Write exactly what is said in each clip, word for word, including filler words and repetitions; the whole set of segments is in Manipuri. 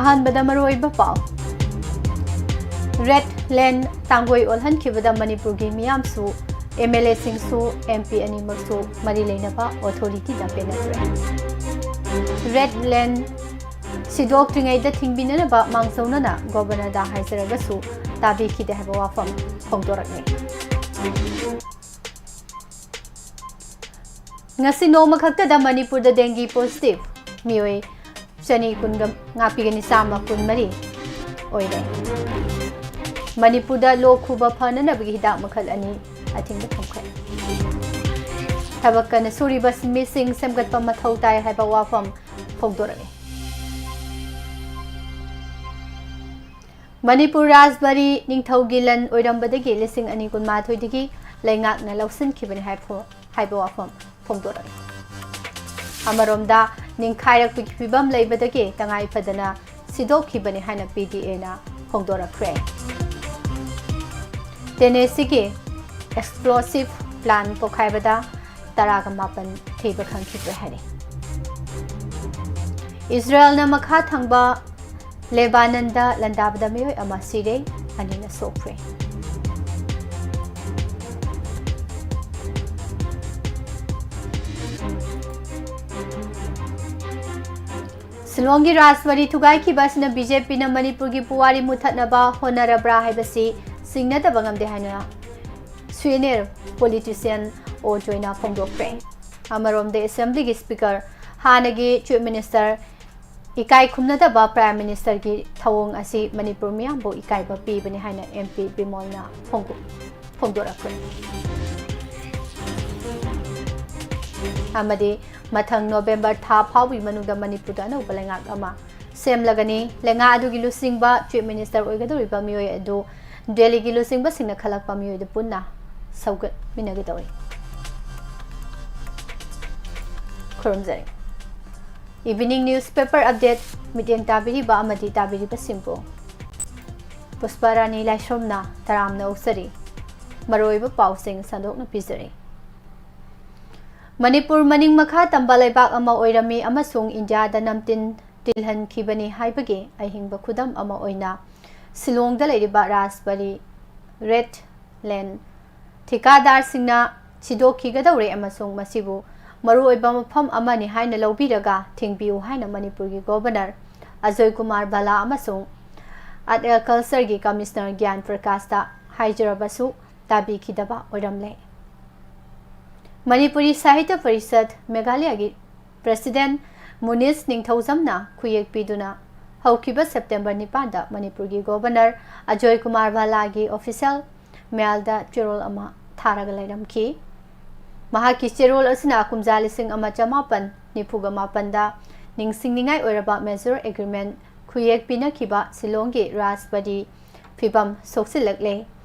ꯑꯍꯥꯟꯕꯗ ꯃꯔꯨꯑꯣꯏꯕ ꯄꯥꯎ꯫ ꯔꯦꯗ ꯂꯦꯟ ꯇꯥꯡꯒꯣꯏ ꯑꯣꯜꯍꯟꯈꯤꯕꯗ ꯃꯅꯤꯄꯨꯔꯒꯤ ꯃꯤꯌꯥꯝꯁꯨ, ꯑꯦꯝ ꯑꯦꯜ ꯑꯦꯁꯤꯡꯁꯨ, ꯑꯦꯝ ꯄꯤ ꯑꯅꯤꯃꯛꯁꯨ ꯃꯔꯤ ꯂꯩꯅꯕ ꯑꯣꯊꯣꯔꯤꯇꯤꯗ ꯄꯦꯟꯅꯈ꯭ꯔꯦ꯫ ꯔꯦꯗ ꯂꯦꯟ ꯁꯤꯗꯣꯛꯇ꯭ꯔꯤꯉꯩꯗ ꯊꯤꯡꯕꯤꯅꯅꯕ ꯃꯥꯡꯖꯧꯅꯅ ꯒꯣꯕꯔꯅꯔꯗ ꯍꯥꯏꯖꯔꯒꯁꯨ ꯇꯥꯕꯤꯈꯤꯗꯦ ꯍꯥꯏꯕ ꯋꯥꯐꯝ ꯐꯣꯡꯗꯣꯔꯛꯂꯤ꯫ ꯉꯁꯤ ꯅꯣꯡꯃꯈꯛꯇꯗ ꯃꯅꯤꯄꯨꯔꯗ ꯗꯦꯡꯒꯤ ꯄꯣꯖꯤꯇꯤꯚ ꯃꯤꯑꯣꯏ ꯆꯅꯤ ꯀꯨꯟꯒ ꯉꯥꯛꯄꯤꯒꯅꯤ ꯆꯥꯝꯃ ꯀꯨꯟꯃꯔꯤ ꯑꯣꯏꯔꯦ꯫ ꯃꯅꯤꯄꯨꯔꯗ ꯂꯣꯛ ꯈꯨꯕ ꯐꯅꯅꯕꯒꯤ ꯍꯤꯗꯥꯛ ꯃꯈꯜ ꯑꯅꯤ ꯑꯊꯤꯡꯕ ꯊꯝꯈ꯭ꯔꯦ꯫ ꯊꯕꯛ ꯀꯟꯅ ꯁꯨꯔꯤꯕ ꯃꯤꯁꯤꯡ ꯁꯦꯝꯒꯠꯄ ꯃꯊꯧ ꯇꯥꯏ ꯍꯥꯏꯕ ꯋꯥꯐꯝ ꯐꯣꯡꯗꯣꯔꯛꯂꯤ꯫ ꯃꯅꯤꯄꯨꯔ ꯔꯥꯖꯕꯥꯔꯤ ꯅꯤꯡꯊꯧꯒꯤ ꯂꯟ ꯑꯣꯏꯔꯝꯕꯗꯒꯤ ꯂꯤꯁꯤꯡ ꯑꯅꯤ ꯀꯨꯟꯃꯥꯊꯣꯏꯗꯒꯤ ꯂꯩꯉꯥꯛꯅ ꯂꯧꯁꯤꯟꯈꯤꯕꯅꯤ ꯍꯥꯏꯕ ꯐꯣ-, ꯍꯥꯏꯕ ꯋꯥꯐꯝ ꯐꯣꯡꯗꯣꯔꯛꯂꯤ꯫ ꯑꯃꯔꯣꯝꯗ, ꯅꯤꯡꯈꯥꯏꯔꯛꯄꯒꯤ ꯐꯤꯕꯝ ꯂꯩꯕꯗꯒꯤ ꯇꯉꯥꯏ ꯐꯗꯅ ꯁꯤꯗꯣꯛꯈꯤꯕꯅꯤ ꯍꯥꯏꯅ ꯄꯤ ꯗꯤ ꯑꯦꯅ ꯐꯣꯡꯗꯣꯔꯛꯈ꯭ꯔꯦ꯫ ꯇꯦꯅꯦꯁꯤꯒꯤ ꯑꯦꯛꯁꯄ꯭ꯂꯣꯁꯤꯚ ꯄ꯭ꯂꯥꯟ ꯄꯣꯈꯥꯏꯕꯗ ꯇꯔꯥꯒ ꯃꯥꯄꯟ ꯊꯤꯕ ꯈꯪꯈꯤꯗ꯭ꯔꯦ ꯍꯥꯏꯔꯤ꯫ ꯏꯖꯔꯦꯜꯅ ꯃꯈꯥ ꯊꯪꯕ ꯂꯦꯕꯥꯅꯟꯗ ꯂꯥꯟꯗꯥꯕꯗ ꯃꯤꯑꯣꯏ ꯑꯃ ꯁꯤꯔꯦ, ꯑꯅꯤꯅ ꯁꯣꯛꯈ꯭ꯔꯦ꯫ ꯁꯤꯂꯣꯡꯒꯤ ꯔꯥꯖꯕꯥꯔꯤ ꯊꯨꯒꯥꯏꯈꯤꯕ ꯑꯁꯤꯅ ꯕꯤ ꯖꯦ ꯄꯤꯅ ꯃꯅꯤꯄꯨꯔꯒꯤ ꯄꯨꯋꯥꯔꯤ ꯃꯨꯊꯠꯅꯕ ꯍꯣꯠꯅꯔꯕ꯭ꯔꯥ ꯍꯥꯏꯕꯁꯤ ꯆꯤꯡꯅꯗꯕ ꯉꯝꯗꯦ ꯍꯥꯏꯅ ꯁ꯭ꯋꯤꯅꯤꯌꯔ ꯄꯣꯂꯤꯇꯤꯁꯤꯌꯟ ꯑꯣ ꯖꯣꯏꯅ ꯐꯣꯡꯗꯣꯛꯈ꯭ꯔꯦ꯫ ꯑꯃꯔꯣꯝꯗ, ꯑꯦꯁꯦꯝꯕ꯭ꯂꯤꯒꯤ ꯁ꯭ꯄꯤꯀꯔ, ꯍꯥꯟꯅꯒꯤ ꯆꯤꯐ ꯃꯤꯅꯤꯁꯇꯔ ꯏꯀꯥꯏ ꯈꯨꯝꯅꯗꯕ ꯄ꯭ꯔꯥꯏꯝ ꯃꯤꯅꯤꯁꯇꯔꯒꯤ ꯊꯧꯑꯣꯡ ꯑꯁꯤ ꯃꯅꯤꯄꯨꯔ ꯃꯤꯌꯥꯝꯕꯨ ꯏꯀꯥꯏꯕ ꯄꯤꯕꯅꯤ ꯍꯥꯏꯅ ꯑꯦꯝ ꯄꯤ ꯕꯤꯃꯣꯜꯅ ꯐꯣꯡꯗꯣꯛ-, ꯐꯣꯡꯗꯣꯔꯛꯈ꯭ꯔꯦ꯫ ꯑꯃꯗꯤ ꯃꯊꯪ ꯅꯣꯕꯦꯝꯕꯔ ꯊꯥ ꯐꯥꯎꯕꯒꯤ ꯃꯅꯨꯡꯗ ꯃꯅꯤꯄꯨꯔꯗ ꯑꯅꯧꯕ ꯂꯩꯉꯥꯛ ꯑꯃ ꯁꯦꯝꯂꯒꯅꯤ꯫ ꯂꯩꯉꯥꯛ ꯑꯗꯨꯒꯤ ꯂꯨꯆꯤꯡꯕ ꯆꯤꯐ ꯃꯤꯅꯤꯁꯇꯔ ꯑꯣꯏꯒꯗꯧꯔꯤꯕ ꯃꯤꯑꯣꯏ ꯑꯗꯨ ꯗꯦꯜꯂꯤꯒꯤ ꯂꯨꯆꯤꯡꯕꯁꯤꯡꯅ ꯈꯜꯂꯛꯄ ꯃꯤꯑꯣꯏꯗꯨ ꯄꯨꯟꯅ ꯁꯧꯒꯠꯃꯤꯟꯅꯒꯗꯧꯔꯤ꯫ ꯈꯨꯔꯨꯝꯖꯔꯤ꯫ Evening newspaper update ꯃꯤꯠꯌꯦꯡ ꯇꯥꯕꯤꯔꯤꯕ ꯑꯃꯗꯤ ꯇꯥꯕꯤꯔꯤꯕꯁꯤꯡꯕꯨ ꯄꯨꯁꯄꯥꯔꯥꯅꯤ ꯂꯥꯏꯁ꯭ꯔꯝꯅ ꯇꯔꯥꯝꯅ ꯑꯣꯛꯆꯔꯤ꯫ ꯃꯔꯨꯑꯣꯏꯕ ꯄꯥꯎꯁꯤꯡ ꯁꯟꯗꯣꯛꯅ ꯄꯤꯖꯔꯤ꯫ ꯃꯅꯤꯄꯨꯔ ꯃꯅꯤꯡ ꯃꯈꯥ ꯇꯝꯕ ꯂꯩꯕꯥꯛ ꯑꯃ ꯑꯣꯏꯔꯝꯃꯤ ꯑꯃꯁꯨꯡ ꯏꯟꯗꯤꯌꯥꯗ ꯅꯝꯇꯤꯟ ꯇꯤꯜꯍꯟꯈꯤꯕꯅꯤ ꯍꯥꯏꯕꯒꯤ ꯑꯍꯤꯡꯕ ꯈꯨꯗꯝ ꯑꯃ ꯑꯣꯏꯅ ꯁꯤꯂꯣꯡꯗ ꯂꯩꯔꯤꯕ ꯔꯥꯖꯕꯥꯔꯤ ꯔꯦꯗ ꯂꯦꯟ ꯊꯤꯀꯥꯗꯥꯔꯁꯤꯡꯅ ꯁꯤꯗꯣꯛꯈꯤꯒꯗꯧꯔꯦ ꯑꯃꯁꯨꯡ ꯃꯁꯤꯕꯨ ꯃꯔꯨꯑꯣꯏꯕ ꯃꯐꯝ ꯑꯃꯅꯤ ꯍꯥꯏꯅ ꯂꯧꯕꯤꯔꯒ ꯊꯤꯡꯕꯤꯌꯨ ꯍꯥꯏꯅ ꯃꯅꯤꯄꯨꯔꯒꯤ ꯒꯣꯚꯔꯅꯔ ꯑꯖꯣꯏ ꯀꯨꯃꯥꯔ ꯚꯥꯂꯥ ꯑꯃꯁꯨꯡ ꯑꯥꯔꯠ ꯑꯦꯟ ꯀꯜꯆꯔꯒꯤ ꯀꯃꯤꯁꯅꯔ ꯒ꯭ꯌꯥꯟ ꯄ꯭ꯔꯀꯥꯁꯇ ꯍꯥꯏꯖꯔꯕꯁꯨ ꯇꯥꯕꯤꯈꯤꯗꯕ ꯑꯣꯏꯔꯝꯂꯦ꯫ ꯃꯅꯤꯄꯨꯔꯤ ꯁꯥꯍꯤꯇ꯭ꯌ ꯄꯔꯤꯁꯠ ꯃꯦꯘꯥꯂꯌꯒꯤ ꯄ꯭ꯔꯦꯁꯤꯗꯦꯟꯠ ꯃꯨꯅꯤꯁ ꯅꯤꯡꯊꯧꯖꯝꯅ ꯈꯨꯌꯦꯛ ꯄꯤꯗꯨꯅ ꯍꯧꯈꯤꯕ ꯁꯦꯞꯇꯦꯝꯕꯔ ꯅꯤꯄꯥꯟꯗ ꯃꯅꯤꯄꯨꯔꯒꯤ ꯒꯣꯚꯔꯅꯔ ꯑꯖꯣꯏ ꯀꯨꯃꯥꯔ ꯚꯥꯂꯥꯒꯤ ꯑꯣꯐꯤꯁꯤꯌꯦꯜ ꯃꯦꯜꯗ ꯆꯦꯔꯣꯜ ꯑꯃ ꯊꯥꯔꯒ ꯂꯩꯔꯝꯈꯤ꯫ ꯃꯍꯥꯛꯀꯤ ꯆꯦꯔꯣꯜ ꯑꯁꯤꯅ ꯀꯨꯝꯖꯥ ꯂꯤꯁꯤꯡ ꯑꯃ ꯆꯃꯥꯄꯟ ꯅꯤꯐꯨꯒ ꯃꯥꯄꯟꯗ ꯅꯤꯡꯁꯤꯡꯅꯤꯡꯉꯥꯏ ꯑꯣꯏꯔꯕ ꯃꯦꯖꯣꯔ ꯑꯦꯒ꯭ꯔꯤꯃꯦꯟꯠ ꯈꯨꯌꯦꯛ ꯄꯤꯅꯈꯤꯕ ꯁꯤꯂꯣꯡꯒꯤ ꯔꯥꯖꯕꯥꯔꯤ ꯐꯤꯕꯝ ꯁꯣꯛꯆꯤꯜꯂꯛꯂꯦ꯫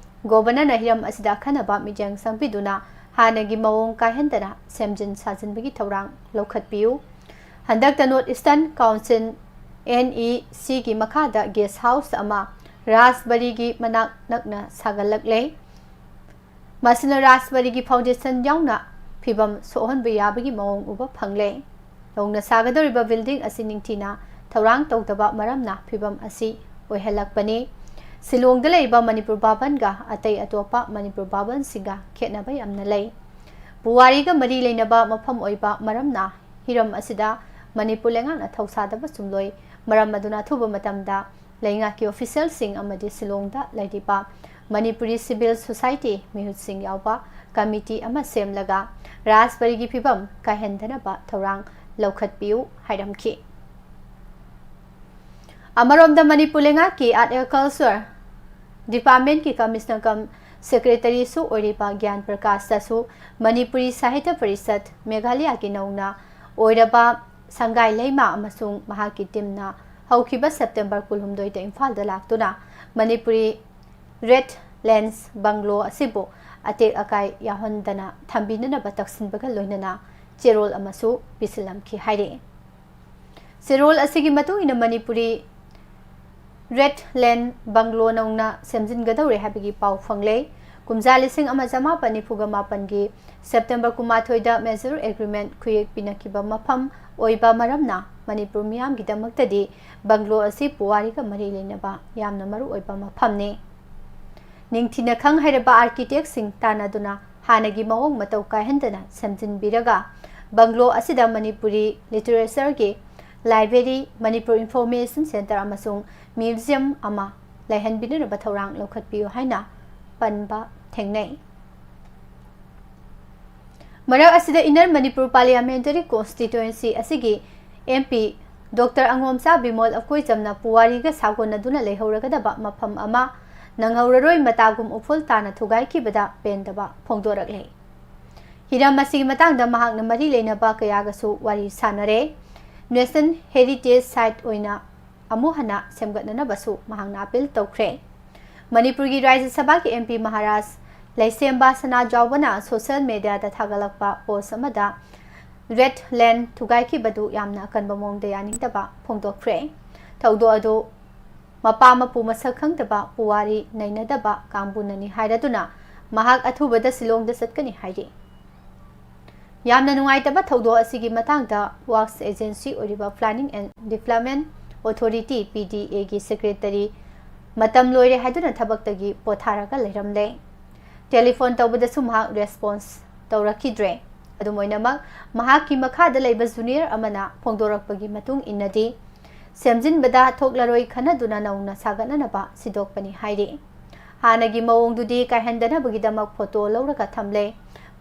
ꯒꯣꯚꯔꯅꯔꯅ ꯍꯤꯔꯝ ꯑꯁꯤꯗ ꯑꯈꯟꯅꯕ ꯃꯤꯠꯌꯦꯡ ꯆꯪꯕꯤꯗꯨꯅ ꯍꯥꯟꯅꯒꯤ ꯃꯑꯣꯡ ꯀꯥꯏꯍꯟꯗꯅ ꯁꯦꯝꯖꯤꯟ ꯁꯥꯖꯤꯟꯕꯒꯤ ꯊꯧꯔꯥꯡ ꯂꯧꯈꯠꯄꯤꯌꯨ꯫ ꯍꯟꯗꯛꯇ north eastern council, N E ꯁꯤꯒꯤ ꯃꯈꯥꯗ ꯒꯦꯁ ꯍꯥꯎꯁ ꯑꯃ ꯔꯥꯖꯕꯥꯔꯤꯒꯤ ꯃꯅꯥꯛ ꯅꯛꯅ ꯁꯥꯒꯠꯂꯛꯂꯦ꯫ ꯃꯁꯤꯅ ꯔꯥꯖꯕꯥꯔꯤꯒꯤ ꯐꯥꯎꯟꯗꯦꯁꯟ ꯌꯥꯎꯅ ꯐꯤꯕꯝ ꯁꯣꯛꯍꯟꯕ ꯌꯥꯕꯒꯤ ꯃꯑꯣꯡ ꯎꯕ ꯐꯪꯂꯦ꯫ ꯅꯧꯅ ꯁꯥꯒꯗꯧꯔꯤꯕ ꯕꯤꯜꯗꯤꯡ ꯑꯁꯤ ꯅꯤꯡꯊꯤꯅ ꯊꯧꯔꯥꯡ ꯇꯧꯗꯕ ꯃꯔꯝꯅ ꯐꯤꯕꯝ ꯑꯁꯤ ꯑꯣꯏꯍꯜꯂꯛꯄꯅꯤ꯫ ꯁꯤꯂꯣꯡꯗ ꯂꯩꯔꯤꯕ ꯃꯅꯤꯄꯨꯔ ꯚꯥꯕꯟꯒ ꯑꯇꯩ ꯑꯇꯣꯞꯄ ꯃꯅꯤꯄꯨꯔ ꯚꯥꯕꯟꯁꯤꯡꯒ ꯈꯦꯠꯅꯕ ꯌꯥꯝꯅ ꯂꯩ꯫ ꯄꯨꯋꯥꯔꯤꯒ ꯃꯔꯤ ꯂꯩꯅꯕ ꯃꯐꯝ ꯑꯣꯏꯕ ꯃꯔꯝꯅ ꯍꯤꯔꯝ ꯑꯁꯤꯗ ꯃꯅꯤꯄꯨꯔ ꯂꯩꯉꯥꯛꯅ ꯊꯧꯁꯥꯗꯕ ꯆꯨꯝꯂꯣꯏ꯫ ꯃꯔꯝ ꯑꯗꯨꯅ ꯑꯊꯨꯕ ꯃꯇꯝꯗ ꯂꯩꯉꯥꯛꯀꯤ ꯑꯣꯐꯤꯁꯤꯌꯦꯜꯁꯤꯡ ꯑꯃꯗꯤ ꯁꯤꯂꯣꯡꯗ ꯂꯩꯔꯤꯕ ꯃꯅꯤꯄꯨꯔꯤ ꯁꯤꯚꯤꯜ ꯁꯣꯁꯥꯏꯇꯤ ꯃꯤꯍꯨꯠꯁꯤꯡ ꯌꯥꯎꯕ ꯀꯃꯤꯇꯤ ꯑꯃ ꯁꯦꯝꯂꯒ ꯔꯥꯖꯕꯥꯔꯤꯒꯤ ꯐꯤꯕꯝ ꯀꯥꯏꯍꯟꯗꯅꯕ ꯊꯧꯔꯥꯡ ꯂꯧꯈꯠꯄꯤꯌꯨ ꯍꯥꯏꯔꯝꯈꯤ꯫ ꯑꯃꯔꯣꯝꯗ ꯃꯅꯤꯄꯨꯔ ꯂꯩꯉꯥꯛꯀꯤ ꯑꯥꯔꯠ ꯑꯦꯟ ꯀꯜꯆꯔ ꯗꯤꯄꯥꯔꯠꯃꯦꯟꯠꯀꯤ ꯀꯃꯤꯁꯅꯔ ꯀꯝ ꯁꯦꯀ꯭ꯔꯦꯇꯔꯤꯁꯨ ꯑꯣꯏꯔꯤꯕ ꯒ꯭ꯌꯥꯟ ꯄ꯭ꯔꯀꯥꯁꯇꯁꯨ ꯃꯅꯤꯄꯨꯔꯤ ꯁꯥꯍꯤꯇ꯭ꯌ ꯄꯔꯤꯁꯠ ꯃꯦꯘꯥꯂꯌꯒꯤ ꯅꯧꯅ ꯑꯣꯏꯔꯕ ꯁꯪꯒꯥꯏ ꯂꯩꯃ ꯑꯃꯁꯨꯡ ꯃꯍꯥꯛꯀꯤ ꯇꯤꯝꯅ ꯍꯧꯈꯤꯕ ꯁꯦꯞꯇꯦꯝꯕꯔ ꯀꯨꯟꯍꯨꯝꯗꯣꯏꯗ ꯏꯝꯐꯥꯜꯗ ꯂꯥꯛꯇꯨꯅ ꯃꯅꯤꯄꯨꯔꯤ ꯔꯦꯗ ꯂꯦꯟꯁ ꯕꯪꯒ꯭ꯂꯣ ꯑꯁꯤꯕꯨ ꯑꯇꯦꯛ ꯑꯀꯥꯏ ꯌꯥꯎꯍꯟꯗꯅ ꯊꯝꯕꯤꯅꯅꯕ ꯇꯛꯁꯤꯟꯕꯒ ꯂꯣꯏꯅꯅ ꯆꯦꯔꯣꯜ ꯑꯃꯁꯨ ꯄꯤꯁꯤꯜꯂꯝꯈꯤ ꯍꯥꯏꯔꯤ꯫ ꯆꯦꯔꯣꯜ ꯑꯁꯤꯒꯤ ꯃꯇꯨꯡ ꯏꯟꯅ ꯃꯅꯤꯄꯨꯔꯤ ꯔꯦꯗ ꯂꯦꯟ ꯕꯪꯒ꯭ꯂꯣ ꯅꯧꯅ ꯁꯦꯝꯖꯤꯟꯒꯗꯧꯔꯦ ꯍꯥꯏꯕꯒꯤ ꯄꯥꯎ ꯐꯪꯂꯦ꯫ ꯀꯨꯝꯖꯥ ꯂꯤꯁꯤꯡ ꯑꯃ ꯆꯃꯥꯄꯟ ꯅꯤꯐꯨꯒ ꯃꯥꯄꯟꯒꯤ ꯁꯦꯞꯇꯦꯝꯕꯔ ꯀꯨꯟꯃꯥꯊꯣꯏꯗ ꯃꯦꯖꯔ ꯑꯦꯒ꯭ꯔꯤꯃꯦꯟ ꯈꯨꯌꯦꯛ ꯄꯤꯅꯈꯤꯕ ꯃꯐꯝ ꯑꯣꯏꯕ ꯃꯔꯝꯅ ꯃꯅꯤꯄꯨꯔ ꯃꯤꯌꯥꯝꯒꯤꯗꯃꯛꯇꯗꯤ ꯕꯪꯒ꯭ꯂꯣ ꯑꯁꯤ ꯄꯨꯋꯥꯔꯤꯒ ꯃꯔꯤ ꯂꯩꯅꯕ ꯌꯥꯝꯅ ꯃꯔꯨꯑꯣꯏꯕ ꯃꯐꯝꯅꯤ꯫ ꯅꯤꯡꯊꯤꯅ ꯈꯪ ꯍꯩꯔꯕ architectꯁꯤꯡ ꯇꯥꯟꯅꯗꯨꯅ ꯍꯥꯟꯅꯒꯤ ꯃꯑꯣꯡ ꯃꯇꯧ ꯀꯥꯏꯍꯟꯗꯅ ꯁꯦꯝꯖꯤꯟꯕꯤꯔꯒ ꯕꯪꯒ꯭ꯂꯣ ꯑꯁꯤꯗ Manipuri literatureꯒꯤ library, Manipur Information Centre ꯑꯃꯁꯨꯡ museum ꯑꯃ ꯂꯩꯍꯟꯕꯤꯅꯅꯕ ꯊꯧꯔꯥꯡ ꯂꯧꯈꯠꯄꯤꯌꯨ ꯍꯥꯏꯅ ꯄꯟꯕ ꯊꯦꯡꯅꯩ꯫ ꯃꯔꯛ ꯑꯁꯤꯗ Inner Manipur Parliamentary Constituency ꯑꯁꯤꯒꯤ MP Doctor ꯑꯉꯣꯝꯆꯥ ꯕꯤꯃꯣꯜ ꯑꯀꯣꯏꯆꯝꯅ ꯄꯨꯋꯥꯔꯤꯒ ꯁꯥꯒꯣꯟꯅꯗꯨꯅ ꯂꯩꯍꯧꯔꯒꯗꯕ ꯃꯐꯝ ꯑꯃ ꯅꯪꯍꯧꯔꯔꯣꯏ ꯃꯇꯥꯒꯨꯝ ꯎꯐꯨꯜ ꯇꯥꯅ ꯊꯨꯒꯥꯏꯈꯤꯕꯗ ꯄꯦꯟꯗꯕ ꯐꯣꯡꯗꯣꯔꯛꯂꯦ꯫ ꯍꯤꯔꯝ ꯑꯁꯤꯒꯤ ꯃꯇꯥꯡꯗ ꯃꯍꯥꯛꯅ ꯃꯔꯤ ꯂꯩꯅꯕ ꯀꯌꯥꯒꯁꯨ ꯋꯥꯔꯤ ꯁꯥꯅꯔꯦ꯫ National Heritage Site ꯑꯣꯏꯅ ꯑꯃꯨꯛ ꯍꯟꯅ ꯁꯦꯝꯒꯠꯅꯅꯕꯁꯨ ꯃꯍꯥꯛꯅ appeal ꯇꯧꯈ꯭ꯔꯦ꯫ ꯃꯅꯤꯄꯨꯔꯒꯤ ꯔꯥꯖ꯭ꯌ ꯁꯚꯥꯒꯤ MP ꯃꯍꯥꯔꯥꯖ ꯂꯩꯁꯦꯝꯕ ꯁꯅꯥꯖꯥꯎꯕꯅ social mediaꯗ ꯊꯥꯒꯠꯂꯛꯄ post ꯑꯃꯗ red land ꯊꯨꯒꯥꯏꯈꯤꯕꯗꯨ ꯌꯥꯝꯅ ꯑꯀꯟꯕ ꯃꯑꯣꯡꯗ ꯌꯥꯅꯤꯡꯗꯕ ꯐꯣꯡꯗꯣꯛꯈ꯭ꯔꯦ꯫ ꯊꯧꯗꯣꯛ ꯑꯗꯨ ꯃꯄꯥ ꯃꯄꯨ ꯃꯁꯛ ꯈꯪꯗꯕ ꯄꯨꯋꯥꯔꯤ ꯅꯩꯅꯗꯕ ꯀꯥꯡꯕꯨꯅꯅꯤ ꯍꯥꯏꯔꯗꯨꯅ ꯃꯍꯥꯛ ꯑꯊꯨꯕꯗ ꯁꯤꯂꯣꯡꯗ ꯆꯠꯀꯅꯤ ꯍꯥꯏꯔꯤ꯫ ꯌꯥꯝꯅ ꯅꯨꯡꯉꯥꯏꯇꯕ ꯊꯧꯗꯣꯛ ꯑꯁꯤꯒꯤ ꯃꯇꯥꯡꯗ Works Agency ꯑꯣꯏꯔꯤꯕ Planning and Development Authority, PDAꯒꯤ secretary ꯃꯇꯝ ꯂꯣꯏꯔꯦ ꯍꯥꯏꯗꯨꯅ ꯊꯕꯛꯇꯒꯤ ꯄꯣꯊꯥꯔꯒ ꯂꯩꯔꯝꯂꯦ꯫ Telephone ꯇꯧꯕꯗꯁꯨ ꯃꯍꯥꯛ response ꯇꯧꯔꯛꯈꯤꯗ꯭ꯔꯦ꯫ ꯑꯗꯨꯝ ꯑꯣꯏꯅꯃꯛ, ꯃꯍꯥꯛꯀꯤ ꯃꯈꯥꯗ ꯂꯩꯕ junior ꯑꯃꯅ ꯐꯣꯡꯗꯣꯔꯛꯄꯒꯤ ꯃꯇꯨꯡ ꯏꯟꯅꯗꯤ, ꯁꯦꯝꯖꯤꯟꯕꯗ ꯊꯣꯛꯂꯔꯣꯏ ꯈꯟꯅꯗꯨꯅ ꯅꯧꯅ ꯁꯥꯒꯠꯅꯅꯕ ꯁꯤꯗꯣꯛꯄꯅꯤ ꯍꯥꯏꯔꯤ꯫ ꯍꯥꯟꯅꯒꯤ ꯃꯑꯣꯡꯗꯨꯗꯤ ꯀꯥꯏꯍꯟꯗꯅꯕꯒꯤꯗꯃꯛ photo ꯂꯧꯔꯒ ꯊꯝꯂꯦ꯫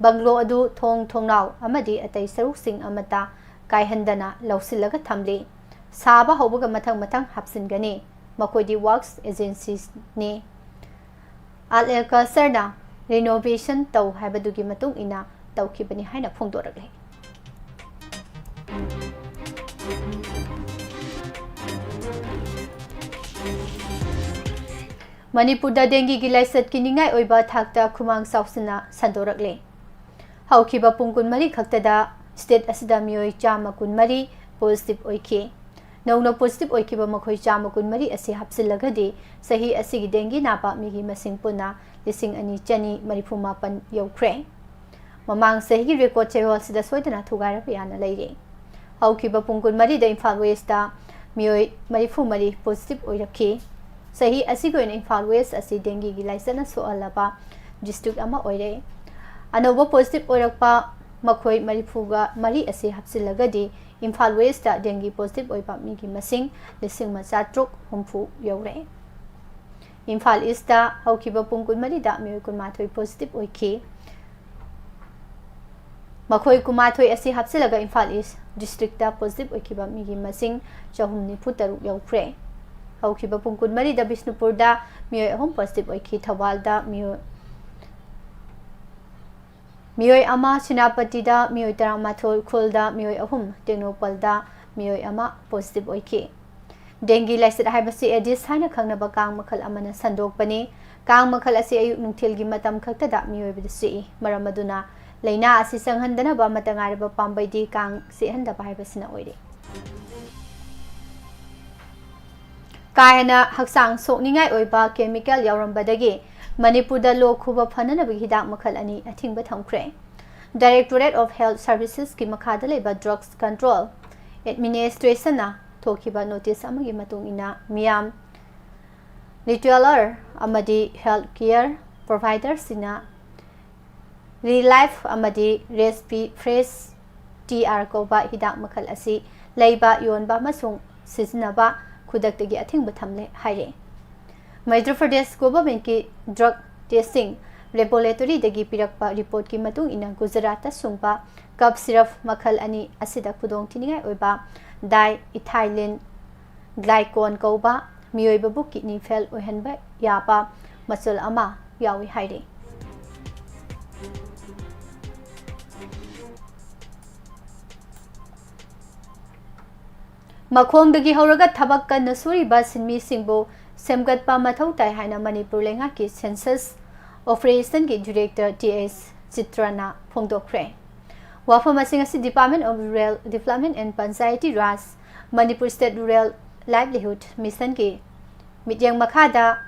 ꯕꯪꯒ꯭ꯂꯣ ꯑꯗꯨ ꯊꯣꯡ ꯊꯣꯡꯅꯥꯎ ꯑꯃꯗꯤ ꯑꯇꯩ ꯁꯔꯨꯛꯁꯤꯡ ꯑꯃꯠꯇ ꯀꯥꯏꯍꯟꯗꯅ ꯂꯧꯁꯤꯜꯂꯒ ꯊꯝꯂꯤ꯫ ꯁꯥꯕ ꯍꯧꯕꯒ ꯃꯊꯪ ꯃꯊꯪ ꯍꯥꯞꯆꯤꯟꯒꯅꯤ꯫ ꯃꯈꯣꯏꯗꯤ Works Agencyꯅꯤ꯫ Art and Cultureꯅ renovation ꯇꯧ ꯍꯥꯏꯕꯗꯨꯒꯤ ꯃꯇꯨꯡ ꯏꯟꯅ ꯇꯧꯈꯤꯕꯅꯤ ꯍꯥꯏꯅ ꯐꯣꯡꯗꯣꯔꯛꯂꯤ꯫ ꯃꯅꯤꯄꯨꯔꯗ dengueꯒꯤ ꯂꯥꯏꯆꯠꯀꯤ ꯅꯤꯡꯉꯥꯏ ꯑꯣꯏꯕ ꯊꯥꯛꯇ ꯈꯨꯃꯥꯡ ꯆꯥꯎꯁꯤꯟꯅ ꯁꯟꯗꯣꯔꯛꯂꯦ꯫ ꯍꯧꯈꯤꯕ ꯄꯨꯡ ꯀꯨꯟꯃꯔꯤ ꯈꯛꯇꯗ state ꯑꯁꯤꯗ ꯃꯤꯑꯣꯏ ꯆꯥꯝꯃ ꯀꯨꯟꯃꯔꯤ positive ꯑꯣꯏꯈꯤ꯫ ꯅꯧꯅ positive ꯑꯣꯏꯈꯤꯕ ꯃꯈꯣꯏ ꯆꯥꯝꯃ ꯀꯨꯟꯃꯔꯤ ꯑꯁꯤ ꯍꯥꯞꯆꯤꯜꯂꯒꯗꯤ ꯆꯍꯤ ꯑꯁꯤꯒꯤ dengue ꯅꯥꯕ ꯃꯤꯒꯤ ꯃꯁꯤꯡ ꯄꯨꯟꯅ ꯂꯤꯁꯤꯡ ꯑꯅꯤ ꯆꯅꯤ ꯃꯔꯤꯐꯨ ꯃꯥꯄꯟ ꯌꯧꯈ꯭ꯔꯦ꯫ ꯃꯃꯥꯡ ꯆꯍꯤꯒꯤ ꯔꯦꯀꯣꯔꯗ ꯆꯌꯣꯜꯁꯤꯗ ꯁꯣꯏꯗꯅ ꯊꯨꯒꯥꯏꯔꯕ ꯌꯥꯅ ꯂꯩꯔꯤ꯫ ꯍꯧꯈꯤꯕ ꯄꯨꯡ ꯀꯨꯟꯃꯔꯤꯗ ꯏꯝꯐꯥꯜ ꯋꯦꯁꯇ ꯃꯤꯑꯣꯏ ꯃꯔꯤꯐꯨ ꯃꯔꯤ ꯄꯣꯖꯤꯇꯤꯚ ꯑꯣꯏꯔꯛꯈꯤ꯫ ꯆꯍꯤ ꯑꯁꯤꯒꯤ ꯑꯣꯏꯅ ꯏꯝꯐꯥꯜ ꯋꯦꯁ ꯑꯁꯤ ꯗꯦꯡꯒꯤꯒꯤ ꯂꯥꯏꯆꯠꯅ ꯁꯣꯛꯍꯜꯂꯕ ꯗꯤꯁꯇ꯭ꯔꯤꯛ ꯑꯃ ꯑꯣꯏꯔꯦ꯫ ꯑꯅꯧꯕ ꯄꯣꯖꯤꯇꯤꯚ ꯑꯣꯏꯔꯛꯄ ꯃꯈꯣꯏ ꯃꯔꯤꯐꯨꯒ ꯃꯔꯤ ꯑꯁꯤ ꯍꯥꯞꯆꯤꯜꯂꯒꯗꯤ ꯏꯝꯐꯥꯜ ꯋꯦꯁꯇ ꯗꯦꯡꯒꯤ ꯄꯣꯖꯤꯇꯤꯚ ꯑꯣꯏꯕ ꯃꯤꯒꯤ ꯃꯁꯤꯡ ꯂꯤꯁꯤꯡ ꯑꯃ ꯆꯥꯇ꯭ꯔꯨꯛ ꯍꯨꯝꯐꯨ ꯌꯧꯔꯦ꯫ ꯏꯝꯐꯥꯜ ꯏꯁꯇ ꯍꯧꯈꯤꯕ ꯄꯨꯡ ꯀꯨꯟꯃꯔꯤꯗ ꯃꯤꯑꯣꯏ ꯀꯨꯟꯃꯥꯊꯣꯏ ꯄꯣꯖꯤꯇꯤꯚ ꯑꯣꯏꯈꯤ꯫ ꯃꯈꯣꯏ ꯀꯨꯟꯃꯥꯊꯣꯏ ꯑꯁꯤ ꯍꯥꯞꯆꯤꯜꯂꯒ ꯏꯝꯐꯥꯜ ꯏꯁ ꯗꯤꯁꯇ꯭ꯔꯤꯛꯇ ꯄꯣꯖꯤꯇꯤꯚ ꯑꯣꯏꯈꯤꯕ ꯃꯤꯒꯤ ꯃꯁꯤꯡ ꯆꯍꯨꯝ ꯅꯤꯐꯨ ꯇꯔꯨꯛ ꯌꯧꯈ꯭ꯔꯦ꯫ ꯍꯧꯈꯤꯕ ꯄꯨꯡ ꯀꯨꯟꯃꯔꯤꯗ ꯕꯤꯁꯅꯨꯄꯨꯔꯗ ꯃꯤꯑꯣꯏ ꯑꯍꯨꯝ ꯄꯣꯖꯤꯇꯤꯚ ꯑꯣꯏꯈꯤ꯫ ꯊꯧꯕꯥꯜꯗ ꯃꯤꯑꯣꯏ, ꯃꯤꯑꯣꯏ ꯑꯃ, ꯁꯦꯅꯥꯄꯇꯤꯗ ꯃꯤꯑꯣꯏ ꯇꯔꯥꯃꯥꯊꯣꯏ, ꯎꯈ꯭ꯔꯨꯜꯗ ꯃꯤꯑꯣꯏ ꯑꯍꯨꯝ, ꯇꯦꯡꯅꯧꯄꯜꯗ ꯃꯤꯑꯣꯏ ꯑꯃ ꯄꯣꯖꯤꯇꯤꯚ ꯑꯣꯏꯈꯤ꯫ ꯗꯦꯡꯒꯤ ꯂꯥꯏꯆꯠ ꯍꯥꯏꯕꯁꯤ ꯑꯦꯗꯤꯁ ꯍꯥꯏꯅ ꯈꯪꯅꯕ ꯀꯥꯡ ꯃꯈꯜ ꯑꯃꯅ ꯁꯟꯗꯣꯛꯄꯅꯤ꯫ ꯀꯥꯡ ꯃꯈꯜ ꯑꯁꯤ ꯑꯌꯨꯛ ꯅꯨꯡꯊꯤꯜꯒꯤ ꯃꯇꯝ ꯈꯛꯇꯗ ꯃꯤꯑꯣꯏꯕꯗ ꯆꯤꯛꯏ꯫ ꯃꯔꯝ ꯑꯗꯨꯅ ꯂꯥꯏꯅꯥ ꯑꯁꯤ ꯆꯪꯍꯟꯗꯅꯕ ꯑꯃꯠꯇ ꯉꯥꯏꯔꯕ ꯄꯥꯝꯕꯩꯗꯤ ꯀꯥꯡ ꯆꯤꯛꯍꯟꯗꯕ ꯍꯥꯏꯕꯁꯤꯅ ꯑꯣꯏꯔꯦ꯫ ꯀꯥ ꯍꯦꯟꯅ ꯍꯛꯆꯥꯡ ꯁꯣꯛꯅꯤꯡꯉꯥꯏ ꯑꯣꯏꯕ ꯀꯦꯃꯤꯀꯦꯜ ꯌꯥꯎꯔꯝꯕꯗꯒꯤ ꯃꯅꯤꯄꯨꯔꯗ ꯂꯣꯛ ꯈꯨꯕ ꯐꯅꯅꯕꯒꯤ ꯍꯤꯗꯥꯛ ꯃꯈꯜ ꯑꯅꯤ ꯑꯊꯤꯡꯕ ꯊꯝꯈ꯭ꯔꯦ꯫ Directorate of Health Servicesꯀꯤ ꯃꯈꯥꯗ ꯂꯩꯕ Drugs Control Administrationꯅ ꯊꯣꯛꯈꯤꯕ ꯅꯣꯇꯤꯁ ꯑꯃꯒꯤ ꯃꯇꯨꯡ ꯏꯟꯅ ꯃꯤꯌꯥꯝ retailer ꯑꯃꯗꯤ health care providerꯁꯤꯡꯅ Relife ꯑꯃꯗꯤ Respi Fresh ꯇꯤ ꯑꯥꯔ ꯀꯧꯕ ꯍꯤꯗꯥꯛ ꯃꯈꯜ ꯑꯁꯤ ꯂꯩꯕ, ꯌꯣꯟꯕ ꯑꯃꯁꯨꯡ ꯁꯤꯖꯤꯟꯅꯕ ꯈꯨꯗꯛꯇꯒꯤ ꯑꯊꯤꯡꯕ ꯊꯝꯂꯦ ꯍꯥꯏꯔꯦ꯫ ꯃꯩꯙ꯭ꯔ ꯄ꯭ꯔꯗꯦꯁ ꯒꯣꯚꯔꯟꯃꯦꯟꯠꯀꯤ ꯗ꯭ꯔꯒ ꯇꯦꯁꯇꯤꯡ ꯂꯦꯕꯣꯔꯦꯇꯣꯔꯤꯗꯒꯤ ꯄꯤꯔꯛꯄ ꯔꯤꯄꯣꯔꯠꯀꯤ ꯃꯇꯨꯡ ꯏꯟꯅ ꯒꯨꯖꯔꯥꯠꯇ ꯁꯨꯡꯕ ꯀꯞ ꯁꯤꯔꯞ ꯃꯈꯜ ꯑꯅꯤ ꯑꯁꯤꯗ ꯈꯨꯗꯣꯡꯊꯤꯅꯤꯡꯉꯥꯏ ꯑꯣꯏꯕ ꯗꯥꯏ ꯏꯊꯥꯏꯂꯤꯟ ꯒ꯭ꯂꯥꯏꯀꯣꯟ ꯀꯧꯕ ꯃꯤꯑꯣꯏꯕꯕꯨ ꯀꯤꯗꯅꯤ ꯐꯦꯜ ꯑꯣꯏꯍꯟꯕ ꯌꯥꯕ ꯃꯆꯜ ꯑꯃ ꯌꯥꯎꯏ ꯍꯥꯏꯔꯤ꯫ ꯃꯈꯣꯡꯗꯒꯤ ꯍꯧꯔꯒ ꯊꯕꯛ ꯀꯟꯅ ꯁꯨꯔꯤꯕ ꯁꯤꯟꯃꯤꯁꯤꯡꯕꯨ ꯁꯦꯝꯒꯠꯄ ꯃꯊꯧ ꯇꯥꯏ ꯍꯥꯏꯅ ꯃꯅꯤꯄꯨꯔ ꯂꯩꯉꯥꯛꯀꯤ ꯁꯦꯟꯁꯁ ꯑꯣꯄꯔꯦꯁꯟꯒꯤ ꯗꯤꯔꯦꯛꯇꯔ ꯇꯤ ꯑꯩꯆ ꯆꯤꯇ꯭ꯔꯅ ꯐꯣꯡꯗꯣꯛꯈ꯭ꯔꯦ꯫ ꯋꯥꯐꯝ ꯑꯁꯤ ꯉꯁꯤ Department of Rural Development and Panchayati Raj, Manipur State Rural Livelihood Missionꯒꯤ ꯃꯤꯠꯌꯦꯡ ꯃꯈꯥꯗ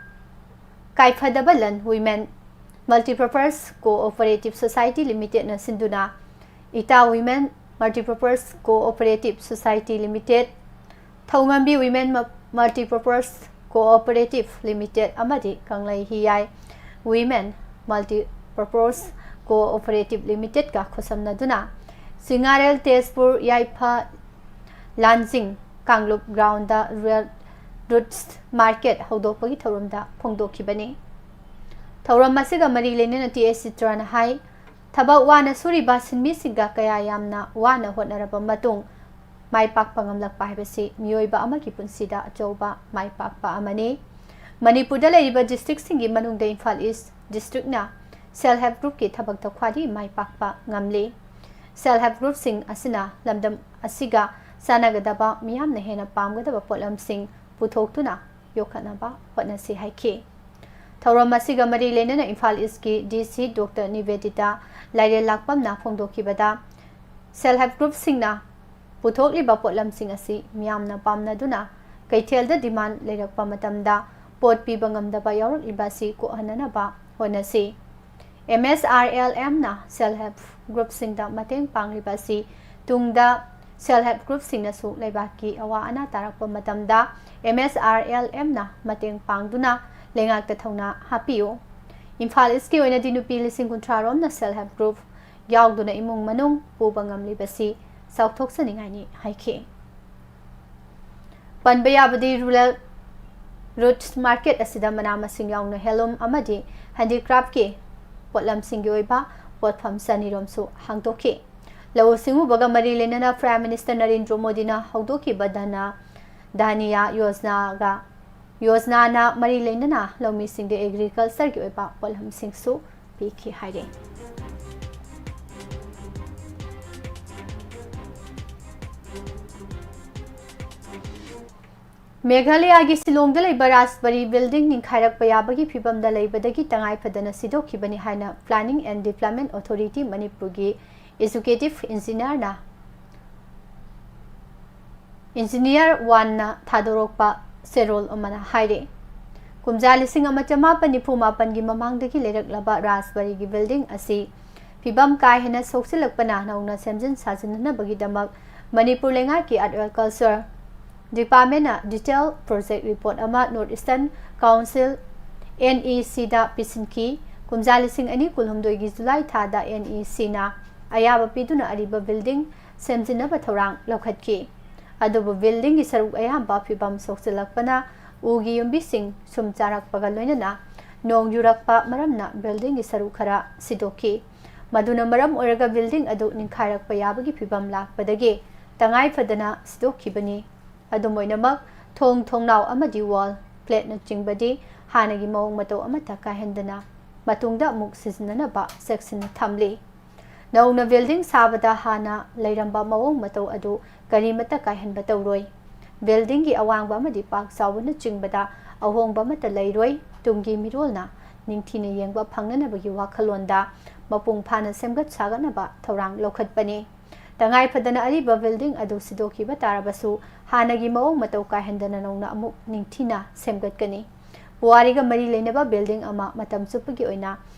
ꯀꯥꯏꯐꯗꯕ ꯂꯟ Women Multipurpose Cooperative Society Limitedꯅ ꯁꯤꯟꯗꯨꯅ ꯏꯇꯥ Women Multipurpose Cooperative Society Limited, ꯊꯧꯉꯝꯕꯤ Women Multipurpose Cooperative Limited ꯑꯃꯗꯤ ꯀꯪꯂꯩ ꯍꯤꯌꯥꯏ Women Multipurpose Cooperative Limitedꯀ ꯈꯨꯠꯁꯝꯅꯗꯨꯅ ꯁꯤꯡꯉꯥꯔꯦꯜ ꯇꯦꯖꯄꯨꯔ ꯌꯥꯏꯐ ꯂꯥꯟꯖꯤꯡ ꯀꯥꯡꯂꯨꯞ groundꯗ Rural Roots Market ꯍꯧꯗꯣꯛꯄꯒꯤ ꯊꯧꯔꯝꯗ ꯐꯣꯡꯗꯣꯛꯈꯤꯕꯅꯤ꯫ ꯊꯧꯔꯝ ꯑꯁꯤꯒ ꯃꯔꯤ ꯂꯩꯅꯅ ꯇꯤ ꯑꯦꯁ ꯆꯤꯇ꯭ꯔꯅ ꯍꯥꯏ, ꯊꯕꯛ ꯋꯥꯅ ꯁꯨꯔꯤꯕ ꯁꯤꯟꯃꯤꯁꯤꯡꯒ ꯀꯌꯥ ꯌꯥꯝꯅ ꯋꯥꯅ ꯍꯣꯠꯅꯔꯕ ꯃꯇꯨꯡ ꯃꯥꯏ ꯄꯥꯛꯄ ꯉꯝꯂꯛꯄ ꯍꯥꯏꯕꯁꯤ ꯃꯤꯑꯣꯏꯕ ꯑꯃꯒꯤ ꯄꯨꯟꯁꯤꯗ ꯑꯆꯧꯕ ꯃꯥꯏ ꯄꯥꯛꯄ ꯑꯃꯅꯤ꯫ ꯃꯅꯤꯄꯨꯔꯗ ꯂꯩꯔꯤꯕ districtꯁꯤꯡꯒꯤ ꯃꯅꯨꯡꯗ ꯏꯝꯐꯥꯜ East districtꯅ Self Help Groupꯀꯤ ꯊꯕꯛꯇ ꯈ꯭ꯋꯥꯏꯗꯒꯤ ꯃꯥꯏ ꯄꯥꯛꯄ ꯉꯝꯂꯤ꯫ Self Help Groupꯁꯤꯡ ꯑꯁꯤꯅ ꯂꯝꯗꯝ ꯑꯁꯤꯒ ꯆꯥꯟꯅꯒꯗꯕ, ꯃꯤꯌꯥꯝꯅ ꯍꯦꯟꯅ ꯄꯥꯝꯒꯗꯕ ꯄꯣꯠꯂꯝꯁꯤꯡ ꯄꯨꯊꯣꯛꯇꯨꯅ ꯌꯣꯛꯈꯠꯅꯕ ꯍꯣꯠꯅꯁꯤ ꯍꯥꯏꯈꯤ꯫ ꯊꯧꯔꯝ ꯑꯁꯤꯒ ꯃꯔꯤ ꯂꯩꯅꯅ Imphal Eastꯀꯤ D C Doctor Nivedita ꯂꯥꯏꯔꯦꯜ ꯂꯥꯛꯄꯝꯅ ꯐꯣꯡꯗꯣꯛꯈꯤꯕꯗ, Self Help Groupꯁꯤꯡꯅ ꯄꯨꯊꯣꯛꯂꯤꯕ ꯄꯣꯠꯂꯝꯁꯤꯡ ꯑꯁꯤ ꯃꯤꯌꯥꯝꯅ ꯄꯥꯝꯅꯗꯨꯅ ꯀꯩꯊꯦꯜꯗ demand ꯂꯩꯔꯛꯄ ꯃꯇꯝꯗ ꯄꯣꯠ ꯄꯤꯕ ꯉꯝꯗꯕ ꯌꯥꯎꯔꯛꯂꯤꯕ ꯑꯁꯤ ꯀꯣꯛꯍꯟꯅꯅꯕ ꯍꯣꯠꯅꯁꯤ꯫ M S R L Mꯅ Self Help Groupꯁꯤꯡꯗ ꯃꯇꯦꯡ ꯄꯥꯡꯂꯤꯕ ꯑꯁꯤ ꯇꯨꯡꯗ Self Help Groupꯁꯤꯡꯅꯁꯨ ꯂꯩꯕꯥꯛꯀꯤ ꯑꯋꯥ ꯑꯅꯥ ꯇꯥꯔꯛꯄ ꯃꯇꯝꯗ M S R L Mꯅ ꯃꯇꯦꯡ ꯄꯥꯡꯗꯨꯅ ꯂꯩꯉꯥꯛꯇ ꯊꯧꯅꯥ ꯍꯥꯞꯄꯤꯌꯨ꯫ ꯏꯝꯐꯥꯜ Eastꯀꯤ ꯑꯣꯏꯅꯗꯤ ꯅꯨꯄꯤ ꯂꯤꯁꯤꯡ ꯀꯨꯟꯊ꯭ꯔꯥ ꯔꯣꯝꯅ Self Help Group ꯌꯥꯎꯗꯨꯅ ꯏꯃꯨꯡ ꯃꯅꯨꯡ ꯄꯨꯕ ꯉꯝꯂꯤꯕꯁꯤ ꯆꯥꯎꯊꯣꯛꯆꯅꯤꯡꯉꯥꯏꯅꯤ ꯍꯥꯏꯈꯤ꯫ ꯄꯟꯕ ꯌꯥꯕꯗꯤ Rural Roots Market ꯑꯁꯤꯗ ꯃꯅꯥ ꯃꯁꯤꯡ ꯌꯥꯎꯅ handloom ꯑꯃꯗꯤ handicraftꯀꯤ ꯄꯣꯠꯂꯝꯁꯤꯡꯒꯤ ꯑꯣꯏꯕ ꯄꯣꯠꯐꯝ ꯆꯅꯤꯔꯣꯝꯁꯨ ꯍꯥꯡꯗꯣꯛꯈꯤ꯫ ꯂꯧꯎ ꯁꯤꯡꯎꯕꯒ ꯃꯔꯤ ꯂꯩꯅꯅ Prime Minister ꯅꯔꯦꯟꯗ꯭ꯔ ꯃꯣꯗꯤꯅ ꯍꯧꯗꯣꯛꯈꯤꯕ ꯙꯅ ꯙꯥꯅꯤꯌꯥ ꯌꯣꯖꯅꯥꯒ, ꯌꯣꯖꯅꯥꯅ ꯃꯔꯤ ꯂꯩꯅꯅ ꯂꯧꯃꯤꯁꯤꯡꯗ agricultureꯒꯤ ꯑꯣꯏꯕ ꯄꯣꯠꯂꯝꯁꯤꯡꯁꯨ ꯄꯤꯈꯤ ꯍꯥꯏꯔꯤ꯫ ꯃꯦꯘꯥꯂꯌꯥꯒꯤ ꯁꯤꯂꯣꯡꯗ ꯂꯩꯕ ꯔꯥꯖꯕꯔꯤ building ꯅꯤꯡꯈꯥꯏꯔꯛꯄ ꯌꯥꯕꯒꯤ ꯐꯤꯚꯝꯗ ꯂꯩꯕꯗꯒꯤ ꯇꯉꯥꯏ ꯐꯗꯅ ꯁꯤꯗꯣꯛꯈꯤꯕꯅꯤ ꯍꯥꯏꯅ Planning and Development Authority ꯃꯅꯤꯄꯨꯔꯒꯤ executive engineerꯅ, engineer oneꯅ ꯊꯥꯗꯣꯔꯛꯄ ꯆꯦꯔꯣꯜ ꯑꯃꯅ ꯍꯥꯏꯔꯤ꯫ ꯀꯨꯝꯖꯥ ꯂꯤꯁꯤꯡ ꯑꯃ ꯆꯃꯥꯄꯟ ꯅꯤꯐꯨ ꯃꯥꯄꯟꯒꯤ ꯃꯃꯥꯡꯗꯒꯤ ꯂꯩꯔꯛꯂꯕ ꯔꯥꯖꯕꯥꯔꯤꯒꯤ ꯕꯤꯜꯗꯤꯡ ꯑꯁꯤ ꯐꯤꯕꯝ ꯀꯥ ꯍꯦꯟꯅ ꯁꯣꯛꯆꯤꯜꯂꯛꯄꯅ ꯅꯧꯅ ꯁꯦꯝꯖꯤꯟ ꯁꯥꯖꯤꯟꯅꯅꯕꯒꯤꯗꯃꯛ ꯃꯅꯤꯄꯨꯔ ꯂꯩꯉꯥꯛꯀꯤ ꯑꯥꯔꯠ ꯑꯦꯟ ꯀꯜꯆꯔ ꯗꯤꯄꯥꯔꯠꯃꯦꯟꯅ ꯗꯤꯇꯦꯜ ꯄ꯭ꯔꯣꯖꯦꯛ ꯔꯤꯄꯣꯔꯠ ꯑꯃ ꯅꯣꯔꯠ ꯏꯁꯇꯔꯟ ꯀꯥꯎꯟꯁꯤꯜ, NECꯗ ꯄꯤꯁꯤꯟꯈꯤ꯫ ꯀꯨꯝꯖꯥ ꯂꯤꯁꯤꯡ ꯑꯅꯤ ꯀꯨꯟꯍꯨꯝꯗꯣꯏꯒꯤ ꯖꯨꯂꯥꯏ ꯊꯥꯗ NECꯅ ꯑꯌꯥꯕ ꯄꯤꯗꯨꯅ ꯑꯔꯤꯕ ꯕꯤꯜꯗꯤꯡ ꯁꯦꯝꯖꯤꯟꯅꯕ ꯊꯧꯔꯥꯡ ꯂꯧꯈꯠꯈꯤ꯫ ꯑꯗꯨꯕꯨ ꯕꯤꯜꯗꯤꯡꯒꯤ ꯁꯔꯨꯛ ꯑꯌꯥꯝꯕ ꯐꯤꯕꯝ ꯁꯣꯛꯆꯤꯜꯂꯛꯄꯅ ꯎꯒꯤ ꯌꯨꯝꯕꯤꯁꯤꯡ ꯁꯨꯝ ꯆꯥꯔꯛꯄꯒ ꯂꯣꯏꯅꯅ ꯅꯣꯡ ꯌꯨꯔꯛꯄ ꯃꯔꯝꯅ ꯕꯤꯜꯗꯤꯡꯒꯤ ꯁꯔꯨꯛ ꯈꯔ ꯁꯤꯗꯣꯛꯈꯤ꯫ ꯃꯗꯨꯅ ꯃꯔꯝ ꯑꯣꯏꯔꯒ ꯕꯤꯜꯗꯤꯡ ꯑꯗꯨ ꯅꯤꯡꯈꯥꯏꯔꯛꯄ ꯌꯥꯕꯒꯤ ꯐꯤꯕꯝ ꯂꯥꯛꯄꯗꯒꯤ ꯇꯉꯥꯏ ꯐꯗꯅ ꯁꯤꯗꯣꯛꯈꯤꯕꯅꯤ꯫ ꯑꯗꯨꯝ ꯑꯣꯏꯅꯃꯛ, ꯊꯣꯡ, ꯊꯣꯡꯅꯥꯎ ꯑꯃꯗꯤ ꯋꯥꯜ, ꯄ꯭ꯂꯦꯠꯅꯆꯤꯡꯕꯗꯤ ꯍꯥꯟꯅꯒꯤ ꯃꯑꯣꯡ ꯃꯇꯧ ꯑꯃꯠꯇ ꯀꯥꯏꯍꯟꯗꯅ ꯃꯇꯨꯡꯗ ꯑꯃꯨꯛ ꯁꯤꯖꯤꯟꯅꯅꯕ ꯆꯦꯛꯁꯤꯟꯅ ꯊꯝꯂꯤ꯫ ꯅꯧꯅ ꯕꯤꯜꯗꯤꯡ ꯁꯥꯕꯗ ꯍꯥꯟꯅ ꯂꯩꯔꯝꯕ ꯃꯑꯣꯡ ꯃꯇꯧ ꯑꯗꯨ ꯀꯔꯤꯃꯠꯇ ꯀꯥꯏꯍꯟꯕ ꯇꯧꯔꯣꯏ꯫ ꯕꯤꯜꯗꯤꯡꯒꯤ ꯑꯋꯥꯡꯕ ꯑꯃꯗꯤ ꯄꯥꯛ ꯆꯥꯎꯕꯅꯆꯤꯡꯕꯗ ꯑꯍꯣꯡꯕ ꯑꯃꯠꯇ ꯂꯩꯔꯣꯏ꯫ ꯇꯨꯡꯒꯤ ꯃꯤꯔꯣꯜꯅ ꯅꯤꯡꯊꯤꯅ ꯌꯦꯡꯕ ꯐꯪꯅꯅꯕꯒꯤ ꯋꯥꯈꯜꯂꯣꯟꯗ ꯃꯄꯨꯡ ꯐꯥꯅ ꯁꯦꯝꯒꯠ ꯁꯥꯒꯠꯅꯕ ꯊꯧꯔꯥꯡ ꯂꯧꯈꯠꯄꯅꯤ꯫ ꯇꯉꯥꯏ ꯐꯗꯅ ꯑꯔꯤꯕ ꯕꯤꯜꯗꯤꯡ ꯑꯗꯨ ꯁꯤꯗꯣꯛꯈꯤꯕ ꯇꯥꯔꯕꯁꯨ, ꯍꯥꯟꯅꯒꯤ ꯃꯑꯣꯡ ꯃꯇꯧ ꯀꯥꯏꯍꯟꯗꯅ ꯅꯧꯅ ꯑꯃꯨꯛ ꯅꯤꯡꯊꯤꯅ ꯁꯦꯝꯒꯠꯀꯅꯤ꯫ ꯄꯨꯋꯥꯔꯤꯒ ꯃꯔꯤ ꯂꯩꯅꯕ ꯕꯤꯜꯗꯤꯡ ꯑꯃ ꯃꯇꯝ ꯆꯨꯞꯄꯒꯤ ꯑꯣꯏꯅ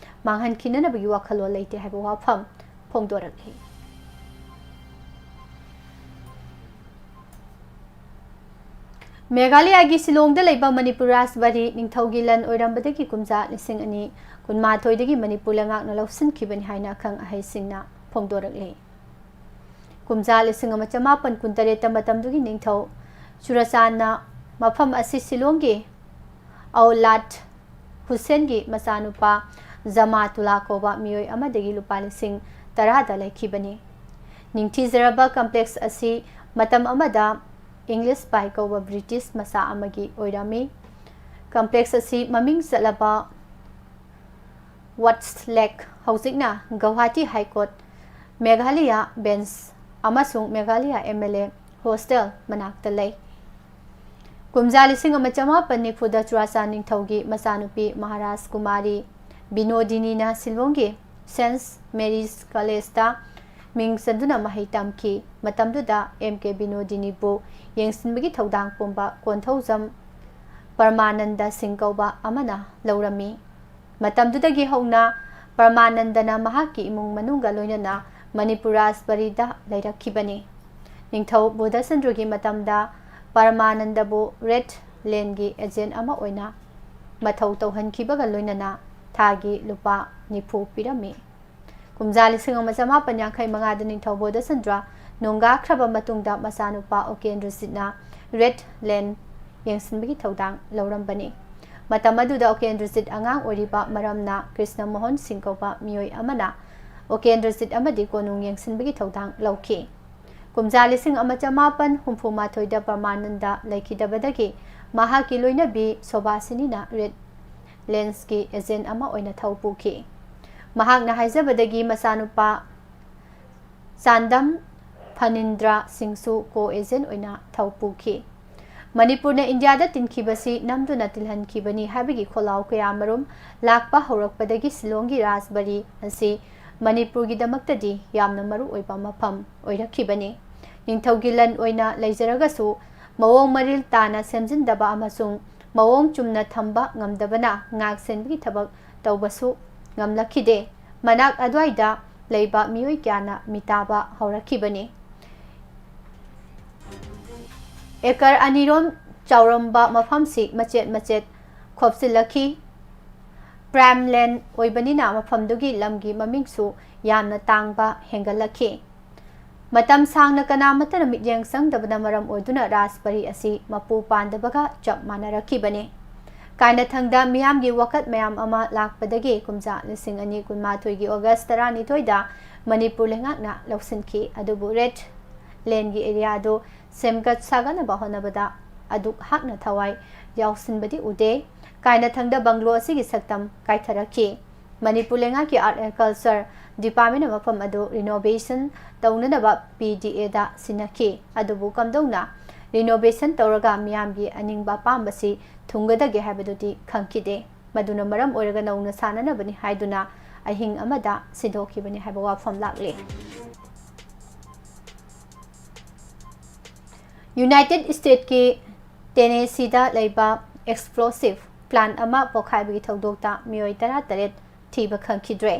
ꯃꯥꯡꯍꯟꯈꯤꯅꯅꯕꯒꯤ ꯋꯥꯈꯜꯂꯣꯟ ꯂꯩꯇꯦ ꯍꯥꯏꯕ ꯋꯥꯐꯝ ꯐꯣꯡꯗꯣꯔꯛꯂꯤ꯫ ꯃꯦꯘꯥꯂꯌꯥꯒꯤ ꯁꯤꯂꯣꯡꯗ ꯂꯩꯕ ꯃꯅꯤꯄꯨꯔ ꯔꯥꯖꯕꯥꯔꯤ ꯅꯤꯡꯊꯧꯒꯤ ꯂꯟ ꯑꯣꯏꯔꯝꯕꯗꯒꯤ ꯀꯨꯝꯖꯥ ꯂꯤꯁꯤꯡ ꯑꯅꯤ ꯀꯨꯟꯃꯥꯊꯣꯏꯗꯒꯤ ꯃꯅꯤꯄꯨꯔ ꯂꯩꯉꯥꯛꯅ ꯂꯧꯁꯤꯟꯈꯤꯕꯅꯤ ꯍꯥꯏꯅ ꯑꯈꯪ ꯑꯍꯩꯁꯤꯡꯅ ꯐꯣꯡꯗꯣꯔꯛꯂꯤ꯫ ꯀꯨꯝꯖꯥ ꯂꯤꯁꯤꯡ ꯑꯃ ꯆꯃꯥꯄꯟ ꯀꯨꯟꯇꯔꯦꯠꯇ ꯃꯇꯝꯗꯨꯒꯤ ꯅꯤꯡꯊꯧ ꯆꯨꯔꯆꯥꯟꯅ ꯃꯐꯝ ꯑꯁꯤ ꯁꯤꯂꯣꯡꯒꯤ ꯑꯧꯂꯥꯗ ꯍꯨꯁꯦꯟꯒꯤ ꯃꯆꯥꯅꯨꯄꯥ ꯖꯃꯥꯇꯨꯂꯥ ꯀꯧꯕ ꯃꯤꯑꯣꯏ ꯑꯃꯗꯒꯤ ꯂꯨꯄꯥ ꯂꯤꯁꯤꯡ ꯇꯔꯥꯗ ꯂꯩꯈꯤꯕꯅꯤ꯫ ꯅꯤꯡꯊꯤꯖꯔꯕ ꯀꯝꯄ꯭ꯂꯦꯛꯁ ꯑꯁꯤ ꯃꯇꯝ ꯑꯃꯗ ꯏꯪꯂꯤꯁ ꯕꯥꯏ ꯀꯧꯕ ꯕ꯭ꯔꯤꯇꯤꯁ ꯃꯆꯥ ꯑꯃꯒꯤ ꯑꯣꯏꯔꯝꯃꯤ꯫ ꯀꯝꯄ꯭ꯂꯦꯛꯁ ꯑꯁꯤ ꯃꯃꯤꯡ ꯆꯠꯂꯕ ꯋꯥꯠꯁ ꯂꯦꯛ, ꯍꯧꯖꯤꯛꯅ Guwahati high court, Meghalaya bench ꯑꯃꯁꯨꯡ ꯃꯦꯘꯥꯂꯌꯥ MLA ꯍꯣꯁꯇꯦꯜ ꯃꯅꯥꯛꯇ ꯂꯩ꯫ ꯀꯨꯝꯖꯥ ꯂꯤꯁꯤꯡ ꯑꯃ ꯆꯃꯥꯄꯟ ꯅꯤꯐꯨꯗ ꯆꯨꯔꯥꯆꯥꯟ ꯅꯤꯡꯊꯧꯒꯤ ꯃꯆꯥꯅꯨꯄꯤ ꯃꯍꯥꯔꯥꯖ ꯀꯨꯃꯥꯔꯤ ꯕꯤꯅꯣꯗꯤꯅꯤꯅ ꯁꯤꯂꯣꯡꯒꯤ ꯁꯦꯟꯠ ꯃꯦꯔꯤꯁ ꯀꯂꯦꯖꯇ ꯃꯤꯡ ꯆꯟꯗꯨꯅ ꯃꯍꯩ ꯇꯝꯈꯤ꯫ ꯃꯇꯝꯗꯨꯗ M K ꯕꯤꯅꯣꯗꯤꯅꯤꯕꯨ ꯌꯦꯡꯁꯤꯟꯕꯒꯤ ꯊꯧꯗꯥꯡ ꯄꯨꯝꯕ ꯀꯣꯟꯊꯧꯖꯝ ꯄꯔꯃꯥꯅꯟꯗ ꯁꯤꯡ ꯀꯧꯕ ꯑꯃꯅ ꯂꯧꯔꯝꯃꯤ꯫ ꯃꯇꯝꯗꯨꯗꯒꯤ ꯍꯧꯅ ꯄꯔꯃꯥꯅꯟꯗꯅ ꯃꯍꯥꯛꯀꯤ ꯏꯃꯨꯡ ꯃꯅꯨꯡꯒ ꯂꯣꯏꯅꯅ ꯃꯅꯤꯄꯨꯔ ꯔꯥꯖꯕꯔꯤꯗ ꯂꯩꯔꯛꯈꯤꯕꯅꯤ꯫ ꯅꯤꯡꯊꯧ ꯕꯣꯙꯆꯟꯗ꯭ꯔꯒꯤ ꯃꯇꯝꯗ ꯄꯔꯃꯥꯅꯟꯗꯕꯨ ꯔꯦꯗ ꯂꯦꯟꯒꯤ ꯑꯦꯖꯦꯟ ꯑꯃ ꯑꯣꯏꯅ ꯃꯊꯧ ꯇꯧꯍꯟꯈꯤꯕꯒ ꯂꯣꯏꯅꯅ ꯊꯥꯒꯤ ꯂꯨꯄꯥ ꯅꯤꯐꯨ ꯄꯤꯔꯝꯃꯤ꯫ ꯀꯨꯝꯖꯥ ꯂꯤꯁꯤꯡ ꯑꯃ ꯆꯃꯥꯄꯟ ꯌꯥꯡꯈꯩ ꯃꯉꯥꯗ ꯅꯤꯡꯊꯧ ꯕꯣꯙꯆꯟꯗ꯭ꯔ ꯅꯣꯡꯒꯥꯈ꯭ꯔꯕ ꯃꯇꯨꯡꯗ ꯃꯆꯥꯅꯨꯄꯥ ꯎꯀꯦꯟꯗ꯭ꯔꯖꯤꯠꯅ ꯔꯦꯗ ꯂꯦꯟ ꯌꯦꯡꯁꯤꯟꯕꯒꯤ ꯊꯧꯗꯥꯡ ꯂꯧꯔꯝꯕꯅꯤ꯫ ꯃꯇꯝ ꯑꯗꯨꯗ ꯎꯀꯦꯟꯗ꯭ꯔꯖꯤꯠ ꯑꯉꯥꯡ ꯑꯣꯏꯔꯤꯕ ꯃꯔꯝꯅ ꯀ꯭ꯔꯤꯁꯅ ꯃꯣꯍꯟ ꯁꯤꯡ ꯀꯧꯕ ꯃꯤꯑꯣꯏ ꯑꯃꯅ ꯎꯀꯦꯟꯗ꯭ꯔꯖꯤꯠ ꯑꯃꯗꯤ ꯀꯣꯅꯨꯡ ꯌꯦꯡꯁꯤꯟꯕꯒꯤ ꯊꯧꯗꯥꯡ ꯂꯧꯈꯤ꯫ ꯀꯨꯝꯖꯥ ꯂꯤꯁꯤꯡ ꯑꯃ ꯆꯃꯥꯄꯟ ꯍꯨꯝꯐꯨ ꯃꯥꯊꯣꯏꯗ ꯄꯔꯃꯥꯅꯟꯗ ꯂꯩꯈꯤꯗꯕꯗꯒꯤ ꯃꯍꯥꯛꯀꯤ ꯂꯣꯏꯅꯕꯤ ꯁꯣꯚꯥꯁꯤꯅꯤꯅ ꯔꯦꯗ ꯂꯦꯟꯁꯀꯤ ꯑꯦꯖꯦꯟ ꯑꯃ ꯑꯣꯏꯅ ꯊꯧ ꯄꯨꯈꯤ꯫ ꯃꯍꯥꯛꯅ ꯍꯥꯏꯖꯕꯗꯒꯤ ꯃꯆꯥꯅꯨꯄꯥ ꯆꯥꯟꯗꯝ ꯐꯅꯤꯟꯗ꯭ꯔ ꯁꯤꯡꯁꯨ ꯀꯣ ꯑꯦꯖꯦꯟ ꯑꯣꯏꯅ ꯊꯧ ꯄꯨꯈꯤ꯫ ꯃꯅꯤꯄꯨꯔꯅ ꯏꯟꯗꯤꯌꯥꯗ ꯇꯤꯟꯈꯤꯕꯁꯤ ꯅꯝꯗꯨꯅ ꯇꯤꯜꯍꯟꯈꯤꯕꯅꯤ ꯍꯥꯏꯕꯒꯤ ꯈꯣꯜꯂꯥꯎ ꯀꯌꯥꯃꯔꯨꯝ ꯂꯥꯛꯄ ꯍꯧꯔꯛꯄꯗꯒꯤ ꯁꯤꯂꯣꯡꯒꯤ ꯔꯥꯖꯕꯔꯤ ꯑꯁꯤ ꯃꯅꯤꯄꯨꯔꯒꯤꯗꯃꯛꯇꯗꯤ ꯌꯥꯝꯅ ꯃꯔꯨ ꯑꯣꯏꯕ ꯃꯐꯝ ꯑꯣꯏꯔꯛꯈꯤꯕꯅꯤ꯫ ꯅꯤꯡꯊꯧꯒꯤ ꯂꯟ ꯑꯣꯏꯅ ꯂꯩꯖꯔꯒꯁꯨ ꯃꯑꯣꯡ ꯃꯔꯤꯜ ꯇꯥꯅ ꯁꯦꯝꯖꯤꯟꯗꯕ ꯑꯃꯁꯨꯡ ꯃꯑꯣꯡ ꯆꯨꯝꯅ ꯊꯝꯕ ꯉꯝꯗꯕꯅ ꯉꯥꯛ ꯁꯦꯟꯕꯒꯤ ꯊꯕꯛ ꯇꯧꯕꯁꯨ ꯉꯝꯂꯛꯈꯤꯗꯦ꯫ ꯃꯅꯥꯛ ꯑꯗꯨꯋꯥꯏꯗ ꯂꯩꯕ ꯃꯤꯑꯣꯏ ꯀꯌꯥꯅ ꯃꯤꯇꯥꯕ ꯍꯧꯔꯛꯈꯤꯕꯅꯤ꯫ ꯑꯦꯀꯔ ꯑꯅꯤꯔꯣꯝ ꯆꯥꯎꯔꯝꯕ ꯃꯐꯝꯁꯤ ꯃꯆꯦꯠ ꯃꯆꯦꯠ ꯈꯣꯞꯆꯤꯜꯂꯛꯈꯤ꯫ ꯄ꯭ꯔꯥꯏꯝ ꯂꯦꯟ ꯑꯣꯏꯕꯅꯤꯅ ꯃꯐꯝꯗꯨꯒꯤ ꯂꯝꯒꯤ ꯃꯃꯤꯡꯁꯨ ꯌꯥꯝꯅ ꯇꯥꯡꯕ ꯍꯦꯟꯒꯠꯂꯛꯈꯤ꯫ ꯃꯇꯝ ꯁꯥꯡꯅ ꯀꯅꯥꯃꯠꯇꯅ ꯃꯤꯠꯌꯦꯡ ꯆꯪꯗꯕꯅ ꯃꯔꯝ ꯑꯣꯏꯗꯨꯅ ꯔꯥꯖꯕꯔꯤ ꯑꯁꯤ ꯃꯄꯨ ꯄꯥꯟꯗꯕꯒ ꯆꯞ ꯃꯥꯟꯅꯔꯛꯈꯤꯕꯅꯤ꯫ ꯀꯥꯏꯅꯊꯪꯗ ꯃꯤꯌꯥꯝꯒꯤ ꯋꯥꯀꯠ ꯃꯌꯥꯝ ꯑꯃ ꯂꯥꯛꯄꯗꯒꯤ ꯀꯨꯝꯖꯥ ꯂꯤꯁꯤꯡ ꯑꯅꯤ ꯀꯨꯟꯃꯥꯊꯣꯏꯒꯤ ꯑꯣꯒꯁ ꯇꯔꯥꯅꯤꯊꯣꯏꯗ ꯃꯅꯤꯄꯨꯔ ꯂꯩꯉꯥꯛꯅ ꯂꯧꯁꯤꯟꯈꯤ꯫ ꯑꯗꯨꯕꯨ ꯔꯦꯗ ꯂꯦꯟꯒꯤ ꯑꯦꯔꯤꯌꯥ ꯑꯗꯨ ꯁꯦꯝꯒꯠ ꯁꯥꯒꯠꯅꯕ ꯍꯣꯠꯅꯕꯗ ꯑꯗꯨꯛ ꯍꯥꯛꯅ ꯊꯋꯥꯏ ꯌꯥꯎꯁꯤꯟꯕꯗꯤ ꯎꯗꯦ꯫ ꯀꯥꯏꯅꯊꯪꯗ ꯕꯪꯒ꯭ꯂꯣ ꯑꯁꯤꯒꯤ ꯁꯛꯇꯝ ꯀꯥꯏꯊꯔꯛꯈꯤ꯫ ꯃꯅꯤꯄꯨꯔ ꯂꯩꯉꯥꯛꯀꯤ ꯑꯥꯔꯠ ꯑꯦꯟ ꯀꯜꯆꯔ ꯗꯤꯄꯥꯔꯠꯃꯦꯟꯅ ꯃꯐꯝ ꯑꯗꯨ ꯔꯤꯅꯣꯚꯦꯁꯟ ꯇꯧꯅꯅꯕ ꯄꯤ ꯗꯤ ꯑꯦꯗ ꯁꯤꯟꯅꯈꯤ꯫ ꯑꯗꯨꯕꯨ ꯀꯝꯗꯧꯅ ꯔꯤꯅꯣꯚꯦꯁꯟ ꯇꯧꯔꯒ ꯃꯤꯌꯥꯝꯒꯤ ꯑꯅꯤꯡꯕ ꯑꯄꯥꯝꯕꯁꯤ ꯊꯨꯡꯒꯗꯒꯦ ꯍꯥꯏꯕꯗꯨꯗꯤ ꯈꯪꯈꯤꯗꯦ꯫ ꯃꯗꯨꯅ ꯃꯔꯝ ꯑꯣꯏꯔꯒ ꯅꯧꯅ ꯁꯥꯟꯅꯅꯕꯅꯤ ꯍꯥꯏꯗꯨꯅ ꯑꯍꯤꯡ ꯑꯃꯗ ꯁꯤꯟꯗꯣꯛꯈꯤꯕꯅꯤ ꯍꯥꯏꯕ ꯋꯥꯐꯝ ꯂꯥꯛꯂꯤ꯫ ꯌꯨꯅꯥꯏꯇꯦꯗ ꯁ꯭ꯇꯦꯠꯀꯤ ꯇꯦꯅꯦꯁꯤꯗ ꯂꯩꯕ ꯑꯦꯛꯁꯄ꯭ꯂꯣꯁꯤꯚ ꯄ꯭ꯂꯥꯟ ꯑꯃ ꯄꯣꯈꯥꯏꯕꯒꯤ ꯊꯧꯗꯣꯛꯇ ꯃꯤꯑꯣꯏ ꯇꯔꯥꯇꯔꯦꯠ ꯊꯤꯕ ꯈꯪꯈꯤꯗ꯭ꯔꯦ꯫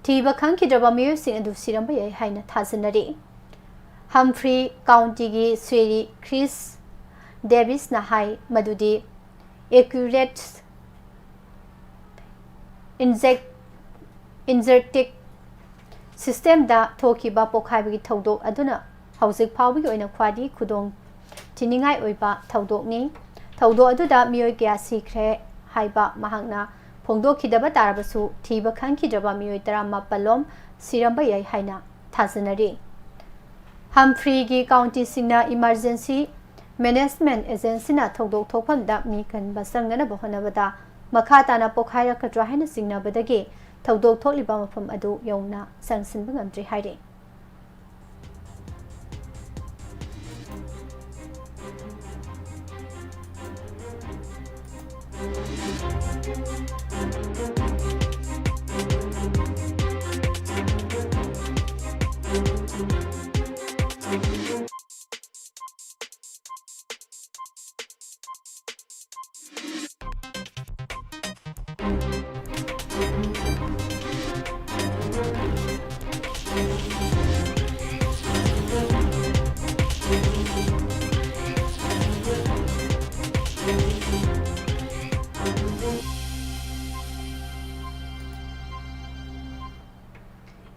ꯊꯤꯕ ꯈꯪꯈꯤꯗ꯭ꯔꯕ ꯃꯤꯑꯣꯏꯁꯤꯡ ꯑꯗꯨ ꯁꯤꯔꯝꯕ ꯌꯥꯏ ꯍꯥꯏꯅ ꯊꯥꯖꯅꯔꯤ꯫ ꯍꯝꯐ꯭ꯔꯤ ꯀꯥꯎꯟꯇꯤꯒꯤ ꯁ꯭ꯔꯤ ꯀ꯭ꯔꯤꯁ ꯗꯦꯕꯤꯁꯅ ꯍꯥꯏ ꯃꯗꯨꯗꯤ ꯑꯦꯀ꯭ꯌꯨꯔꯦꯠ ꯏꯟꯖꯦꯛ-, ꯏꯟꯖꯦꯛꯇꯤꯛ ꯁꯤꯁꯇꯦꯝꯗ ꯊꯣꯛꯈꯤꯕ ꯄꯣꯈꯥꯏꯕꯒꯤ ꯊꯧꯗꯣꯛ ꯑꯗꯨꯅ ꯍꯧꯖꯤꯛ ꯐꯥꯎꯕꯒꯤ ꯑꯣꯏꯅ ꯈ꯭ꯋꯥꯏꯗꯒꯤ ꯈꯨꯗꯣꯡ ꯊꯤꯅꯤꯡꯉꯥꯏ ꯑꯣꯏꯕ ꯊꯧꯗꯣꯛꯅꯤ꯫ ꯊꯧꯗꯣꯛ ꯑꯗꯨꯗ ꯃꯤꯑꯣꯏ ꯀꯌꯥ ꯁꯤꯈ꯭ꯔꯦ ꯍꯥꯏꯕ ꯃꯍꯥꯛꯅ ꯐꯣꯡꯗꯣꯛꯈꯤꯗꯕ ꯇꯥꯔꯕꯁꯨ, ꯊꯤꯕ ꯈꯪꯈꯤꯗ꯭ꯔꯕ ꯃꯤꯑꯣꯏ ꯇꯔꯥꯃꯥꯄꯜ ꯂꯣꯝ ꯁꯤꯔꯝꯕ ꯌꯥꯏ ꯍꯥꯏꯅ ꯊꯥꯖꯅꯔꯤ꯫ ꯍꯝꯐ꯭ꯔꯤꯒꯤ ꯀꯥꯎꯟꯇꯤꯁꯤꯡꯅ ꯏꯃꯔꯖꯦꯟꯁꯤ ꯃꯦꯅꯦꯖꯃꯦꯟ ꯑꯦꯖꯦꯟꯁꯤꯅ ꯊꯧꯗꯣꯛ ꯊꯣꯛꯐꯝꯗ ꯃꯤ ꯀꯟꯕ ꯆꯪꯅꯅꯕ ꯍꯣꯠꯅꯕꯗ ꯃꯈꯥ ꯇꯥꯅ ꯄꯣꯈꯥꯏꯔꯛꯀꯗ꯭ꯔꯥ ꯍꯥꯏꯅ ꯆꯤꯡꯅꯕꯗꯒꯤ ꯊꯧꯗꯣꯛ ꯊꯣꯛꯂꯤꯕ ꯃꯐꯝ ꯑꯗꯨ ꯌꯧꯅ ꯆꯪꯁꯤꯟꯕ ꯉꯝꯗ꯭ꯔꯤ ꯍꯥꯏꯔꯤ꯫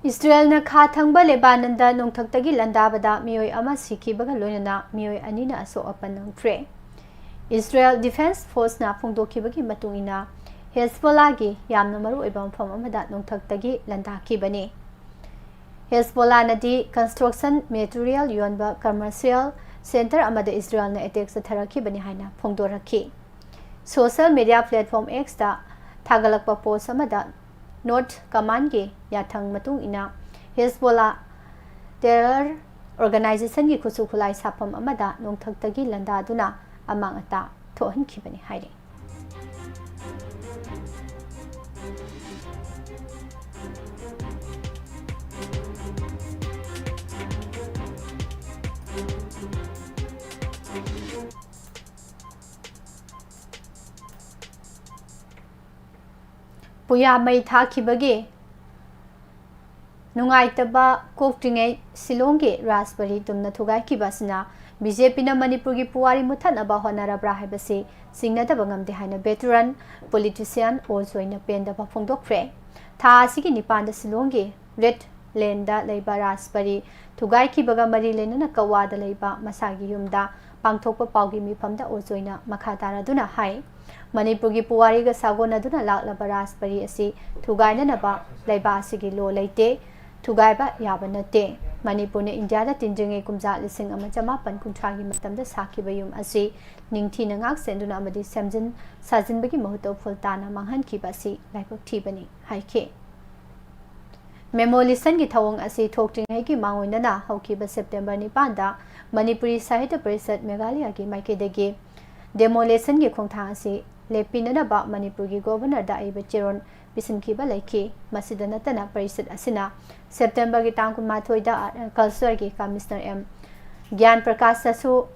ꯏꯁꯔꯦꯜꯅ ꯈꯥ ꯊꯪꯕ ꯂꯦꯕꯥꯅꯟꯗ ꯅꯣꯡꯊꯛꯇꯒꯤ ꯂꯥꯟꯗꯥꯕꯗ ꯃꯤꯑꯣꯏ ꯑꯃ ꯁꯤꯈꯤꯕꯒ ꯂꯣꯏꯅꯅ ꯃꯤꯑꯣꯏ ꯑꯅꯤꯅ ꯑꯁꯣꯛ ꯑꯄꯟ ꯅꯪꯈ꯭ꯔꯦ꯫ ꯏꯁꯔꯦꯜ ꯗꯤꯐꯦꯟꯁ ꯐꯣꯔꯁꯅ ꯐꯣꯡꯗꯣꯛꯈꯤꯕꯒꯤ ꯃꯇꯨꯡ ꯏꯟꯅ, ꯍꯦꯖꯕꯣꯂꯥꯒꯤ ꯌꯥꯝꯅ ꯃꯔꯨꯑꯣꯏꯕ ꯃꯐꯝ ꯑꯃꯗ ꯅꯣꯡꯊꯛꯇꯒꯤ ꯂꯥꯟꯗꯥꯈꯤꯕꯅꯤ꯫ ꯍꯦꯖꯕꯣꯂꯥꯅꯗꯤ ꯀꯟꯁꯇ꯭ꯔꯛꯁꯟ ꯃꯦꯇꯔꯤꯌꯦꯜ ꯌꯣꯟꯕ ꯀꯃꯔꯁꯤꯌꯦꯜ ꯁꯦꯟꯇꯔ ꯑꯃꯗ ꯏꯁꯔꯦꯜꯅ ꯑꯦꯇꯦꯛ ꯆꯠꯊꯔꯛꯈꯤꯕꯅꯤ ꯍꯥꯏꯅ ꯐꯣꯡꯗꯣꯔꯛꯈꯤ꯫ ꯁꯣꯁꯤꯌꯦꯜ ꯃꯤꯗꯤꯌꯥ ꯄ꯭ꯂꯦꯠꯐꯣꯔꯝ ꯑꯦꯛꯁꯇ ꯊꯥꯒꯠꯂꯛꯄ ꯄꯣꯁ ꯑꯃꯗ, ꯅꯣꯔꯊ ꯀꯃꯥꯟꯒꯤ ꯌꯥꯊꯪ ꯃꯇꯨꯡ ꯏꯟꯅ, ꯍꯦꯖꯕꯣꯂꯥ ꯇꯦꯔꯔ ꯑꯣꯔꯒꯅꯥꯏꯖꯦꯁꯟꯒꯤ ꯈꯨꯠꯁꯨ ꯈꯨꯠꯂꯥꯏ ꯁꯥꯐꯝ ꯑꯃꯗ ꯅꯣꯡꯊꯛꯇꯒꯤ ꯂꯥꯟꯗꯥꯗꯨꯅ ꯑꯃꯥꯡ ꯑꯇꯥ ꯊꯣꯛꯍꯟꯈꯤꯕꯅꯤ ꯍꯥꯏꯔꯤ꯫ ꯎꯌꯥ ꯃꯩ ꯊꯥꯈꯤꯕꯒꯤ ꯅꯨꯡꯉꯥꯏꯇꯕ ꯀꯣꯛꯇ꯭ꯔꯤꯉꯩ ꯁꯤꯂꯣꯡꯒꯤ ꯔꯥꯖꯕꯥꯔꯤ ꯇꯨꯝꯅ ꯊꯨꯒꯥꯏꯈꯤꯕ ꯑꯁꯤꯅ ꯕꯤ ꯖꯦ ꯄꯤꯅ ꯃꯅꯤꯄꯨꯔꯒꯤ ꯄꯨꯋꯥꯔꯤ ꯃꯨꯠꯊꯠꯅꯕ ꯍꯣꯠꯅꯔꯕ꯭ꯔꯥ ꯍꯥꯏꯕꯁꯤ ꯆꯤꯡꯅꯗꯕ ꯉꯝꯗꯦ ꯍꯥꯏꯅ veteran politician ꯑꯣ ꯖꯣꯏꯅ ꯄꯦꯟꯗꯕ ꯐꯣꯡꯗꯣꯛꯈ꯭ꯔꯦ꯫ ꯊꯥ ꯑꯁꯤꯒꯤ ꯅꯤꯄꯥꯟꯗ ꯁꯤꯂꯣꯡꯒꯤ ꯔꯦꯗ ꯂꯦꯟꯗ ꯂꯩꯕ ꯔꯥꯖꯕꯥꯔꯤ ꯊꯨꯒꯥꯏꯈꯤꯕꯒ ꯃꯔꯤ ꯂꯩꯅꯅ ꯀꯋꯥꯗ ꯂꯩꯕ ꯃꯁꯥꯒꯤ ꯌꯨꯝꯗ ꯄꯥꯡꯊꯣꯛꯄ ꯄꯥꯎꯒꯤ ꯃꯤꯐꯝꯗ ꯑꯣ ꯖꯣꯏꯅ ꯃꯈꯥ ꯇꯥꯔꯗꯨꯅ ꯍꯥꯏ, ꯃꯅꯤꯄꯨꯔꯒꯤ ꯄꯨꯋꯥꯔꯤꯒ ꯁꯥꯒꯣꯟꯅꯗꯨꯅ ꯂꯥꯛꯂꯕ ꯔꯥꯖꯕꯥꯔꯤ ꯑꯁꯤ ꯊꯨꯒꯥꯏꯅꯅꯕ ꯂꯩꯕꯥꯛ ꯑꯁꯤꯒꯤ ꯂꯣ ꯂꯩꯇꯦ, ꯊꯨꯒꯥꯏꯕ ꯌꯥꯕ ꯅꯠꯇꯦ꯫ ꯃꯅꯤꯄꯨꯔꯅ ꯏꯟꯗꯤꯌꯥꯗ ꯇꯤꯟꯗ꯭ꯔꯤꯉꯩ ꯀꯨꯝꯖꯥ ꯂꯤꯁꯤꯡ ꯑꯃ ꯆꯃꯥꯄꯟ ꯀꯨꯟꯊ꯭ꯔꯥꯒꯤ ꯃꯇꯝꯗ ꯁꯥꯈꯤꯕ ꯌꯨꯝ ꯑꯁꯤ ꯅꯤꯡꯊꯤꯅ ꯉꯥꯛ ꯁꯦꯟꯗꯨꯅ ꯑꯃꯗꯤ ꯁꯦꯝꯖꯤꯟ ꯁꯥꯖꯤꯟꯕꯒꯤ ꯃꯍꯨꯠꯇ ꯎꯐꯨꯜ ꯇꯥꯅ ꯃꯥꯡꯍꯟꯈꯤꯕ ꯑꯁꯤ ꯂꯥꯏꯕꯛ ꯊꯤꯕꯅꯤ ꯍꯥꯏꯈꯤ꯫ Demolitionꯒꯤ ꯊꯧꯑꯣꯡ ꯑꯁꯤ ꯊꯣꯛꯇ꯭ꯔꯤꯉꯩꯒꯤ ꯃꯥꯡꯑꯣꯏꯅꯅ ꯍꯧꯈꯤꯕ ꯁꯦꯞꯇꯦꯝꯕꯔ ꯅꯤꯄꯥꯟꯗ ꯃꯅꯤꯄꯨꯔꯤ ꯁꯥꯍꯤꯇ꯭ꯌ ꯄꯔꯤꯁꯠ ꯃꯦꯘꯥꯂꯌꯒꯤ ꯃꯥꯏꯀꯩꯗꯒꯤ demolitionꯒꯤ ꯈꯣꯡꯊꯥꯡ ꯑꯁꯤ ꯂꯦꯞꯄꯤꯅꯅꯕ ꯃꯅꯤꯄꯨꯔꯒꯤ Governorꯗ ꯑꯏꯕ ꯆꯦꯔꯣꯜ ꯄꯤꯁꯤꯟꯈꯤꯕ ꯂꯩꯈꯤ꯫ ꯃꯁꯤꯗ ꯅꯠꯇꯅ ꯄꯔꯤꯁꯠ ꯑꯁꯤꯅ ꯁꯦꯞꯇꯦꯝꯕꯔꯒꯤ ꯇꯥꯡ ꯀꯨꯟꯃꯥꯊꯣꯏꯗ Art and Cultureꯒꯤ Commissioner ꯑꯦꯝ ꯒ꯭ꯌꯥꯟ ꯄ꯭ꯔꯀꯥꯁꯇꯁꯨ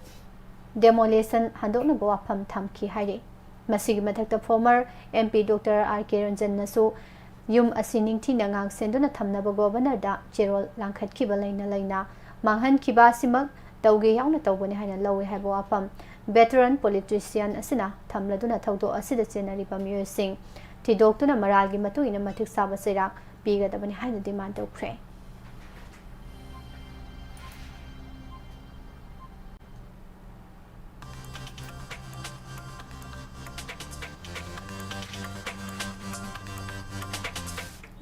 demolition ꯍꯟꯗꯣꯛꯅꯕ ꯋꯥꯐꯝ ꯊꯝꯈꯤ ꯍꯥꯏꯔꯤ꯫ ꯃꯁꯤꯒꯤ ꯃꯊꯛꯇ former M P Doctor R K ꯔꯟꯖꯟꯅꯁꯨ ꯌꯨꯝ ꯑꯁꯤ ꯅꯤꯡꯊꯤꯅ ꯉꯥꯛ ꯁꯦꯟꯗꯨꯅ ꯊꯝꯅꯕ Governorꯗ ꯆꯦꯔꯣꯜ ꯂꯥꯡꯈꯠꯈꯤꯕ ꯂꯩꯅ ꯂꯩꯅ ꯃꯥꯡꯍꯟꯈꯤꯕ ꯑꯁꯤꯃꯛ ꯇꯧꯒꯦ ꯌꯥꯎꯅ ꯇꯧꯕꯅꯤ ꯍꯥꯏꯅ ꯂꯧꯏ ꯍꯥꯏꯕ ꯋꯥꯐꯝ veteran politician ꯑꯁꯤꯅ ꯊꯝꯂꯗꯨꯅ ꯊꯧꯗꯣꯛ ꯑꯁꯤꯗ ꯆꯦꯟꯅꯔꯤꯕ ꯃꯤꯑꯣꯏꯁꯤꯡ ꯊꯤꯗꯣꯛꯇꯨꯅ ꯃꯔꯥꯜꯒꯤ ꯃꯇꯨꯡ ꯏꯟꯅ ꯃꯇꯤꯛ ꯆꯥꯕ ꯆꯩꯔꯥꯛ ꯄꯤꯒꯗꯕꯅꯤ ꯍꯥꯏꯅ demand ꯇꯧꯈ꯭ꯔꯦ꯫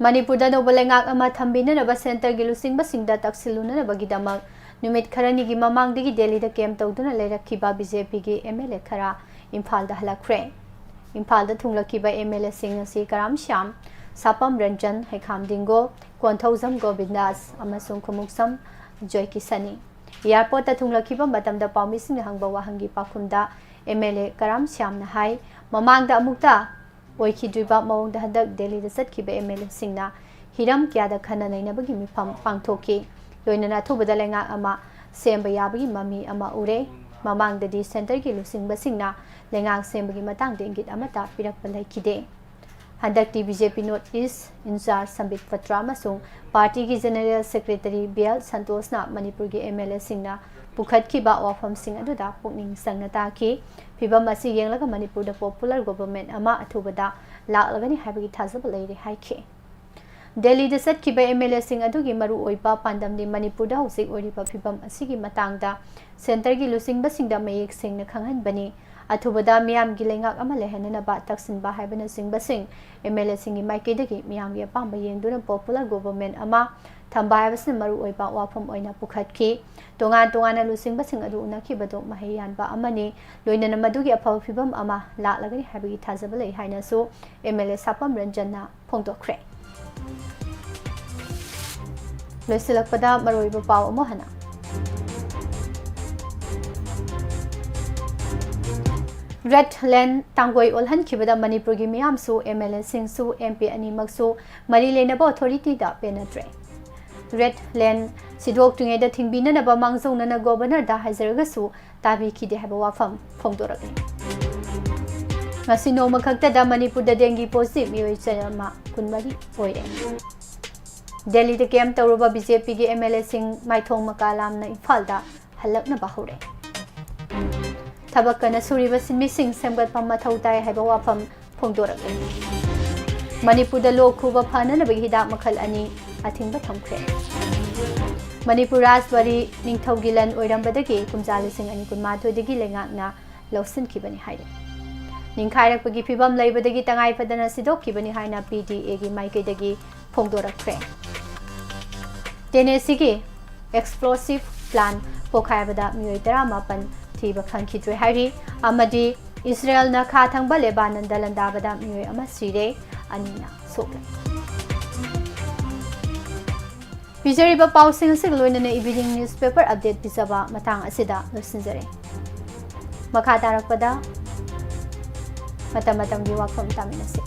ꯃꯅꯤꯄꯨꯔꯗ ꯑꯅꯧꯕ ꯂꯩꯉꯥꯛ ꯑꯃ ꯊꯝꯕꯤꯅꯅꯕ centreꯒꯤ ꯂꯨꯆꯤꯡꯕꯁꯤꯡꯗ ꯇꯛꯁꯤꯜꯂꯨꯅꯅꯕꯒꯤꯗꯃꯛ ꯅꯨꯃꯤꯠ ꯈꯔꯅꯤꯒꯤ ꯃꯃꯥꯡꯗꯒꯤ ꯗꯦꯜꯂꯤꯗ camp ꯇꯧꯗꯨꯅ ꯂꯩꯔꯛꯈꯤꯕ B J Pꯒꯤ M L A ꯈꯔ ꯏꯝꯐꯥꯜꯗ ꯍꯜꯂꯛꯈ꯭ꯔꯦ꯫ ꯏꯝꯐꯥꯜꯗ ꯊꯨꯡꯂꯛꯈꯤꯕ M L Aꯁꯤꯡ ꯑꯁꯤ ꯀꯔꯥꯝ ꯁ꯭ꯌꯥꯝ, ꯁꯥꯄꯝ ꯔꯟꯖꯟ, ꯍꯩꯈꯥꯝ ꯗꯤꯡꯒꯣ, ꯀꯣꯟꯊꯧꯖꯝ ꯒꯣꯕꯤꯟꯗꯥꯁ ꯑꯃꯁꯨꯡ ꯈꯨꯃꯨꯛꯁꯝ ꯖꯣꯏꯀꯤꯁꯟꯅꯤ꯫ Airportꯇ ꯊꯨꯡꯂꯛꯈꯤꯕ ꯃꯇꯝꯗ ꯄꯥꯎꯃꯤꯁꯤꯡꯅ ꯍꯪꯕ ꯋꯥꯍꯪꯒꯤ ꯄꯥꯎꯈꯨꯝꯗ M L A ꯀꯔꯥꯝ ꯁ꯭ꯌꯥꯝꯅ ꯍꯥꯏ, ꯃꯃꯥꯡꯗ ꯑꯃꯨꯛꯇ ꯑꯣꯏꯈꯤꯗ꯭ꯔꯤꯕ ꯃꯑꯣꯡꯗ ꯍꯟꯗꯛ ꯗꯦꯜꯂꯤꯗ ꯆꯠꯈꯤꯕ M L Aꯁꯤꯡꯅ ꯍꯤꯔꯝ ꯀꯌꯥꯗ ꯈꯟꯅ ꯅꯩꯅꯕꯒꯤ ꯃꯤꯐꯝ ꯄꯥꯡꯊꯣꯛꯈꯤ꯫ ꯂꯣꯏꯅꯅ ꯑꯊꯨꯕꯗ ꯂꯩꯉꯥꯛ ꯑꯃ ꯁꯦꯝꯕ ꯌꯥꯕꯒꯤ ꯃꯃꯤ ꯑꯃ ꯎꯔꯦ꯫ ꯃꯃꯥꯡꯗꯗꯤ centreꯒꯤ ꯂꯨꯆꯤꯡꯕꯁꯤꯡꯅ ꯂꯩꯉꯥꯛ ꯁꯦꯝꯕꯒꯤ ꯃꯇꯥꯡꯗ ꯏꯪꯒꯤꯠ ꯑꯃꯠꯇ ꯄꯤꯔꯛꯄ ꯂꯩꯈꯤꯗꯦ꯫ ꯍꯟꯗꯛꯇꯤ B J P North East in charge ꯁꯝꯕꯤꯠ Patra ꯑꯃꯁꯨꯡ ꯄꯥꯔꯇꯤꯒꯤ ꯖꯦꯅꯔꯦꯜ ꯁꯦꯀ꯭ꯔꯦꯇꯔꯤ ꯕꯤ ꯑꯦꯜ ꯁꯟꯇꯣꯁꯅ ꯃꯅꯤꯄꯨꯔꯒꯤ ꯑꯦꯝ ꯑꯦꯜ ꯑꯦꯁꯤꯡꯅ ꯄꯨꯈꯠꯈꯤꯕ ꯋꯥꯐꯝꯁꯤꯡ ꯑꯗꯨꯗ ꯄꯨꯛꯅꯤꯡ ꯆꯪꯅ ꯇꯥꯈꯤ꯫ ꯐꯤꯚꯝ ꯑꯁꯤ ꯌꯦꯡꯂꯒ ꯃꯅꯤꯄꯨꯔꯗ ꯄꯣꯄꯨꯂꯔ ꯒꯣꯚꯔꯟꯃꯦꯟꯠ ꯑꯃ ꯑꯊꯨꯕꯗ ꯂꯥꯛꯂꯒꯅꯤ ꯍꯥꯏꯕꯒꯤ ꯊꯥꯖꯕ ꯂꯩꯔꯦ ꯍꯥꯏꯈꯤ꯫ ꯗꯦꯜꯂꯤꯗ ꯆꯠꯈꯤꯕ ꯑꯦꯝ ꯑꯦꯜ ꯑꯦꯁꯤꯡ ꯑꯗꯨꯒꯤ ꯃꯔꯨꯑꯣꯏꯕ ꯄꯥꯟꯗꯝꯗꯤ ꯃꯅꯤꯄꯨꯔꯗ ꯍꯧꯖꯤꯛ ꯑꯣꯏꯔꯤꯕ ꯐꯤꯚꯝ ꯑꯁꯤꯒꯤ ꯃꯇꯥꯡꯗ ꯁꯦꯟꯇꯔꯒꯤ ꯂꯨꯆꯤꯡꯕꯁꯤꯡꯗ ꯃꯌꯦꯛ ꯁꯦꯡꯅ ꯈꯪꯍꯟꯕꯅꯤ꯫ ꯑꯊꯨꯕꯗ ꯃꯤꯌꯥꯝꯒꯤ ꯂꯩꯉꯥꯛ ꯑꯃ ꯂꯩꯍꯟꯅꯅꯕ ꯇꯛꯁꯤꯟꯕ ꯍꯥꯏꯕꯅꯆꯤꯡꯕꯁꯤꯡ ꯑꯦꯝ ꯑꯦꯜ ꯑꯦꯁꯤꯡꯒꯤ ꯃꯥꯏꯀꯩꯗꯒꯤ ꯃꯤꯌꯥꯝꯒꯤ ꯑꯄꯥꯝꯕ ꯌꯦꯡꯗꯨꯅ ꯄꯣꯄꯨꯂꯔ ꯒꯣꯚꯔꯟꯃꯦꯟꯠ ꯑꯃ ꯊꯝꯕ ꯍꯥꯏꯕꯁꯤꯅ ꯃꯔꯨꯑꯣꯏꯕ ꯋꯥꯐꯝ ꯑꯣꯏꯅ ꯄꯨꯈꯠꯈꯤ꯫ ꯇꯣꯉꯥꯟ ꯇꯣꯉꯥꯟꯅ ꯂꯨꯆꯤꯡꯕꯁꯤꯡ ꯑꯗꯨ ꯎꯅꯈꯤꯕꯗꯨ ꯃꯍꯩ ꯌꯥꯟꯕ ꯑꯃꯅꯤ, ꯂꯣꯏꯅꯅ ꯃꯗꯨꯒꯤ ꯑꯐꯕ ꯐꯤꯚꯝ ꯑꯃ ꯂꯥꯛꯂꯒꯅꯤ ꯍꯥꯏꯕꯒꯤ ꯊꯥꯖꯕ ꯂꯩ ꯍꯥꯏꯅꯁꯨ ꯑꯦꯝ ꯑꯦꯜ ꯑꯦ ꯁꯥꯄꯝ ꯔꯟꯖꯟꯅ ꯐꯣꯡꯗꯣꯛꯈ꯭ꯔꯦ꯫ ꯂꯣꯏꯁꯤꯜꯂꯛꯄꯗ ꯃꯔꯨꯑꯣꯏꯕ ꯄꯥꯎ ꯑꯃꯨꯛ ꯍꯟꯅ꯫ ꯔꯦꯗ ꯂꯦꯟ ꯇꯥꯡꯒꯣꯏ ꯑꯣꯜꯍꯟꯈꯤꯕꯗ ꯃꯅꯤꯄꯨꯔꯒꯤ ꯃꯤꯌꯥꯝꯁꯨ ꯑꯦꯝ ꯑꯦꯜ ꯑꯦꯁꯤꯡꯁꯨ ꯑꯦꯝ ꯄꯤ ꯑꯅꯤꯃꯛꯁꯨ ꯃꯔꯤ ꯂꯩꯅꯕ ꯑꯣꯊꯣꯔꯤꯇꯤꯗ ꯄꯦꯟꯅꯗ꯭ꯔꯦ꯫ ꯔꯦꯗ ꯂꯦꯟ ꯁꯤꯗꯣꯛꯇ꯭ꯔꯤꯉꯩꯗ ꯊꯤꯡꯕꯤꯅꯅꯕ ꯃꯥꯡꯖꯧꯅꯅ ꯒꯣꯚꯔꯅꯔꯗ ꯍꯥꯏꯖꯔꯒꯁꯨ ꯇꯥꯕꯤꯈꯤꯗꯦ ꯍꯥꯏꯕ ꯋꯥꯐꯝ ꯐꯣꯡꯗꯣꯔꯛꯂꯤ꯫ ꯉꯁꯤ ꯅꯣꯡꯃ ꯈꯛꯇꯗ ꯃꯅꯤꯄꯨꯔꯗ ꯗꯦꯡꯒꯤ ꯄꯣꯖꯤꯇꯤꯚ ꯃꯤꯑꯣꯏ ꯆꯥꯝꯃ ꯀꯨꯟꯃꯔꯤ ꯑꯣꯏꯔꯦ꯫ ꯗꯦꯜꯂꯤꯗ ꯀꯦꯝꯞ ꯇꯧꯔꯨꯕ ꯕꯤ ꯖꯦ ꯄꯤꯒꯤ ꯑꯦꯝ ꯑꯦꯜ ꯑꯦꯁꯤꯡ ꯃꯥꯏꯊꯣꯡ ꯃꯀꯥ ꯂꯥꯝꯅ ꯏꯝꯐꯥꯜꯗ ꯍꯜꯂꯛꯅꯕ ꯍꯧꯔꯦ꯫ ꯊꯕꯛ ꯀꯟꯅ ꯁꯨꯔꯤꯕ ꯁꯤꯟꯃꯤꯁꯤꯡ ꯁꯦꯝꯒꯠꯄ ꯃꯊꯧ ꯇꯥꯏ ꯍꯥꯏꯕ ꯋꯥꯐꯝ ꯐꯣꯡꯗꯣꯔꯛꯂꯤ꯫ ꯃꯅꯤꯄꯨꯔꯗ ꯂꯣꯛ ꯈꯨꯕ ꯐꯅꯅꯕꯒꯤ ꯍꯤꯗꯥꯛ ꯃꯈꯜ ꯑꯅꯤ ꯑꯊꯤꯡꯕ ꯊꯝꯈ꯭ꯔꯦ꯫ ꯃꯅꯤꯄꯨꯔ ꯔꯥꯖꯋꯥꯔꯤ ꯅꯤꯡꯊꯧꯒꯤ ꯂꯟ ꯑꯣꯏꯔꯝꯕꯗꯒꯤ ꯀꯨꯝꯖꯥ ꯂꯤꯁꯤꯡ ꯑꯅꯤ ꯀꯨꯟꯃꯥꯊꯣꯏꯗꯒꯤ ꯂꯩꯉꯥꯛꯅ ꯂꯧꯁꯤꯟꯈꯤꯕꯅꯤ ꯍꯥꯏꯔꯤ꯫ ꯅꯤꯡꯈꯥꯏꯔꯛꯄꯒꯤ ꯐꯤꯕꯝ ꯂꯩꯕꯗꯒꯤ ꯇꯉꯥꯏ ꯐꯗꯅ ꯁꯤꯗꯣꯛꯈꯤꯕꯅꯤ ꯍꯥꯏꯅ ꯄꯤ ꯗꯤ ꯑꯦꯒꯤ ꯃꯥꯏꯀꯩꯗꯒꯤ ꯐꯣꯡꯗꯣꯔꯛꯈ꯭ꯔꯦ꯫ ꯇꯦꯅꯦꯁꯤꯒꯤ ꯑꯦꯛꯁꯄ꯭ꯂꯣꯁꯤꯚ ꯄ꯭ꯂꯥꯟ ꯄꯣꯈꯥꯏꯕꯗ ꯃꯤꯑꯣꯏ ꯇꯔꯥꯃꯥꯄꯟ ꯊꯤꯕ ꯐꯪꯈꯤꯗ꯭ꯔꯦ ꯍꯥꯏꯔꯤ, ꯑꯃꯗꯤ ꯏꯁꯔꯦꯜꯅ ꯈꯥ ꯊꯪꯕ ꯂꯦꯕꯥꯅꯟꯗ ꯂꯥꯟꯗꯥꯕꯗ ꯃꯤꯑꯣꯏ ꯑꯃ ꯁꯤꯔꯦ, ꯑꯅꯤꯅ ꯁꯣꯛꯂꯦ꯫ ꯄꯤꯖꯔꯤꯕ ꯄꯥꯎꯁꯤꯡ ꯑꯁꯤꯒ ꯂꯣꯏꯅꯅ evening newspaper update ꯄꯤꯖꯕ ꯃꯇꯥꯡ ꯑꯁꯤꯗ ꯂꯣꯏꯁꯤꯟꯖꯔꯦ꯫ ꯃꯈꯥ ꯇꯥꯔꯛꯄꯗ ꯃꯇꯝ ꯃꯇꯝꯒꯤ ꯋꯥꯐꯝ ꯇꯥꯃꯤꯟꯅꯁꯤ꯫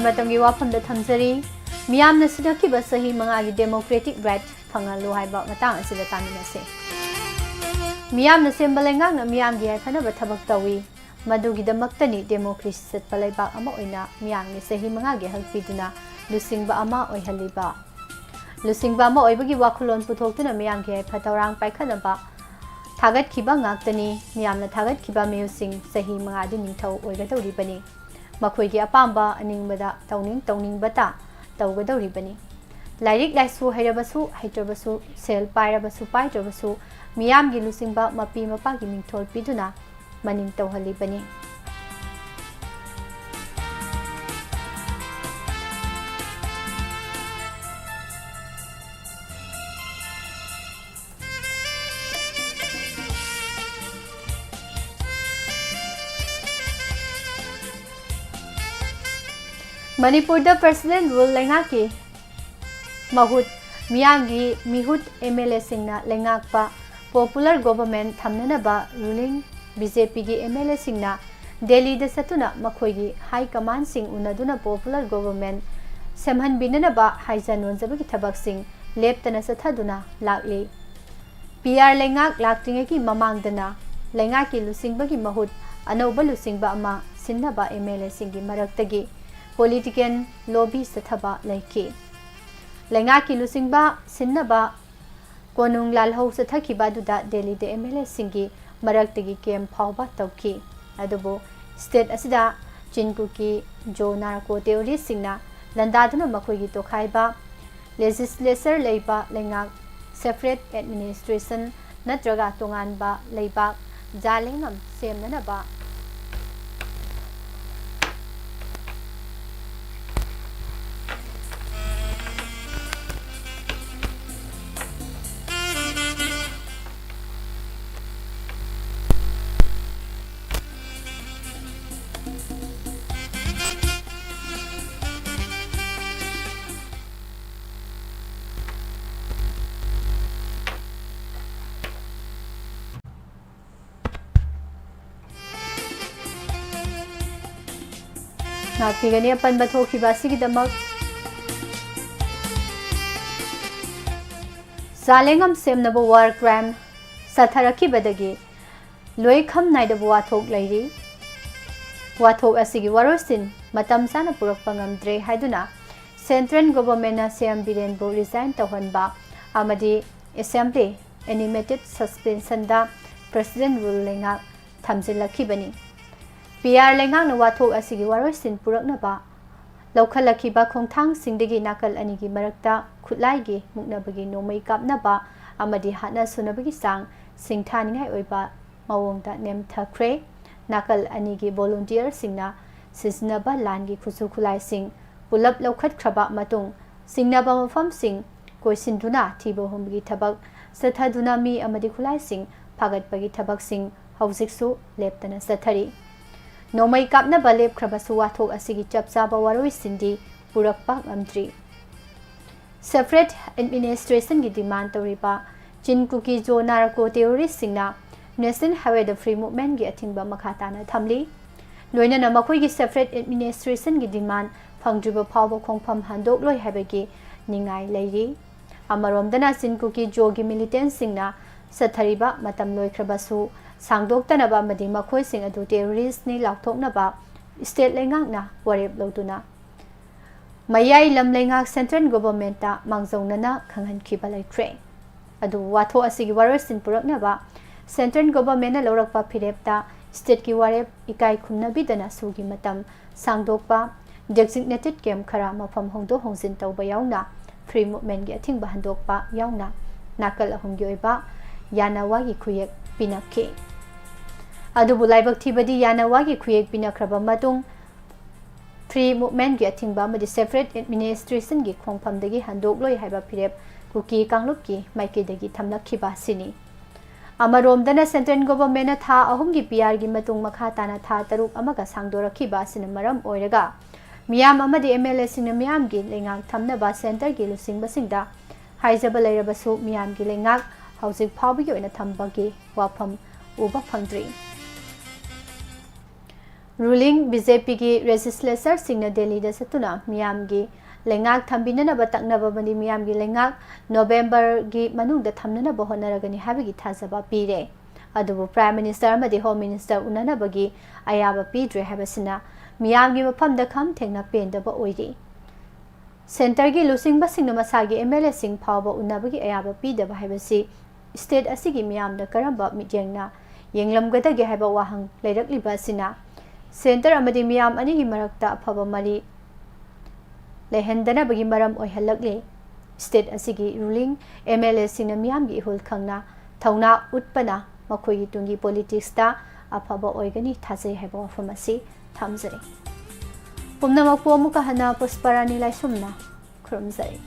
ꯃꯇꯝꯒꯤ ꯋꯥꯐꯝꯗ ꯊꯝꯖꯔꯤ꯫ ꯃꯤꯌꯥꯝꯅ ꯁꯤꯟꯅꯈꯤꯕ ꯆꯍꯤ ꯃꯉꯥꯒꯤ democratic right ꯐꯪꯍꯜꯂꯨ ꯍꯥꯏꯕ ꯃꯇꯥꯡ ꯑꯁꯤꯗ ꯇꯥꯃꯤꯟꯅꯁꯤ꯫ ꯃꯤꯌꯥꯝꯅ ꯁꯦꯝꯕ ꯂꯩꯉꯥꯛꯅ ꯃꯤꯌꯥꯝꯒꯤ ꯌꯥꯏꯐꯅꯕ ꯊꯕꯛ ꯇꯧꯏ꯫ ꯃꯗꯨꯒꯤꯗꯃꯛꯇꯅꯤ democracy ꯆꯠꯄ ꯂꯩꯕꯥꯛ ꯑꯃ ꯑꯣꯏꯅ ꯃꯤꯌꯥꯝꯒꯤ ꯆꯍꯤ ꯃꯉꯥꯒꯤ ꯍꯛ ꯄꯤꯗꯨꯅ ꯂꯨꯆꯤꯡꯕ ꯑꯃ ꯑꯣꯏꯍꯜꯂꯤꯕ꯫ ꯂꯨꯆꯤꯡꯕ ꯑꯃ ꯑꯣꯏꯕꯒꯤ ꯋꯥꯈꯜꯂꯣꯟ ꯄꯨꯊꯣꯛꯇꯨꯅ ꯃꯤꯌꯥꯝꯒꯤ ꯌꯥꯏꯐ ꯊꯧꯔꯥꯡ ꯄꯥꯏꯈꯠꯅꯕ ꯊꯥꯒꯠꯈꯤꯕ ꯉꯥꯛꯇꯅꯤ꯫ ꯃꯤꯌꯥꯝꯅ ꯊꯥꯒꯠꯈꯤꯕ ꯃꯤꯍꯨꯠꯁꯤꯡ ꯆꯍꯤ ꯃꯉꯥꯗꯤ ꯅꯤꯡꯊꯧ ꯑꯣꯏꯒꯗꯧꯔꯤꯕꯅꯤ꯫ ꯃꯈꯣꯏꯒꯤ ꯑꯄꯥꯝꯕ ꯑꯅꯤꯡꯕꯗ ꯇꯧꯅꯤꯡ ꯇꯧꯅꯤꯡꯕꯇ ꯇꯧꯒꯗꯧꯔꯤꯕꯅꯤ꯫ ꯂꯥꯏꯔꯤꯛ ꯂꯥꯏꯁꯨ ꯍꯩꯔꯕꯁꯨ ꯍꯩꯇ꯭ꯔꯕꯁꯨ, ꯁꯦꯜ ꯄꯥꯏꯔꯕꯁꯨ ꯄꯥꯏꯗ꯭ꯔꯕꯁꯨ, ꯃꯤꯌꯥꯝꯒꯤ ꯂꯨꯆꯤꯡꯕ ꯃꯄꯤ ꯃꯄꯥꯒꯤ ꯃꯤꯡꯊꯣꯜ ꯄꯤꯗꯨꯅ ꯃꯅꯤꯡ ꯇꯧꯍꯜꯂꯤꯕꯅꯤ꯫ ꯃꯅꯤꯄꯨꯔꯗ president rule ꯂꯩꯉꯥꯛꯀꯤ ꯃꯍꯨꯠ ꯃꯤꯌꯥꯝꯒꯤ ꯃꯤꯍꯨꯠ MLAꯁꯤꯡꯅ ꯂꯩꯉꯥꯛꯄ popular government ꯊꯝꯅꯅꯕ ruling BJPꯒꯤ MLAꯁꯤꯡꯅ ꯗꯦꯜꯂꯤꯗ ꯆꯠꯇꯨꯅ ꯃꯈꯣꯏꯒꯤ high commandꯁꯤꯡ ꯎꯅꯗꯨꯅ popular government ꯁꯦꯝꯍꯟꯕꯤꯅꯅꯕ ꯍꯥꯏꯖ ꯅꯣꯟꯖꯕꯒꯤ ꯊꯕꯛꯁꯤꯡ ꯂꯦꯞꯇꯅ ꯆꯠꯊꯗꯨꯅ ꯂꯥꯛꯂꯤ꯫ PR ꯂꯩꯉꯥꯛ ꯂꯥꯛꯇ꯭ꯔꯤꯉꯩꯒꯤ ꯃꯃꯥꯡꯗꯅ ꯂꯩꯉꯥꯛꯀꯤ ꯂꯨꯆꯤꯡꯕꯒꯤ ꯃꯍꯨꯠ ꯑꯅꯧꯕ ꯂꯨꯆꯤꯡꯕ ꯑꯃ ꯁꯤꯟꯅꯕ MLAꯁꯤꯡꯒꯤ ꯃꯔꯛꯇꯒꯤ political lobby ꯆꯠꯊꯕ ꯂꯩꯈꯤ꯫ ꯂꯩꯉꯥꯛꯀꯤ ꯂꯨꯆꯤꯡꯕ ꯁꯤꯟꯅꯕ ꯀꯣꯅꯨꯡ ꯂꯥꯜꯍꯧ ꯆꯠꯊꯈꯤꯕ ꯑꯗꯨꯗ ꯗꯦꯜꯂꯤꯗ MLAꯁꯤꯡꯒꯤ ꯃꯔꯛꯇꯒꯤ camp ꯐꯥꯎꯕ ꯇꯧꯈꯤ꯫ ꯑꯗꯨꯕꯨ state ꯑꯁꯤꯗ ꯆꯤꯟ ꯀꯨꯀꯤ ꯖꯣ ꯅꯥꯔꯀꯣ terroristꯁꯤꯡꯅ ꯂꯥꯟꯗꯥꯗꯨꯅ ꯃꯈꯣꯏꯒꯤ ꯇꯣꯈꯥꯏꯕ legislature ꯂꯩꯕ ꯂꯩꯉꯥꯛ separate administration ꯅꯠꯇ꯭ꯔꯒ ꯇꯣꯉꯥꯟꯕ ꯂꯩꯕꯥꯛ ꯖꯥꯂꯦꯡꯉꯝ ꯁꯦꯝꯅꯅꯕ ꯉꯥꯛꯄꯤꯒꯅꯤ꯫ ꯑꯄꯟꯕ ꯊꯣꯛꯈꯤꯕ ꯑꯁꯤꯒꯤꯗꯃꯛ꯫ ꯆꯥꯂꯦꯉꯝ ꯁꯦꯝꯅꯕ ꯋꯥꯔ ꯀ꯭ꯔꯥꯏꯝ ꯆꯠꯊꯔꯛꯈꯤꯕꯗꯒꯤ ꯂꯣꯏꯈꯝ ꯅꯥꯏꯗꯕ ꯋꯥꯊꯣꯛ ꯂꯩꯔꯤ꯫ ꯋꯥꯊꯣꯛ ꯑꯁꯤꯒꯤ ꯋꯥꯔꯣꯏꯁꯤꯟ ꯃꯇꯝ ꯆꯥꯅ ꯄꯨꯔꯛꯄ ꯉꯝꯗ꯭ꯔꯦ ꯍꯥꯏꯗꯨꯅ ꯁꯦꯟꯇ꯭ꯔꯦꯜ ꯒꯣꯚꯔꯟꯃꯦꯟꯠꯅ ꯁꯤ ꯑꯦꯝ ꯕꯤꯔꯦꯟꯕꯨ ꯔꯤꯖꯥꯏꯟ ꯇꯧꯍꯟꯕ ꯑꯃꯗꯤ ꯑꯦꯁꯦꯝꯕ꯭ꯂꯤ ꯑꯦꯅꯤꯃꯦꯇꯦꯗ ꯁꯁꯄꯦꯟꯁꯟꯗ ꯄ꯭ꯔꯦꯁꯤꯗꯦꯟꯠ ꯔꯨꯜ ꯂꯩꯉꯥꯛ ꯊꯝꯖꯤꯜꯂꯛꯈꯤꯕꯅꯤ꯫ ꯄꯤ ꯑꯥꯔ ꯂꯩꯉꯥꯛꯅ ꯋꯥꯊꯣꯛ ꯑꯁꯤꯒꯤ ꯋꯥꯔꯣꯏꯁꯤꯟ ꯄꯨꯔꯛꯅꯕ ꯂꯧꯈꯠꯂꯛꯈꯤꯕ ꯈꯣꯡꯊꯥꯡꯁꯤꯡꯗꯒꯤ ꯅꯥꯀꯜ ꯑꯅꯤꯒꯤ ꯃꯔꯛꯇ ꯈꯨꯠꯂꯥꯏꯒꯤ ꯃꯨꯛꯅꯕꯒꯤ ꯅꯣꯡꯃꯩ ꯀꯥꯞꯅꯕ ꯑꯃꯗꯤ ꯍꯥꯠꯅ ꯁꯨꯅꯕꯒꯤ ꯆꯥꯡ ꯁꯤꯡꯊꯥꯅꯤꯡꯉꯥꯏ ꯑꯣꯏꯕ ꯃꯑꯣꯡꯗ ꯅꯦꯝꯊꯈ꯭ꯔꯦ꯫ ꯅꯥꯀꯜ ꯑꯅꯤꯒꯤ ꯚꯣꯂꯨꯟꯇꯤꯌꯔꯁꯤꯡꯅ ꯁꯤꯖꯤꯟꯅꯕ ꯂꯥꯟꯒꯤ ꯈꯨꯠꯁꯨ ꯈꯨꯠꯂꯥꯏꯁꯤꯡ ꯄꯨꯂꯞ ꯂꯧꯈꯠꯈ꯭ꯔꯕ ꯃꯇꯨꯡ, ꯆꯤꯡꯅꯕ ꯃꯐꯝꯁꯤꯡ ꯀꯣꯏꯁꯤꯟꯗꯨꯅ ꯊꯤꯕ ꯍꯨꯝꯕꯒꯤ ꯊꯕꯛ ꯆꯠꯊꯗꯨꯅ ꯃꯤ ꯑꯃꯗꯤ ꯈꯨꯠꯂꯥꯏꯁꯤꯡ ꯐꯥꯒꯠꯄꯒꯤ ꯊꯕꯛꯁꯤꯡ ꯍꯧꯖꯤꯛꯁꯨ ꯂꯦꯞꯇꯅ ꯆꯠꯊꯔꯤ꯫ ꯅꯣꯡꯃꯩ ꯀꯥꯞꯅꯕ ꯂꯦꯞꯈ꯭ꯔꯕꯁꯨ ꯋꯥꯊꯣꯛ ꯑꯁꯤꯒꯤ ꯆꯞ ꯆꯥꯕ ꯋꯥꯔꯣꯏꯁꯤꯟꯗꯤ ꯄꯨꯔꯛꯄ ꯉꯝꯗ꯭ꯔꯤ꯫ ꯁꯦꯄꯔꯦꯠ ꯑꯦꯗꯃꯤꯅꯤꯁꯇ꯭ꯔꯦꯁꯟꯒꯤ ꯗꯤꯃꯥꯟ ꯇꯧꯔꯤꯕ ꯆꯤꯟ ꯀꯨꯀꯤ ꯖꯣ ꯅꯥꯔꯀꯣ ꯇꯦꯔꯣꯔꯤꯁꯁꯤꯡꯅ ꯅꯦꯁꯅꯦꯜ ꯍꯥꯏꯋꯦꯗ ꯐ꯭ꯔꯤ ꯃꯨꯚꯃꯦꯟꯠꯀꯤ ꯑꯊꯤꯡꯕ ꯃꯈꯥ ꯇꯥꯅ ꯊꯝꯂꯤ꯫ ꯂꯣꯏꯅꯅ ꯃꯈꯣꯏꯒꯤ ꯁꯦꯄꯔꯦꯠ ꯑꯦꯗꯃꯤꯅꯤꯁꯇ꯭ꯔꯦꯁꯟꯒꯤ ꯗꯤꯃꯥꯟ ꯐꯪꯗ꯭ꯔꯤꯕ ꯐꯥꯎꯕ ꯈꯣꯡꯐꯝ ꯍꯟꯗꯣꯛꯂꯣꯏ ꯍꯥꯏꯕꯒꯤ ꯅꯤꯡꯉꯥꯏ ꯂꯩꯔꯤ꯫ ꯑꯃꯔꯣꯝꯗꯅ ꯆꯤꯟ ꯀꯨꯀꯤ ꯖꯣꯒꯤ ꯃꯤꯂꯤꯇꯦꯟꯠꯁꯤꯡꯅ ꯆꯠꯊꯔꯤꯕ ꯃꯇꯝ ꯂꯣꯏꯈ꯭ꯔꯕꯁꯨ ꯁꯥꯡꯗꯣꯛꯇꯅꯕ ꯑꯃꯗꯤ ꯃꯈꯣꯏꯁꯤꯡ ꯑꯗꯨ ꯇꯦꯔꯣꯔꯤꯁ꯭ꯠꯅꯤ ꯂꯥꯎꯊꯣꯛꯅꯕ ꯁ꯭ꯇꯦꯠ ꯂꯩꯉꯥꯛꯅ ꯋꯥꯔꯦꯞ ꯂꯧꯗꯨꯅ ꯃꯌꯥꯏ ꯂꯝ ꯂꯩꯉꯥꯛ ꯁꯦꯟꯇ꯭ꯔꯦꯜ ꯒꯣꯚꯔꯟꯃꯦꯟꯠꯇ ꯃꯥꯡꯖꯧꯅꯅ ꯈꯪꯍꯟꯈꯤꯕ ꯂꯩꯈ꯭ꯔꯦ꯫ ꯑꯗꯨꯕꯨ ꯋꯥꯊꯣꯛ ꯑꯁꯤꯒꯤ ꯋꯥꯔꯣꯏꯁꯤꯟ ꯄꯨꯔꯛꯅꯕ ꯁꯦꯟꯇ꯭ꯔꯦꯜ ꯒꯣꯚꯔꯟꯃꯦꯟꯠꯅ ꯂꯧꯔꯛꯄ ꯐꯤꯔꯦꯞꯇ ꯁ꯭ꯇꯦꯠꯀꯤ ꯋꯥꯔꯦꯞ ꯏꯀꯥꯏ ꯈꯨꯝꯅꯕꯤꯗꯅ ꯁꯨꯒꯤ ꯃꯇꯝ ꯁꯥꯡꯗꯣꯛꯄ, ꯗꯦꯖꯤꯒꯅꯦꯇꯦꯗ ꯀꯦꯝꯞ ꯈꯔ ꯃꯐꯝ ꯍꯣꯡꯗꯣꯛ ꯍꯣꯡꯖꯤꯟ ꯇꯧꯕ ꯌꯥꯎꯅ ꯐ꯭ꯔꯤ ꯃꯨꯚꯃꯦꯟꯠꯀꯤ ꯑꯊꯤꯡꯕ ꯍꯟꯗꯣꯛꯄ ꯌꯥꯎꯅ ꯅꯥꯀꯜ ꯑꯍꯨꯝꯒꯤ ꯑꯣꯏꯕ ꯌꯥꯅꯋꯥꯒꯤ ꯈꯨꯌꯦꯛ ꯄꯤꯅꯈꯤ꯫ ꯑꯗꯨꯕꯨ ꯂꯥꯏꯕꯛ ꯊꯤꯕꯗꯤ ꯌꯥꯅꯋꯥꯒꯤ ꯈꯨꯌꯦꯛ ꯄꯤꯅꯈ꯭ꯔꯕ ꯃꯇꯨꯡ ꯐ꯭ꯔꯤ ꯃꯨꯚꯃꯦꯟꯠꯀꯤ ꯑꯊꯤꯡꯕ ꯑꯃꯗꯤ ꯁꯦꯄꯔꯦꯠ ꯑꯦꯗꯃꯤꯅꯤꯁꯇ꯭ꯔꯦꯁꯟꯒꯤ ꯈꯣꯡꯐꯝꯗꯒꯤ ꯍꯟꯗꯣꯛꯂꯣꯏ ꯍꯥꯏꯕ ꯐꯤꯔꯦꯞ ꯀꯨꯀꯤ ꯀꯥꯡꯂꯨꯞꯀꯤ ꯃꯥꯏꯀꯩꯗꯒꯤ ꯊꯝꯂꯛꯈꯤꯕ ꯑꯁꯤꯅꯤ꯫ ꯑꯃꯔꯣꯝꯗꯅ ꯁꯦꯟꯇ꯭ꯔꯦꯜ ꯒꯣꯚꯔꯟꯃꯦꯟꯠꯅ ꯊꯥ ꯑꯍꯨꯝꯒꯤ ꯄꯤ ꯑꯥꯔꯒꯤ ꯃꯇꯨꯡ ꯃꯈꯥ ꯇꯥꯅ ꯊꯥ ꯇꯔꯨꯛ ꯑꯃꯒ ꯁꯥꯡꯗꯣꯔꯛꯈꯤꯕ ꯑꯁꯤꯅ ꯃꯔꯝ ꯑꯣꯏꯔꯒ ꯃꯤꯌꯥꯝ ꯑꯃꯗꯤ ꯑꯦꯝ ꯑꯦꯜ ꯑꯦꯁꯤꯡꯅ ꯃꯤꯌꯥꯝꯒꯤ ꯂꯩꯉꯥꯛ ꯊꯝꯅꯕ ꯁꯦꯟꯇꯔꯒꯤ ꯂꯨꯆꯤꯡꯕꯁꯤꯡꯗ ꯍꯥꯏꯖꯕ ꯂꯩꯔꯕꯁꯨ ꯃꯤꯌꯥꯝꯒꯤ ꯂꯩꯉꯥꯛ ꯍꯧꯖꯤꯛ ꯐꯥꯎꯕꯒꯤ ꯑꯣꯏꯅ ꯊꯝꯕꯒꯤ ꯋꯥꯐꯝ ꯎꯕ ꯐꯪꯗ꯭ꯔꯤ꯫ Ruling ꯕꯤ ꯖꯦ ꯄꯤꯒꯤ ꯂꯦꯖꯤꯁꯂꯦꯆꯔꯁꯤꯡꯅ ꯗꯦꯜꯂꯤꯗ ꯆꯠꯇꯨꯅ ꯃꯤꯌꯥꯝꯒꯤ ꯂꯩꯉꯥꯛ ꯊꯝꯕꯤꯅꯅꯕ ꯇꯛꯅꯕ ꯑꯃꯗꯤ ꯃꯤꯌꯥꯝꯒꯤ ꯂꯩꯉꯥꯛ ꯅꯣꯕꯦꯝꯕꯔꯒꯤ ꯃꯅꯨꯡꯗ ꯊꯝꯅꯅꯕ ꯍꯣꯠꯅꯔꯒꯅꯤ ꯍꯥꯏꯕꯒꯤ ꯊꯥꯖꯕ ꯄꯤꯔꯦ꯫ ꯑꯗꯨꯕꯨ ꯄ꯭ꯔꯥꯏꯝ ꯃꯤꯅꯤꯁꯇꯔ ꯑꯃꯗꯤ ꯍꯣꯝ ꯃꯤꯅꯤꯁꯇꯔ ꯎꯅꯅꯕꯒꯤ ꯑꯌꯥꯕ ꯄꯤꯗ꯭ꯔꯦ ꯍꯥꯏꯕꯁꯤꯅ ꯃꯤꯌꯥꯝꯒꯤ ꯃꯐꯝꯗ ꯈꯝ ꯊꯦꯡꯅ ꯄꯦꯟꯗꯕ ꯑꯣꯏꯔꯤ꯫ ꯁꯦꯟꯇꯔꯒꯤ ꯂꯨꯆꯤꯡꯕꯁꯤꯡꯅ ꯃꯁꯥꯒꯤ ꯑꯦꯝ ꯑꯦꯜ ꯑꯦꯁꯤꯡ ꯐꯥꯎꯕ ꯎꯅꯕꯒꯤ ꯑꯌꯥꯕ ꯄꯤꯗꯕ ꯍꯥꯏꯕꯁꯤ ꯁ꯭ꯇꯦꯠ ꯑꯁꯤꯒꯤ ꯃꯤꯌꯥꯝꯗ ꯀꯔꯝꯕ ꯃꯤꯠꯌꯦꯡꯅ ꯌꯦꯡꯂꯝꯒꯗꯒꯦ ꯍꯥꯏꯕ ꯋꯥꯍꯪ ꯂꯩꯔꯛꯂꯤꯕ ꯑꯁꯤꯅ ꯁꯦꯟꯇꯔ ꯑꯃꯗꯤ ꯃꯤꯌꯥꯝ ꯑꯅꯤꯒꯤ ꯃꯔꯛꯇ ꯑꯐꯕ ꯃꯔꯤ ꯂꯩꯍꯟꯗꯅꯕꯒꯤ ꯃꯔꯝ ꯑꯣꯏꯍꯜꯂꯛꯂꯤ꯫ ꯁ꯭ꯇꯦꯠ ꯑꯁꯤꯒꯤ ꯔꯨꯂꯤꯡ ꯑꯦꯝ ꯑꯦꯜ ꯑꯦꯁꯤꯡꯅ ꯃꯤꯌꯥꯝꯒꯤ ꯏꯍꯨꯜ ꯈꯪꯅ ꯊꯧꯅꯥ ꯎꯠꯄꯅ ꯃꯈꯣꯏꯒꯤ ꯇꯨꯡꯒꯤ ꯄꯣꯂꯤꯇꯤꯛꯁꯇ ꯑꯐꯕ ꯑꯣꯏꯒꯅꯤ ꯊꯥꯖꯩ ꯍꯥꯏꯕ ꯋꯥꯐꯝ ꯑꯁꯤ ꯊꯝꯖꯔꯤ꯫ ꯄꯨꯝꯅꯃꯛꯄꯨ ꯑꯃꯨꯛꯀ ꯍꯟꯅ ꯄꯨꯁꯄꯔꯥꯅꯤ ꯂꯥꯏꯁ꯭ꯔꯝꯅ ꯈꯨꯔꯨꯝꯖꯔꯤ꯫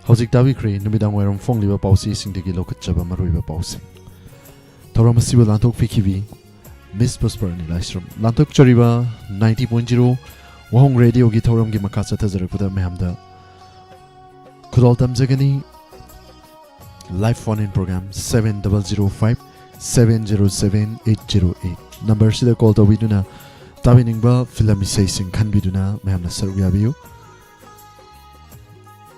ꯍꯧꯖꯤꯛ ꯇꯥꯕꯤꯈ꯭ꯔꯦ ꯅꯨꯃꯤꯗꯥꯡ ꯋꯥꯏꯔꯝ ꯐꯣꯡꯂꯤꯕ ꯄꯥꯎꯆꯦꯁꯤꯡꯗꯒꯤ ꯂꯧꯈꯠꯆꯕ ꯃꯔꯨꯑꯣꯏꯕ ꯄꯥꯎꯁꯤꯡ꯫ ꯊꯧꯔꯝ ꯑꯁꯤꯕꯨ ꯂꯥꯟꯊꯣꯛꯄꯤꯈꯤꯕꯤ ꯃꯤꯁ ꯄꯨꯁꯄꯔꯥꯅꯤ ꯂꯥꯏꯁ꯭ꯔꯝ꯫ ꯂꯥꯟꯊꯣꯛꯆꯔꯤꯕ ninety point zero ꯋꯥꯍꯣꯡ ꯔꯦꯗꯤꯑꯣꯒꯤ ꯊꯧꯔꯝꯒꯤ ꯃꯈꯥ ꯆꯠꯊꯖꯔꯛꯄꯗ ꯃꯌꯥꯝꯗ ꯈꯨꯗꯣꯜ ꯇꯝꯖꯒꯅꯤ꯫ Live phone in program seven double zero five seven zero seven eight zero eight number ꯁꯤꯗ call ꯇꯧꯕꯤꯗꯨꯅ ꯇꯥꯕꯤꯅꯤꯡꯕ ꯐꯤꯂꯝ ꯏꯁꯩꯁꯤꯡ ꯈꯟꯕꯤꯗꯨꯅ ꯃꯌꯥꯝꯅ ꯁꯔꯨꯛ ꯌꯥꯕꯤꯌꯨ꯫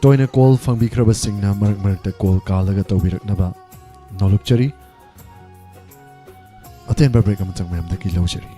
ꯇꯣꯏꯅ call ꯐꯪꯕꯤꯈ꯭ꯔꯕꯁꯤꯡꯅ ꯃꯔꯛ ꯃꯔꯛꯇ call ꯀꯥꯜꯂꯒ ꯇꯧꯕꯤꯔꯛꯅꯕ ꯅꯣꯂꯨꯛꯆꯔꯤ꯫ ꯑꯇꯦꯟꯕ break ꯑꯃꯇꯪ ꯃꯌꯥꯝꯗꯒꯤ ꯂꯧꯖꯔꯤ꯫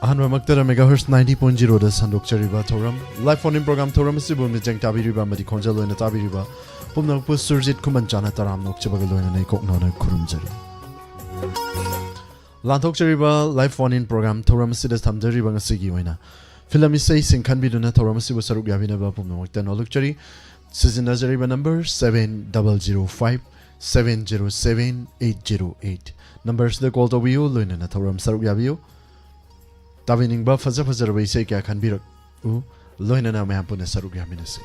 ꯑꯍꯥꯟꯕꯃꯛꯇꯗ Megahertz ninety point zero ꯗ ꯁꯟꯗꯣꯛꯆꯔꯤꯕ ꯊꯧꯔꯝ, live phone in program ꯊꯧꯔꯝ ꯑꯁꯤꯕꯨ ꯃꯤꯠꯌꯦꯡ ꯇꯥꯕꯤꯔꯤꯕ ꯑꯃꯗꯤ ꯈꯣꯟꯖꯦꯜ ꯑꯣꯏꯅ ꯇꯥꯕꯤꯔꯤꯕ ꯄꯨꯝꯅꯃꯛꯄꯨ ꯁꯨꯔꯖꯤꯠ ꯈꯨꯃꯟꯆꯥꯅ ꯇꯔꯥꯝꯅ ꯑꯣꯛꯆꯕꯒ ꯂꯣꯏꯅꯅ ꯏꯀꯣꯛꯅꯅ ꯈꯨꯔꯨꯝꯖꯔꯤ꯫ ꯂꯥꯟꯊꯣꯛꯆꯔꯤꯕ live phone in program ꯊꯧꯔꯝ ꯑꯁꯤꯗ ꯊꯝꯖꯔꯤꯕ ꯉꯁꯤꯒꯤ ꯑꯣꯏꯅ ꯐꯤꯂꯝ ꯏꯁꯩꯁꯤꯡ ꯈꯟꯕꯤꯗꯨꯅ ꯊꯧꯔꯝ ꯑꯁꯤꯕꯨ ꯁꯔꯨꯛ ꯌꯥꯕꯤꯅꯕ ꯄꯨꯝꯅꯃꯛꯇ ꯅꯣꯜꯂꯛꯆꯔꯤ꯫ ꯁꯤꯖꯤꯟꯅꯖꯔꯤꯕ number seven double zero five seven zero seven eight zero eight꯫ Number ꯑꯁꯤꯗ call ꯇꯧꯕꯤꯌꯨ, ꯂꯣꯏꯅꯅ ꯊꯧꯔꯝ ꯁꯔꯨꯛ ꯌꯥꯕꯤꯌꯨ꯫ ꯇꯥꯕꯤꯅꯤꯡꯕ ꯐꯖ ꯐꯖꯔꯕ ꯏꯁꯩ ꯀꯌꯥ ꯈꯟꯕꯤꯔꯛꯎ, ꯂꯣꯏꯅꯅ ꯃꯌꯥꯝ ꯄꯨꯟꯅ ꯁꯔꯨꯛ ꯌꯥꯃꯤꯟꯅꯁꯤ꯫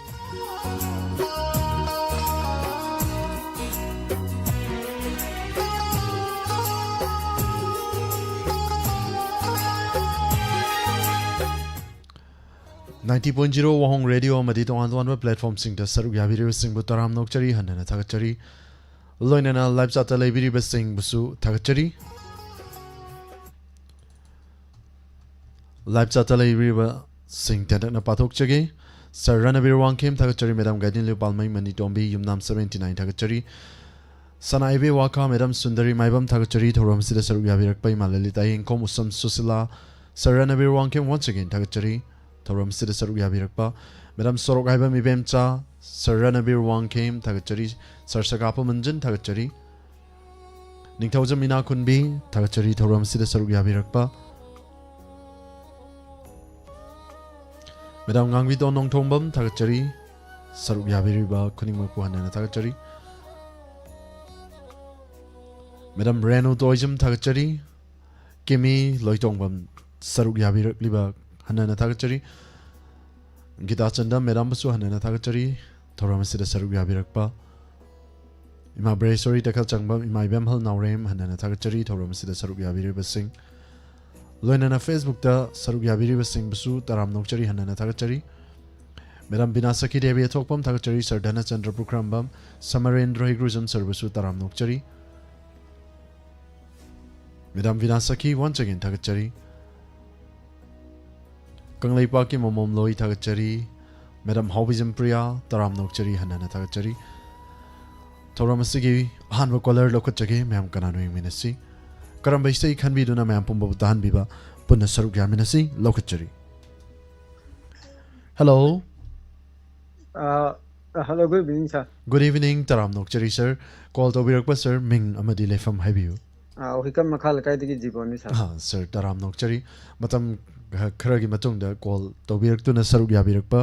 Ninety point zero ꯋꯥꯍꯣꯡ ꯔꯦꯗꯤꯑꯣ ꯑꯃꯗꯤ ꯇꯣꯉꯥꯟ ꯇꯣꯉꯥꯟꯕ platformꯁꯤꯡꯗ ꯁꯔꯨꯛ ꯌꯥꯕꯤꯔꯤꯕꯁꯤꯡꯕꯨ ꯇꯔꯥꯝꯅ ꯑꯣꯛꯆꯔꯤ, ꯍꯟꯊꯅ ꯊꯥꯒꯠꯆꯔꯤ꯫ ꯂꯣꯏꯅꯅ live chatꯇ ꯂꯩꯕꯤꯔꯤꯕꯁꯤꯡꯕꯨꯁꯨ ꯊꯥꯒꯠꯆꯔꯤ꯫ Live chatꯇ ꯂꯩꯕꯤꯔꯤꯕꯁꯤꯡ ꯇꯦꯟꯇꯛꯅ ꯄꯥꯊꯣꯛꯆꯒꯦ꯫ Sir ꯔꯅꯕꯤꯔ ꯋꯥꯡꯈꯦꯝ ꯊꯥꯒꯠꯆꯔꯤ, Madam ꯒꯥꯏꯗꯤꯟꯂꯤꯎ ꯄꯥꯜꯃꯩ ꯃꯅꯤ ꯇꯣꯝꯕꯤ ꯌꯨꯝꯅꯥꯝ seventy nine ꯊꯥꯒꯠꯆꯔꯤ꯫ ꯁꯅꯥꯏꯕꯤ ꯋꯥꯈꯥ, Madam ꯁꯨꯟꯗꯔꯤ ꯃꯥꯏꯕꯝ ꯊꯥꯒꯠꯆꯔꯤ, ꯊꯧꯔꯝ ꯑꯁꯤꯗ ꯁꯔꯨꯛ ꯌꯥꯕꯤꯔꯛꯄ ꯏꯃꯥ ꯂꯂꯤꯇꯥ ꯌꯦꯡꯈꯣꯝ, ꯎꯁꯝ Sushila, Sir ꯔꯅꯕꯤꯔ Wangkhem once again ꯊꯥꯒꯠꯆꯔꯤ, ꯊꯧꯔꯝ ꯑꯁꯤꯗ ꯁꯔꯨꯛ ꯌꯥꯕꯤꯔꯛꯄ꯫ Madam ꯁꯣꯔꯣꯛ ꯍꯥꯏꯕ ꯃꯤꯕꯦꯝꯆꯥ, Sir ꯔꯅꯕꯤꯔ ꯋꯥꯡꯈꯦꯝ ꯊꯥꯒꯠꯆꯔꯤ, Sir ꯁꯒꯥꯄ ꯃꯟꯖꯟ ꯊꯥꯒꯠꯆꯔꯤ, ꯅꯤꯡꯊꯧꯖꯝ ꯏꯅꯥꯈꯨꯟꯕꯤ ꯊꯥꯒꯠꯆꯔꯤ, ꯊꯧꯔꯝ ꯑꯁꯤꯗ ꯁꯔꯨꯛ ꯌꯥꯕꯤꯔꯛꯄ꯫ Madam ꯉꯥꯡꯕꯤꯇꯣꯟ ꯅꯣꯡꯊꯣꯡꯕꯝ ꯊꯥꯒꯠꯆꯔꯤ, ꯁꯔꯨꯛ ꯌꯥꯕꯤꯔꯤꯕ ꯈꯨꯗꯤꯡꯃꯛꯄꯨ ꯍꯟꯅ ꯍꯟꯅ ꯊꯥꯒꯠꯆꯔꯤ꯫ Madam ꯔꯦꯅꯨ ꯇꯣꯏꯖꯝ ꯊꯥꯒꯠꯆꯔꯤ, ꯀꯤꯃꯤ ꯂꯣꯏꯇꯣꯡꯕꯝ ꯁꯔꯨꯛ ꯌꯥꯕꯤꯔꯛꯂꯤꯕ ꯍꯟꯅ ꯍꯟꯅ ꯊꯥꯒꯠꯆꯔꯤ꯫ ꯒꯤꯇꯥ ꯆꯟꯗꯝ Madamꯕꯨꯁꯨ ꯍꯟꯅ ꯍꯟꯅ ꯊꯥꯒꯠꯆꯔꯤ, ꯊꯧꯔꯝ ꯑꯁꯤꯗ ꯁꯔꯨꯛ ꯌꯥꯕꯤꯔꯛꯄ꯫ ꯏꯃꯥ ꯕ꯭ꯔꯦꯁꯣꯔꯤ ꯇꯈꯦꯜ ꯆꯪꯕꯝ, ꯏꯃꯥ ꯏꯕꯦꯝꯍꯜ ꯅꯥꯎꯔꯦꯝ ꯍꯟꯅ ꯍꯟꯅ ꯊꯥꯒꯠꯆꯔꯤ, ꯊꯧꯔꯝ ꯑꯁꯤꯗ ꯁꯔꯨꯛ ꯌꯥꯕꯤꯔꯤꯕꯁꯤꯡ꯫ ꯂꯣꯏꯅꯅ Facebookꯇ ꯁꯔꯨꯛ ꯌꯥꯕꯤꯔꯤꯕꯁꯤꯡꯕꯨꯁꯨ ꯇꯔꯥꯝꯅ ꯑꯣꯛꯆꯔꯤ, ꯍꯟꯅ ꯍꯟꯅ ꯊꯥꯒꯠꯆꯔꯤ꯫ Madam ꯕꯤꯅꯥꯁꯈꯤ ꯗꯦꯕꯤ ꯑꯊꯣꯛꯄꯝ ꯊꯥꯒꯠꯆꯔꯤ, Sir ꯙꯅꯆꯟꯗ꯭ꯔ ꯄꯨꯈ꯭ꯔꯝꯕꯝ, ꯁꯃꯔꯦꯟꯗ꯭ꯔ ꯍꯩꯒ꯭ꯔꯨꯖꯝ Sirꯕꯨꯁꯨ ꯇꯔꯥꯝꯅ ꯑꯣꯛꯆꯔꯤ꯫ Madam ꯕꯤꯅꯥꯁꯈꯤ once again ꯊꯥꯒꯠꯆꯔꯤ꯫ ꯀꯪꯂꯩꯄꯥꯛꯀꯤ ꯃꯣꯃꯣꯝ ꯂꯣꯏ ꯊꯥꯒꯠꯆꯔꯤ꯫ Madam ꯍꯥꯎꯕꯤꯖꯝ ꯄ꯭ꯔꯤꯌꯥ ꯇꯔꯥꯝꯅ ꯑꯣꯛꯆꯔꯤ, ꯍꯟꯅ ꯍꯟꯅ ꯊꯥꯒꯠꯆꯔꯤ꯫ ꯊꯧꯔꯝ ꯑꯁꯤꯒꯤ ꯑꯍꯥꯟꯕ caller ꯂꯧꯈꯠꯆꯒꯦ, ꯃꯌꯥꯝ ꯀꯅꯥꯅꯣ ꯌꯦꯡꯃꯤꯟꯅꯁꯤ꯫ ꯀꯔꯝꯕ ꯏꯁꯩ ꯈꯟꯕꯤꯗꯨꯅ ꯃꯌꯥꯝ ꯄꯨꯝꯕꯕꯨ ꯇꯥꯍꯟꯕꯤꯕ ꯄꯨꯟꯅ ꯁꯔꯨꯛ ꯌꯥꯃꯤꯟꯅꯁꯤ꯫ ꯂꯧꯈꯠꯆꯔꯤ꯫ Hello. Uh, uh, hello, good evening, sir. Good evening. ꯇꯔꯥꯝꯅ ꯑꯣꯛꯆꯔꯤ, sir. Call ꯇꯧꯕꯤꯔꯛꯄ, sir, ꯃꯤꯡ ꯑꯃꯗꯤ ꯂꯩꯐꯝ ꯍꯥꯏꯕꯤꯌꯨ꯫ ꯑ, ꯍꯨꯏꯀꯝ ꯃꯈꯥ ꯂꯩꯀꯥꯏꯗꯒꯤ ꯖꯤꯕꯣꯟꯅꯤ, sir. ꯑꯥ, sir, ꯇꯔꯥꯝꯅ ꯑꯣꯛꯆꯔꯤ꯫ ꯃꯇꯝ ꯈ-, ꯈꯔꯒꯤ ꯃꯇꯨꯡꯗ call ꯇꯧꯕꯤꯔꯛꯇꯨꯅ ꯁꯔꯨꯛ ꯌꯥꯕꯤꯔꯛꯄ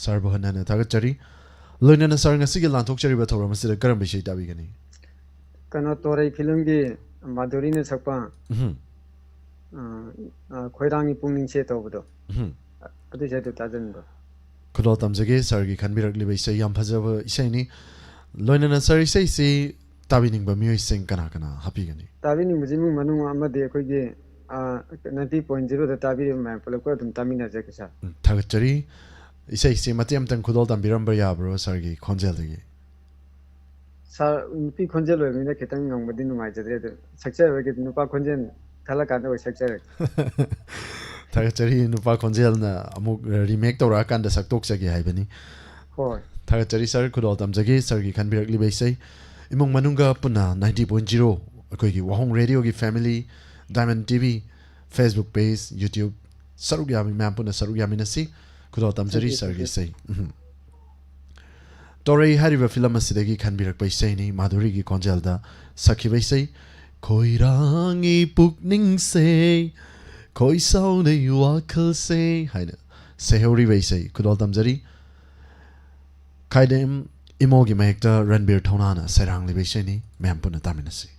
sirꯕꯨ ꯍꯟꯅ ꯍꯟꯅ ꯊꯥꯒꯠꯆꯔꯤ꯫ ꯂꯣꯏꯅꯅ sir, ꯉꯁꯤꯒꯤ ꯂꯥꯟꯊꯣꯛꯆꯔꯤꯕ ꯊꯧꯔꯝ ꯑꯁꯤꯗ ꯀꯔꯝꯕ ꯏꯁꯩ ꯇꯥꯕꯤꯒꯅꯤ? ꯀꯩꯅꯣ, ꯇꯣꯔꯩ filmꯒꯤ ꯃꯥꯙꯨꯔꯤꯅ ꯁꯛꯄ, ꯎꯝ꯫ ꯑ, ꯑ, ꯈꯣꯏꯔꯥꯡꯒꯤ ꯄꯨꯛꯅꯤꯡꯁꯦ ꯇꯧꯕꯗꯣ, ꯎꯝ꯫ ꯑꯗꯨ ꯏꯁꯩꯗꯣ ꯇꯥꯖꯅꯤꯡꯕ꯫ ꯈꯨꯗꯣꯜ ꯇꯝꯖꯒꯦ, sirꯒꯤ ꯈꯟꯕꯤꯔꯛꯂꯤꯕ ꯏꯁꯩ ꯌꯥꯝ ꯐꯖꯕ ꯏꯁꯩꯅꯤ꯫ ꯂꯣꯏꯅꯅ sir, ꯏꯁꯩꯁꯤ ꯇꯥꯕꯤꯅꯤꯡꯕ ꯃꯤꯑꯣꯏꯁꯤꯡ ꯀꯅꯥ ꯀꯅꯥ ꯍꯥꯞꯄꯤꯒꯅꯤ? ꯇꯥꯕꯤꯅꯤꯡꯕꯁꯤ ꯏꯃꯨꯡ ꯃꯅꯨꯡ ꯑꯃꯗꯤ ꯑꯩꯈꯣꯏꯒꯤ, ꯑ, ninety point zeroꯗ ꯇꯥꯕꯤꯔꯤꯕ ꯃꯌꯥꯝ ꯄꯨꯂꯞꯀ ꯑꯗꯨꯝ ꯇꯥꯃꯤꯟꯅꯖꯒꯦ, sir. ꯎꯝ, ꯊꯥꯒꯠꯆꯔꯤ꯫ ꯏꯁꯩꯁꯤ ꯃꯇꯦꯛ ꯑꯃꯇꯪ ꯈꯨꯗꯣꯜ ꯇꯝꯕꯤꯔꯝꯕ ꯌꯥꯕ꯭ꯔꯣ sirꯒꯤ ꯈꯣꯟꯖꯦꯜꯗꯒꯤ? Sir, ꯅꯨꯄꯤ ꯈꯣꯟꯖꯦꯜ ꯑꯣꯏꯕꯅꯤꯅ ꯈꯤꯇꯪ ꯉꯪꯕꯗꯤ ꯅꯨꯡꯉꯥꯏꯖꯗ꯭ꯔꯦ, ꯑꯗꯨ ꯁꯛꯆꯔꯔꯣꯏꯒꯦ, ꯅꯨꯄꯥ ꯈꯣꯟꯖꯦꯜ ꯈꯜꯂꯀꯥꯟꯗ ꯑꯣꯏ ꯁꯛꯆꯔꯒꯦ꯫ ꯊꯥꯒꯠꯆꯔꯤ, ꯅꯨꯄꯥ ꯈꯣꯟꯖꯦꯜꯅ ꯑꯃꯨꯛ remake ꯇꯧꯔꯛꯑꯀꯥꯟꯗ ꯁꯛꯇꯣꯛꯆꯒꯦ ꯍꯥꯏꯕꯅꯤ꯫ ꯍꯣꯏ꯫ ꯊꯥꯒꯠꯆꯔꯤ sir, ꯈꯨꯗꯣꯜ ꯇꯝꯖꯒꯦ sirꯒꯤ ꯈꯟꯕꯤꯔꯛꯂꯤꯕ ꯏꯁꯩ꯫ ꯏꯃꯨꯡ ꯃꯅꯨꯡꯒ ꯄꯨꯟꯅ ninety point zero ꯑꯩꯈꯣꯏꯒꯤ ꯋꯥꯍꯣꯡ radioꯒꯤ family, Diamond TV, Facebook page, YouTube, ꯁꯔꯨꯛ ꯌꯥꯃꯤ-, ꯃꯌꯥꯝ ꯄꯨꯟꯅ ꯁꯔꯨꯛ ꯌꯥꯃꯤꯟꯅꯁꯤ꯫ ꯈꯨꯗꯣꯜ ꯇꯝꯖꯔꯤ Thank you, thank sirꯒꯤ you. ꯏꯁꯩ꯫ ꯎꯝ꯫ ꯇꯣꯔꯩ ꯍꯥꯏꯔꯤꯕ film ꯑꯁꯤꯗꯒꯤ ꯈꯟꯕꯤꯔꯛꯄ ꯏꯁꯩꯅꯤ, ꯃꯥꯙꯨꯔꯤꯒꯤ ꯈꯣꯟꯖꯦꯜꯗ ꯁꯛꯈꯤꯕ ꯏꯁꯩ꯫ ꯈꯣꯏꯔꯥꯡꯒꯤ ꯄꯨꯛꯅꯤꯡꯁꯦ, ꯈꯣꯏ ꯁꯥꯎꯅꯩ ꯋꯥꯈꯜꯁꯦ ꯍꯥꯏꯅ ꯁꯩꯍꯧꯔꯤꯕ ꯏꯁꯩ ꯈꯨꯗꯣꯜ ꯇꯝꯖꯔꯤ꯫ ꯈꯥꯏꯗꯦꯝ ꯏꯃꯣꯒꯤ ꯃꯌꯦꯛꯇ ꯔꯟꯕꯤꯔ ꯊꯧꯅꯥꯅ ꯁꯩꯔꯥꯡꯂꯤꯕ ꯏꯁꯩꯅꯤ, ꯃꯌꯥꯝ ꯄꯨꯟꯅ ꯇꯥꯃꯤꯟꯅꯁꯤ꯫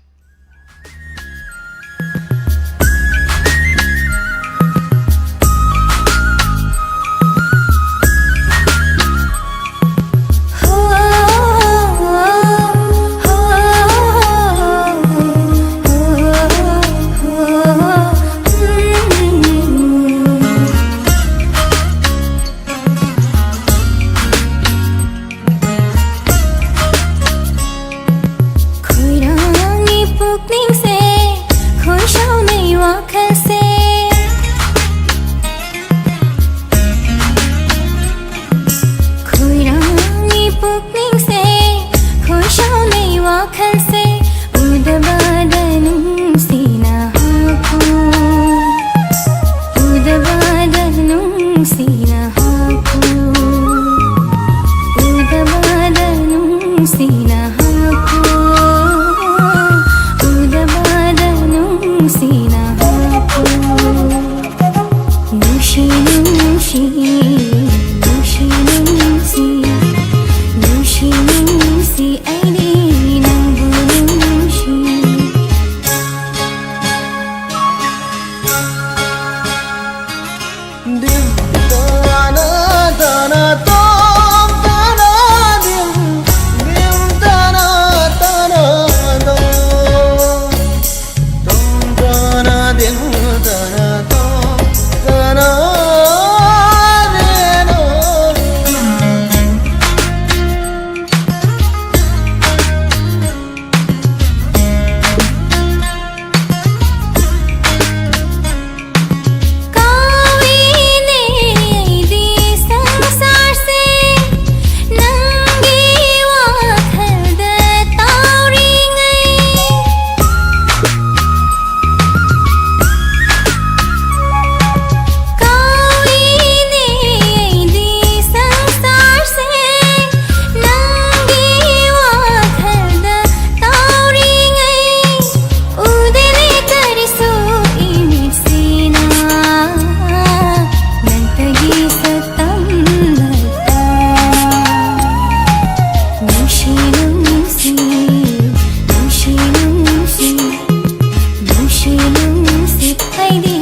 ꯅꯨꯡꯁꯤꯠ ꯑꯩꯗꯤ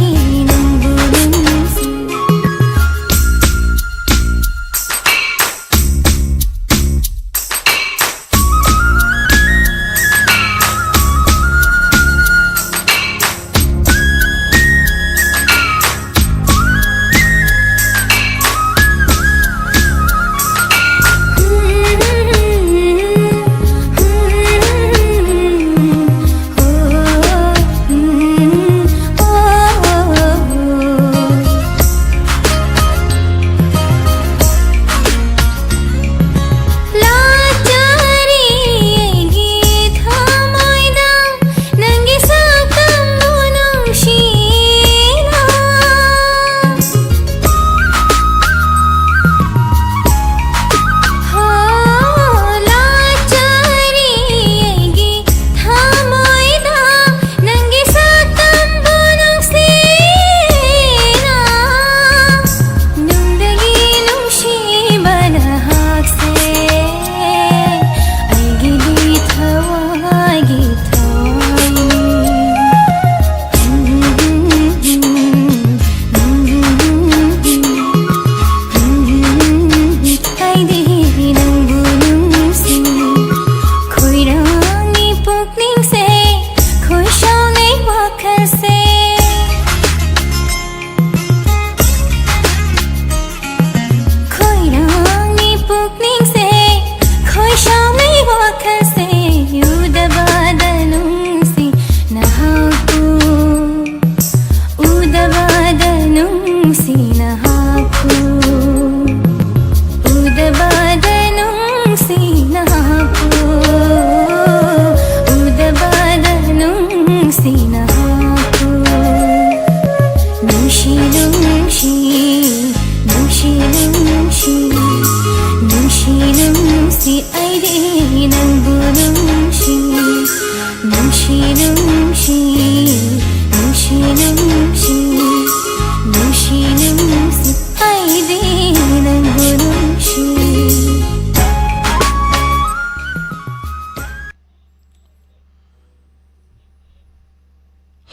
ꯅꯪꯕꯨ ꯅꯨꯡꯁꯤ꯫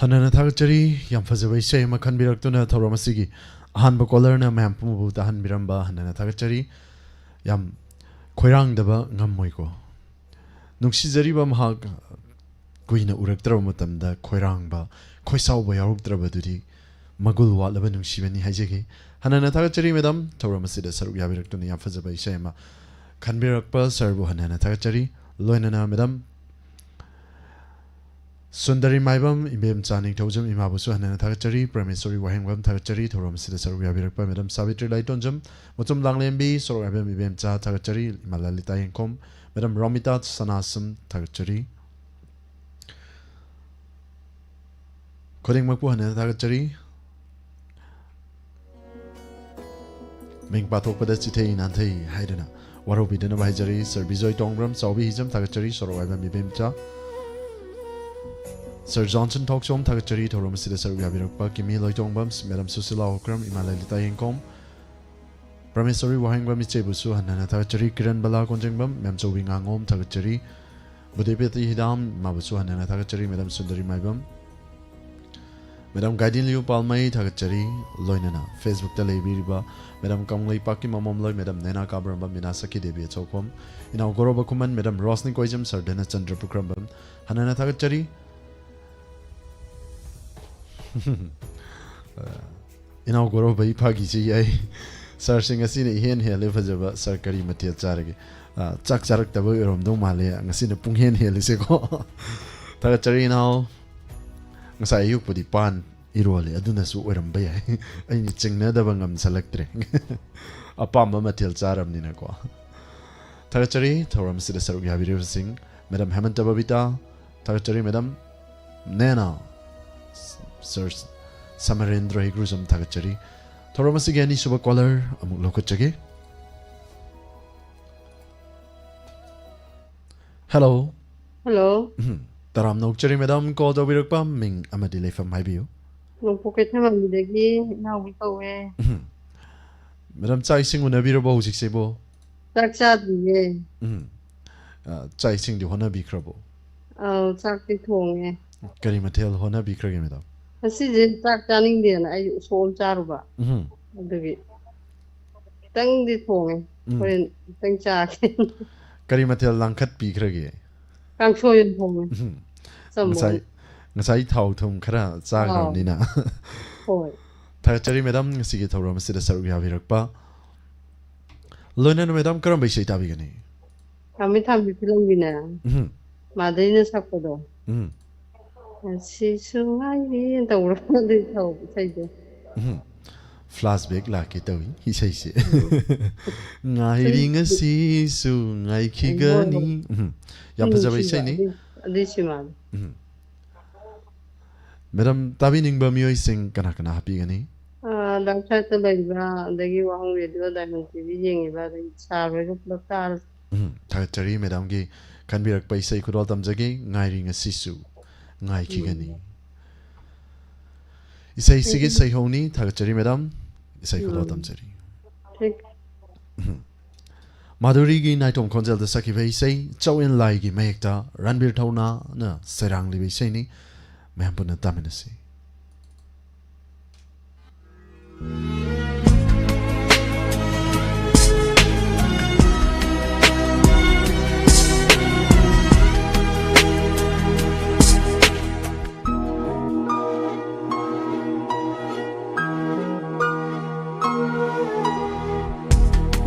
ꯍꯟꯅꯅ ꯊꯥꯒꯠꯆꯔꯤ꯫ ꯌꯥꯝ ꯐꯖꯕ ꯏꯁꯩ ꯑꯃ ꯈꯟꯕꯤꯔꯛꯇꯨꯅ ꯊꯧꯔꯝ ꯑꯁꯤꯒꯤ ꯑꯍꯥꯟꯕ ꯀꯣꯂꯔꯅ ꯃꯌꯥꯝ ꯄꯨꯝꯕꯕꯨ ꯇꯥꯍꯟꯕꯤꯔꯝꯕ ꯍꯟꯅꯅ ꯊꯥꯒꯠꯆꯔꯤ꯫ ꯌꯥꯝ ꯈꯣꯏꯔꯥꯡꯗꯕ ꯉꯝꯃꯣꯏꯀꯣ꯫ ꯅꯨꯡꯁꯤꯖꯔꯤꯕ ꯃꯍꯥꯛ ꯀꯨꯏꯅ ꯎꯔꯛꯇ꯭ꯔꯕ ꯃꯇꯝꯗ ꯈꯣꯏꯔꯥꯡꯕ, ꯈꯣꯏꯁꯥꯎꯕ ꯌꯥꯎꯔꯛꯇ꯭ꯔꯕꯗꯨꯗꯤ ꯃꯒꯨꯜ ꯋꯥꯠꯂꯕ ꯅꯨꯡꯁꯤꯕꯅꯤ ꯍꯥꯏꯖꯒꯦ꯫ ꯍꯟꯅꯅ ꯊꯥꯒꯠꯆꯔꯤ ꯃꯦꯗꯥꯝ, ꯊꯧꯔꯝ ꯑꯁꯤꯗ ꯁꯔꯨꯛ ꯌꯥꯕꯤꯔꯛꯇꯨꯅ ꯌꯥꯝ ꯐꯖꯕ ꯏꯁꯩ ꯑꯃ ꯈꯟꯕꯤꯔꯛꯄ ꯁꯔꯕꯨ ꯍꯟꯅꯅ ꯊꯥꯒꯠꯆꯔꯤ꯫ ꯂꯣꯏꯅꯅ ꯃꯦꯗꯥꯝ ꯁꯨꯟꯗꯔꯤ ꯃꯥꯏꯕꯝ, ꯏꯕꯦꯝꯆꯥ ꯅꯤꯡꯊꯧꯖꯝ ꯏꯃꯥꯕꯨꯁꯨ ꯍꯟꯅꯅ ꯊꯥꯒꯠꯆꯔꯤ꯫ ꯄ꯭ꯔꯃꯦꯁꯣꯔꯤ ꯋꯥꯍꯦꯡꯕꯝ ꯊꯥꯒꯠꯆꯔꯤ꯫ ꯊꯧꯔꯝ ꯑꯁꯤꯗ ꯁꯔꯨꯛ ꯌꯥꯕꯤꯔꯛꯄ ꯃꯦꯗꯥꯝ ꯁꯥꯕꯤꯇ꯭ꯔꯤ ꯂꯥꯏꯇꯣꯟꯖꯝ, ꯃꯆꯨꯝ ꯂꯥꯡꯂꯦꯝꯕꯤ, ꯁꯣꯔꯣꯛ ꯍꯥꯏꯕꯝ ꯏꯕꯦꯝꯆꯥ ꯊꯥꯒꯠꯆꯔꯤ꯫ ꯏꯃꯥ ꯂꯂꯤꯇꯥ ꯌꯦꯡꯈꯣꯝ, ꯃꯦꯗꯥꯝ ꯔꯣꯃꯤꯇꯥ ꯁꯅꯥꯁꯝ ꯊꯥꯒꯠꯆꯔꯤ꯫ ꯈꯨꯗꯤꯡꯃꯛꯄꯨ ꯍꯟꯅ ꯊꯥꯒꯠꯆꯔꯤ꯫ ꯃꯤꯡ ꯄꯥꯊꯣꯛꯄꯗ ꯆꯤꯊꯩ ꯅꯥꯟꯊꯩ ꯍꯥꯏꯗꯨꯅ ꯋꯥꯔꯧꯕꯤꯗꯅꯕ ꯍꯥꯏꯖꯔꯤ꯫ ꯁꯔ ꯕꯤꯖꯣꯏ ꯇꯣꯡꯕ꯭ꯔꯝ, ꯆꯥꯎꯕꯤ ꯍꯤꯖꯝ ꯊꯥꯒꯠꯆꯔꯤ꯫ ꯁꯣꯔꯣꯛ ꯍꯥꯏꯕꯝ ꯏꯕꯦꯝꯆꯥ꯫ ꯁꯔ ꯖꯣꯟꯁꯟ ꯊꯣꯛꯆꯣꯝ ꯊꯥꯒꯠꯆꯔꯤ꯫ ꯊꯧꯔꯝ ꯑꯁꯤꯗ ꯁꯔꯨꯛ ꯌꯥꯕꯤꯔꯛꯄ ꯀꯤꯃꯤ ꯂꯣꯏꯇꯣꯡꯕꯝ, ꯃꯦꯗꯥꯝ ꯁꯨꯁꯤꯂꯥ ꯑꯣꯀ꯭ꯔꯝ, ꯏꯃꯥ ꯂꯂꯤꯇꯥ ꯌꯦꯡꯈꯣꯝ, ꯄ꯭ꯔꯃꯦꯁꯣꯔꯤ ꯋꯥꯍꯦꯡꯕꯝ ꯏꯆꯦꯕꯨꯁꯨ ꯍꯟꯅ ꯍꯟꯅ ꯊꯥꯒꯠꯆꯔꯤ꯫ ꯀꯤꯔꯟ ꯕꯂꯥ ꯀꯣꯟꯖꯦꯡꯕꯝ, ꯃꯦꯝꯆꯧꯕꯤ ꯉꯥꯉꯣꯝ ꯊꯥꯒꯠꯆꯔꯤ꯫ ꯕꯨꯗꯦꯄꯦꯇꯤ ꯍꯤꯗꯥꯝ ꯏꯃꯥꯕꯨꯁꯨ ꯍꯟꯅ ꯍꯟꯅ ꯊꯥꯒꯠꯆꯔꯤ꯫ ꯃꯦꯗꯥꯝ ꯁꯨꯟꯗꯔꯤ ꯃꯥꯏꯕꯝ, ꯃꯦꯗꯥꯝ ꯒꯥꯏꯗꯤꯟꯂꯤꯌꯨ ꯄꯥꯜꯃꯩ ꯊꯥꯒꯠꯆꯔꯤ꯫ ꯂꯣꯏꯅꯅ Facebook-ꯇ ꯂꯩꯕꯤꯔꯤꯕ ꯃꯦꯗꯥꯝ ꯀꯪꯂꯩꯄꯥꯛꯀꯤ ꯃꯃꯣꯝꯂꯣꯏ, ꯃꯦꯗꯥꯝ ꯅꯦꯅꯥ ꯀꯥꯕꯔꯝꯕꯝ, ꯃꯤꯅꯥ ꯁꯈꯤ ꯗꯦꯕꯤ ꯑꯆꯧꯈꯣꯝ, ꯏꯅꯥꯎ ꯒꯣꯔꯣꯕ ꯈꯨꯃꯟ, ꯃꯦꯗꯥꯝ ꯔꯣꯁꯅꯤ ꯀꯣꯏꯖꯝ, ꯁꯔ ꯙꯅꯆꯟꯗ꯭ꯔ ꯄꯨꯈ꯭ꯔꯝꯕꯝ ꯍꯟꯅ ꯍꯟꯅ ꯊꯥꯒꯠꯆꯔꯤ꯫ ꯏꯅꯥꯎ ꯒꯣꯔꯣꯕ, ꯑꯩ ꯐꯥꯒꯤꯁꯤ ꯌꯥꯏ꯫ ꯁꯥꯔꯁꯤꯡ ꯑꯁꯤꯅ ꯏꯍꯦꯟ ꯍꯦꯜꯂꯦ ꯐꯖꯕ꯫ ꯁꯥꯔ, ꯀꯔꯤ ꯃꯊꯦꯜ ꯆꯥꯔꯒꯦ? ꯑ, ꯆꯥꯛ ꯆꯥꯔꯛꯇꯕ ꯑꯣꯏꯔꯝꯗꯧ ꯃꯥꯜꯂꯦ ꯉꯁꯤꯅ ꯄꯨꯡꯍꯦꯟ ꯍꯦꯜꯂꯤꯁꯦꯀꯣ꯫ ꯊꯥꯒꯠꯆꯔꯤ ꯏꯅꯥꯎ꯫ ꯉꯁꯥꯏ ꯑꯌꯨꯛꯄꯨꯗꯤ ꯄꯥꯟ ꯏꯔꯣꯜꯂꯦ, ꯑꯗꯨꯅꯁꯨ ꯑꯣꯏꯔꯝꯕ ꯌꯥꯏ꯫ ꯑꯩꯅ ꯆꯤꯡꯅꯗꯕ ꯉꯝꯁꯜꯂꯛꯇ꯭ꯔꯦ꯫ ꯑꯄꯥꯝꯕ ꯃꯊꯦꯜ ꯆꯥꯔꯕꯅꯤꯅꯀꯣ꯫ ꯊꯥꯒꯠꯆꯔꯤ ꯊꯧꯔꯝ ꯑꯁꯤꯗ ꯁꯔꯨꯛ ꯌꯥꯕꯤꯔꯤꯕꯁꯤꯡ, ꯃꯦꯗꯥꯝ ꯍꯦꯃꯟꯇ ꯕꯕꯤꯇꯥ, ꯊꯥꯒꯠꯆꯔꯤ ꯃꯦꯗꯥꯝ ꯅꯦꯅꯥ, ꯁꯔ ꯁꯃꯔꯦꯟꯗ꯭ꯔ ꯍꯩꯒ꯭ꯔꯨꯖꯝ ꯊꯥꯒꯠꯆꯔꯤ꯫ ꯊꯧꯔꯝ ꯑꯁꯤꯒꯤ ꯑꯅꯤꯁꯨꯕ ꯀꯣꯂꯔ ꯑꯃꯨꯛ ꯂꯧꯈꯠꯆꯒꯦ꯫ ꯍꯦꯜꯂꯣ꯫ ꯍꯦꯜꯂꯣ꯫ ꯎꯝ, ꯇꯔꯥꯝꯅ ꯑꯣꯛꯆꯔꯤ ꯃꯦꯗꯥꯝ, ꯀꯣꯜ ꯇꯧꯕꯤꯔꯛꯄ ꯃꯤꯡ ꯑꯃꯗꯤ ꯂꯩꯐꯝ ꯍꯥꯏꯕꯤꯌꯨ꯫ ꯅꯣꯡꯄꯣꯛ ꯀꯩꯊꯦꯜꯃꯟꯕꯤꯗꯒꯤ ꯏꯅꯥꯎꯕꯤ ꯀꯧꯋꯦ꯫ ꯎꯝ꯫ ꯃꯦꯗꯥꯝ, ꯆꯥꯛ ꯏꯁꯤꯡ ꯎꯅꯕꯤꯔꯕꯣ ꯍꯧꯖꯤꯛꯁꯤꯕꯣ? ꯆꯥꯛ ꯆꯥꯗ꯭ꯔꯤꯌꯦ꯫ ꯎꯝ꯫ ꯑ, ꯆꯥꯛ ꯏꯁꯤꯡꯗꯤ ꯍꯣꯠꯅꯕꯤꯈ꯭ꯔꯕꯣ? ꯑꯧ, ꯆꯥꯛꯇꯤ ꯊꯣꯡꯉꯦ꯫ ꯀꯔꯤ ꯃꯊꯦꯜ ꯍꯣꯠꯅꯕꯤꯈ꯭ꯔꯒꯦ, ꯃꯦꯗꯥꯝ? ꯉꯁꯤꯁꯦ ꯆꯥꯛ ꯆꯥꯅꯤꯡꯗꯦꯅ ꯑꯩ ꯎꯁꯣꯞ ꯑꯃ ꯆꯥꯔꯨꯕ꯫ ꯎꯝ꯫ ꯑꯗꯨꯒꯤ ꯈꯤꯇꯪꯗꯤ ꯊꯣꯡꯉꯦ꯫ ꯎꯝ꯫ ꯍꯣꯔꯦꯟ ꯈꯤꯇꯪ ꯆꯥꯒꯦ꯫ ꯀꯔꯤ ꯃꯊꯦꯜ ꯂꯥꯡꯈꯠꯄꯤꯈ꯭ꯔꯒꯦ? ꯀꯥꯡꯁꯣꯏ ꯑꯣꯏꯅ ꯊꯣꯡꯉꯦ꯫ ꯎꯝ꯫ ꯆꯝꯕ ꯉꯁꯥꯏ ꯑꯣꯏꯅ꯫ ꯉꯁꯥꯏ ꯊꯥꯎ ꯊꯨꯝ ꯈꯔ ꯆꯥꯈ꯭ꯔꯕꯅꯤꯅ꯫ ꯍꯣꯏ꯫ ꯊꯥꯒꯠꯆꯔꯤ ꯃꯦꯗꯥꯝ, ꯉꯁꯤꯒꯤ ꯊꯧꯔꯝ ꯑꯁꯤꯗ ꯁꯔꯨꯛ ꯌꯥꯕꯤꯔꯛꯄ꯫ ꯂꯣꯏꯅꯅ ꯃꯦꯗꯥꯝ, ꯀꯔꯝꯕ ꯏꯁꯩ ꯇꯥꯕꯤꯒꯅꯤ? ꯊꯥꯃꯤ ꯊꯥꯃꯤ ꯐꯤꯂꯝꯒꯤꯅꯦ꯫ ꯎꯝ꯫ ꯃꯥꯙꯨꯔꯤꯅ ꯁꯛꯄꯗꯣ꯫ ꯎꯝ꯫ ꯉꯁꯤꯁꯨ ꯉꯥꯏꯔꯤ ꯇꯧꯕ꯭ꯔꯣ? ꯑꯗꯨ ꯇꯧ ꯏꯁꯩꯗꯣ꯫ ꯎꯝ꯫ ꯐ꯭ꯂꯥꯁꯕꯦꯛ ꯂꯥꯛꯀꯦ ꯇꯧꯏ ꯏꯁꯩꯁꯦ꯫ ꯉꯥꯏꯔꯤ ꯉꯁꯤꯁꯨ ꯉꯥꯏꯈꯤꯒꯅꯤ꯫ ꯎꯝ꯫ ꯌꯥꯝ ꯐꯖꯕ ꯅꯨꯡꯁꯤꯕ ꯏꯁꯩꯅꯤ꯫ ꯑꯗꯨꯏ, ꯑꯗꯨꯏ ꯁꯤꯃꯥꯗꯣ꯫ ꯎꯝ꯫ ꯃꯦꯗꯥꯝ, ꯇꯥꯕꯤꯅꯤꯡꯕ ꯃꯤꯑꯣꯏꯁꯤꯡ ꯀꯅꯥ ꯀꯅꯥ ꯍꯥꯞꯄꯤꯒꯅꯤ? ꯑꯥ, ꯗꯥꯛ ꯁꯥꯏꯠꯇ ꯂꯩꯕ, ꯑꯗꯒꯤ ꯋꯥꯍꯪ ꯔꯦꯗꯤꯑꯣ, ꯗꯥꯏꯃꯟ ꯇꯤꯚꯤ ꯌꯦꯡꯉꯤꯕ, ꯑꯗꯒꯤ ꯁꯥꯔ ꯍꯣꯏꯒ ꯄꯨꯂꯞ ꯇꯥꯔꯁꯤ꯫ ꯎꯝ, ꯊꯥꯒꯠꯆꯔꯤ ꯃꯦꯗꯥꯝꯒꯤ ꯈꯟꯕꯤꯔꯛꯄ ꯏꯁꯩ ꯈꯨꯗꯣꯜ ꯇꯝꯖꯒꯦ, ꯉꯥꯏꯔꯤ ꯉꯁꯤꯁꯨ ꯉꯥꯏꯈꯤꯒꯅꯤ꯫ ꯏꯁꯩꯁꯤꯒꯤ ꯁꯩꯍꯧꯅꯤ, ꯊꯥꯒꯠꯆꯔꯤ ꯃꯦꯗꯥꯝ, ꯏꯁꯩ ꯈꯨꯗꯣꯜ ꯎꯝ꯫ ꯇꯝꯖꯔꯤ꯫ ꯊꯦꯡ- ꯎꯝ꯫ ꯃꯥꯙꯨꯔꯤꯒꯤ ꯅꯥꯏꯇꯣꯝ ꯈꯣꯟꯖꯦꯜꯗ ꯁꯛꯈꯤꯕ ꯏꯁꯩ ꯆꯧ ꯑꯦꯟ ꯂꯥꯏꯒꯤ ꯃꯌꯦꯛꯇ ꯔꯟꯕꯤꯔ ꯊꯧꯅꯥꯅ ꯁꯩꯔꯥꯡꯂꯤꯕ ꯏꯁꯩꯅꯤ꯫ ꯃꯌꯥꯝ ꯄꯨꯟꯅ ꯇꯥꯃꯤꯟꯅꯁꯤ꯫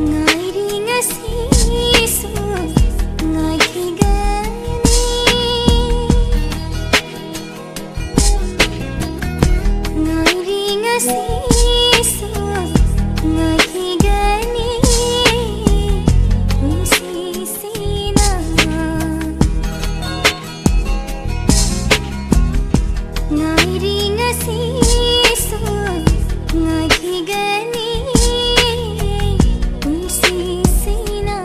ꯉꯥꯏꯔꯤ ꯉꯁꯤꯁꯨ ꯉꯥꯏꯈꯤꯒꯅꯤ꯫ ꯉꯥꯏꯔꯤ ꯉꯁꯤꯁꯨ ꯉꯥꯏꯈꯤꯒꯅꯤ꯫ ꯄꯨꯟꯁꯤꯁꯤꯅ ꯉꯥꯏꯔꯤ ꯉꯁꯤꯁꯨ ꯉꯥꯏꯈꯤꯒꯅꯤ꯫ ꯄꯨꯟꯁꯤꯁꯤꯅ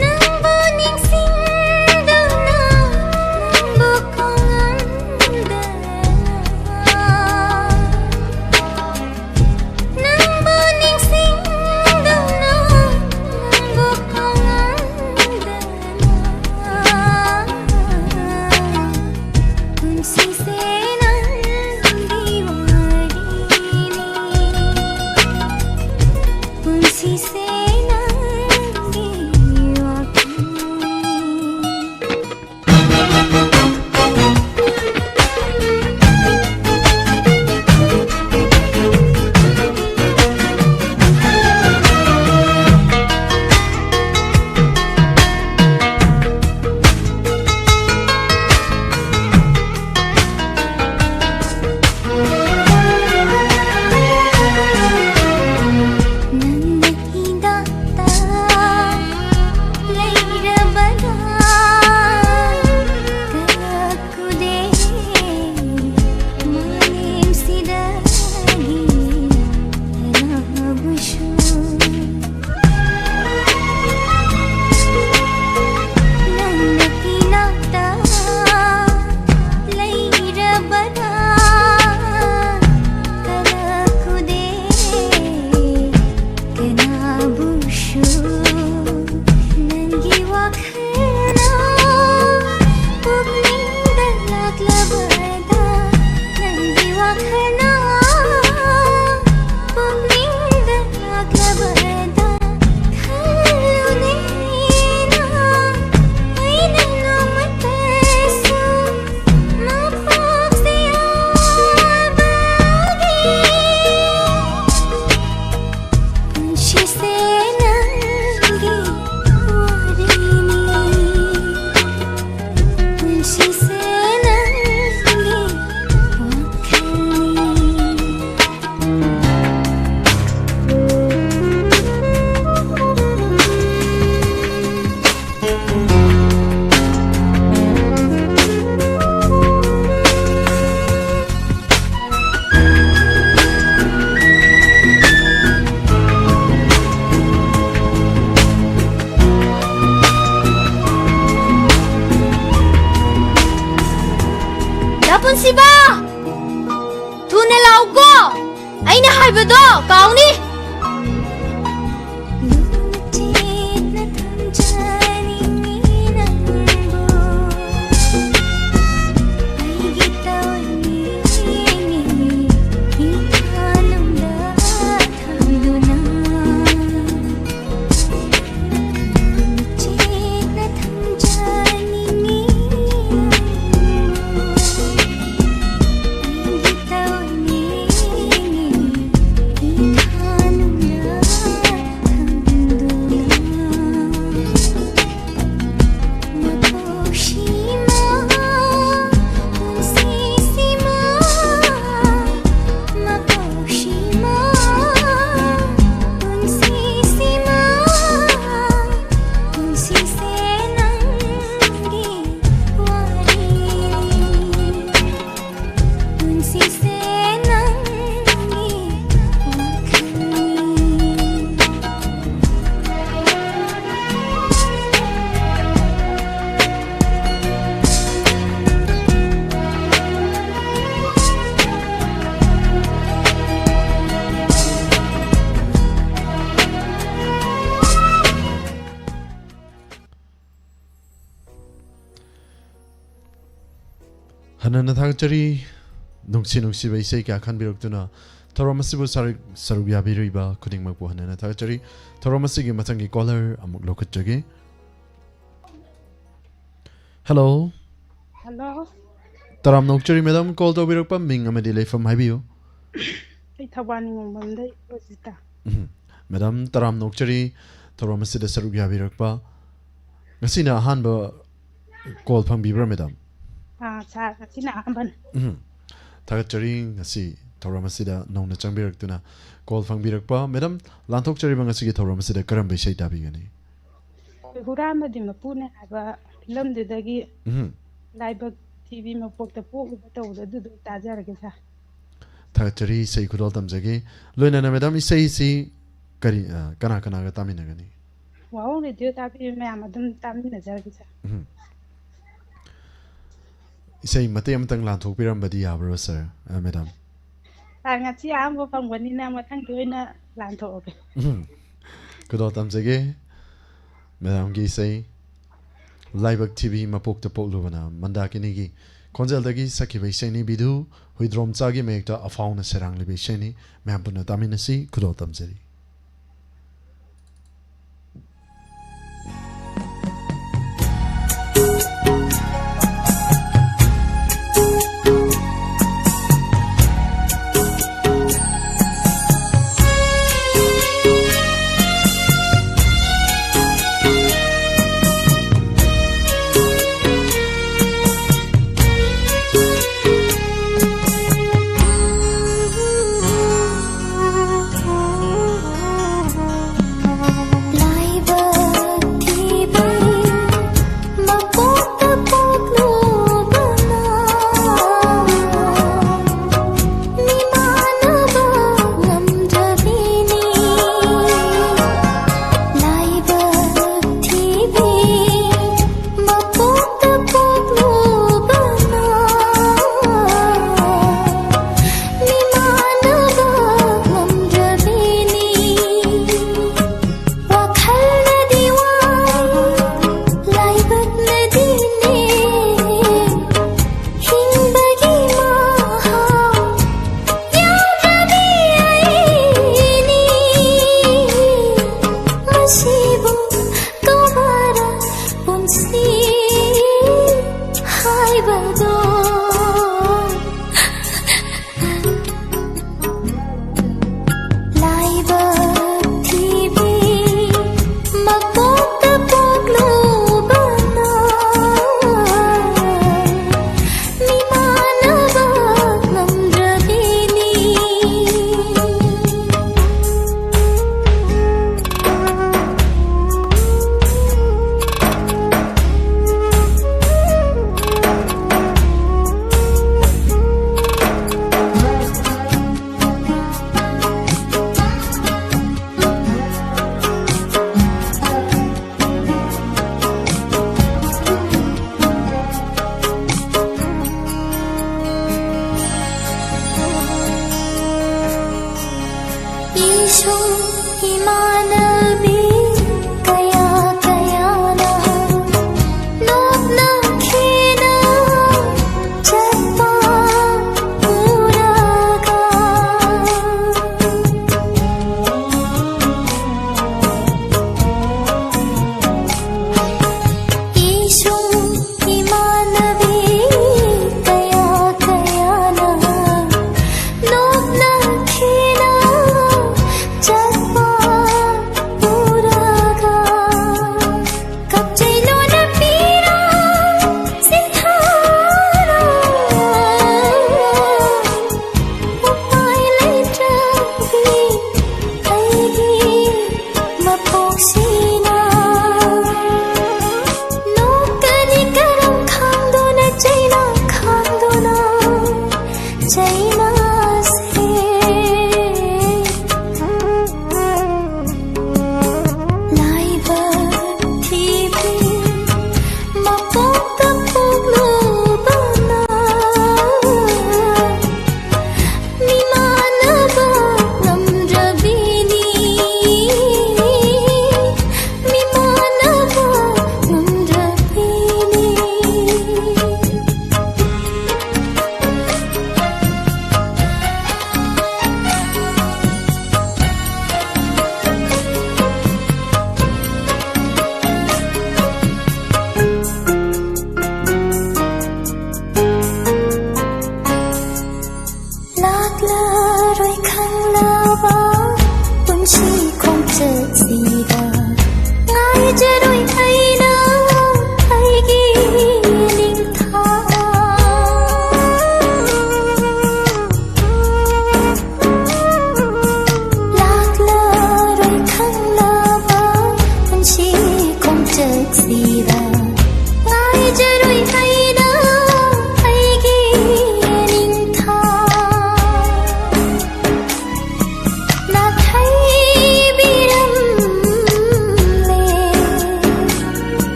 ꯅꯪꯕꯨ ꯅꯤꯡꯁꯤꯡꯗꯨꯅ, ꯅꯪꯕꯨ ꯈꯪꯍꯟꯗꯅ꯫ ꯅꯪꯕꯨ ꯅꯤꯡꯁꯤꯡꯗꯨꯅ, ꯅꯪꯕꯨ ꯈꯪꯍꯟꯗꯅ꯫ ꯄꯨꯟꯁꯤꯁꯦ ꯅꯪꯒꯤ ꯋꯥꯔꯤꯅꯤ꯫ ꯄꯨꯟꯁꯤꯁꯦ ꯅꯪꯒꯤ ꯋꯥꯐꯝꯅꯤ꯫ ꯅꯪꯅ ꯍꯤꯗꯥꯛꯇ ꯂꯩꯔꯕꯗ ꯀꯂꯛ ꯈꯨꯗꯦ ꯃꯥꯂꯦꯝꯁꯤꯗꯒꯤ ꯀꯅꯥꯕꯨꯁꯨ꯫ ꯅꯪꯅ ꯏꯅꯥꯛꯇ ꯂꯩꯔꯕꯗ ꯀꯂꯛ ꯈꯨꯗꯦ ꯀꯅꯥꯕꯨꯁꯨ꯫ ꯅꯪꯒꯤ ꯋꯥꯈꯜ ꯅ ꯄꯨꯛꯅꯤꯡꯗ ꯂꯥꯛꯂꯕꯗ, ꯅꯪꯒꯤ ꯋꯥꯈꯜꯅ ꯄꯨꯛꯅꯤꯡꯗ ꯂꯥꯛꯂꯕꯗ, ꯈꯜꯂꯨꯅꯦ ꯑꯩꯅ, ꯑꯩꯅ ꯅꯣꯡꯃꯇꯁꯨ ꯃꯄꯣꯛꯁꯦ ꯌꯥꯕꯒꯤ꯫ ꯄꯨꯟꯁꯤꯁꯦ ꯅꯪꯒꯤ ꯋꯥꯔꯤꯅꯤ꯫ ꯄꯨꯟꯁꯤꯁꯦ ꯅꯪꯒꯤ ꯋꯥꯈꯜꯅꯤ꯫ ꯗꯥ ꯄꯨꯟꯁꯤꯕ! ꯊꯨꯅ ꯂꯥꯛꯎꯀꯣ! ꯑꯩꯅ ꯍꯥꯏꯕꯗꯣ ꯀꯥꯎꯅꯤ! ꯂꯨꯅ ꯆꯦꯠꯅ ꯊꯝꯖꯅꯤꯡꯉꯤ ꯅꯪꯕꯨ꯫ ꯑꯩꯒꯤ ꯍꯟꯅ ꯊꯥꯒꯠꯆꯔꯤ꯫ ꯅꯨꯡꯁꯤ ꯅꯨꯡꯁꯤꯕ ꯏꯁꯩ ꯀꯌꯥ ꯈꯟꯕꯤꯔꯛꯇꯨꯅ ꯊꯧꯔꯝ ꯑꯁꯤꯕꯨ ꯁꯔꯨꯛ, ꯁꯔꯨꯛ ꯌꯥꯕꯤꯔꯤꯕ ꯈꯨꯗꯤꯡꯃꯛꯄꯨ ꯍꯟꯅ ꯊꯥꯒꯠꯆꯔꯤ꯫ ꯊꯧꯔꯝ ꯑꯁꯤꯒꯤ ꯃꯊꯪꯒꯤ caller ꯑꯃꯨꯛ ꯂꯧꯈꯠꯆꯒꯦ꯫ Hello꯫ Hello꯫ ꯇꯔꯥꯝꯅ ꯑꯣꯛꯆꯔꯤ madam, call ꯇꯧꯕꯤꯔꯛꯄ ꯃꯤꯡ ꯑꯃꯗꯤ ꯂꯩꯐꯝ ꯍꯥꯏꯕꯤꯌꯨ꯫ ꯑꯩ ꯊꯧꯕꯥꯜ ꯅꯤꯉꯣꯝꯕꯝꯗꯩ ꯔꯣꯖꯤꯇꯥ꯫ ꯎꯝ꯫ Madam, ꯇꯔꯥꯝꯅ ꯑꯣꯛꯆꯔꯤ ꯊꯧꯔꯝ ꯑꯁꯤꯗ ꯁꯔꯨꯛ ꯌꯥꯕꯤꯔꯛꯄ꯫ ꯉꯁꯤꯅ ꯑꯍꯥꯟꯕ call ꯐꯪꯕꯤꯕ꯭ꯔꯥ madam? ꯑꯥ, sir, ꯉꯁꯤꯅ ꯑꯍꯥꯟꯕꯅꯤ꯫ ꯎꯝ꯫ ꯊꯥꯒꯠꯆꯔꯤ ꯉꯁꯤ ꯊꯧꯔꯝ ꯑꯁꯤꯗ ꯅꯧꯅ ꯆꯪꯕꯤꯔꯛꯇꯨꯅ call ꯐꯪꯕꯤꯔꯛꯄ꯫ Madam, ꯂꯥꯟꯊꯣꯛꯆꯔꯤꯕ ꯉꯁꯤꯒꯤ ꯊꯧꯔꯝ ꯑꯁꯤꯗ ꯀꯔꯝꯕ ꯏꯁꯩ ꯇꯥꯕꯤꯒꯅꯤ? ꯑꯩꯈꯣꯏ ꯍꯨꯔꯥꯟꯕꯗꯤ ꯃꯄꯨꯅꯦ ꯍꯥꯏꯕ ꯐꯤꯂꯝꯗꯨꯗꯒꯤ ꯎꯝ꯫ ꯂꯥꯏꯕꯛ ꯊꯤꯕꯤ ꯃꯄꯣꯛꯇ ꯄꯣꯛꯂꯨꯕ ꯇꯧꯕꯗꯣ ꯑꯗꯨꯗꯣ ꯇꯥꯖꯔꯒꯦ sir꯫ ꯊꯥꯒꯠꯆꯔꯤ, ꯏꯁꯩ ꯈꯨꯗꯣꯜ ꯇꯝꯖꯒꯦ꯫ ꯂꯣꯏꯅꯅ madam, ꯏꯁꯩꯁꯤ ꯀꯔꯤ, ꯑ, ꯀꯅꯥ ꯀꯅꯥꯒ ꯇꯥꯃꯤꯟꯅꯒꯅꯤ? ꯋꯥꯍꯣꯡ radio ꯇꯥꯕꯤꯕ ꯃꯌꯥꯝ ꯑꯗꯨꯝ ꯇꯥꯃꯤꯟꯅꯖꯔꯒꯦ sir꯫ ꯎꯝ꯫ ꯏꯁꯩ ꯃꯇꯦꯛ ꯑꯃꯇꯪ ꯂꯥꯟꯊꯣꯛꯄꯤꯔꯝꯕꯗꯤ ꯌꯥꯕ꯭ꯔꯣ sir, ꯑ, madam? Sir, ꯉꯁꯤ ꯑꯍꯥꯟꯕ ꯐꯪꯕꯅꯤꯅ ꯃꯊꯪꯗꯤ ꯑꯣꯏꯅ ꯂꯥꯟꯊꯣꯛꯑꯒꯦ꯫ ꯎꯝ꯫ ꯈꯨꯗꯣꯜ ꯇꯝꯖꯒꯦ madamꯒꯤ ꯏꯁꯩ ꯂꯥꯏꯕꯛ ꯊꯤꯕꯤ ꯃꯄꯣꯛꯇ ꯄꯣꯛꯂꯨꯕꯅ꯫ ꯃꯟꯗꯥꯀꯤꯅꯤꯒꯤ ꯈꯣꯟꯖꯦꯜꯗꯒꯤ ꯁꯛꯈꯤꯕ ꯏꯁꯩꯅꯤ꯫ ꯕꯤꯗꯨ ꯍꯨꯏꯗ꯭ꯔꯣꯝꯆꯥꯒꯤ ꯃꯌꯦꯛꯇ ꯑꯐꯥꯎꯅ ꯁꯩꯔꯥꯡꯂꯤꯕ ꯏꯁꯩꯅꯤ꯫ ꯃꯌꯥꯝ ꯄꯨꯟꯅ ꯇꯥꯃꯤꯟꯅꯁꯤ꯫ ꯈꯨꯗꯣꯜ ꯇꯝꯖꯔꯤ꯫ ꯏꯃꯥꯟꯅꯕꯤ ꯀꯌꯥ ꯀꯌꯥꯅ ꯅꯣꯛꯅꯈꯤꯅ ꯆꯠꯄ ꯎꯔꯒ꯫ ꯏꯁꯨꯡ ꯏꯃꯥꯟꯅꯕꯤ ꯀꯌꯥ ꯀꯌꯥꯅ ꯅꯣꯛꯅꯈꯤꯅ ꯆꯠꯄ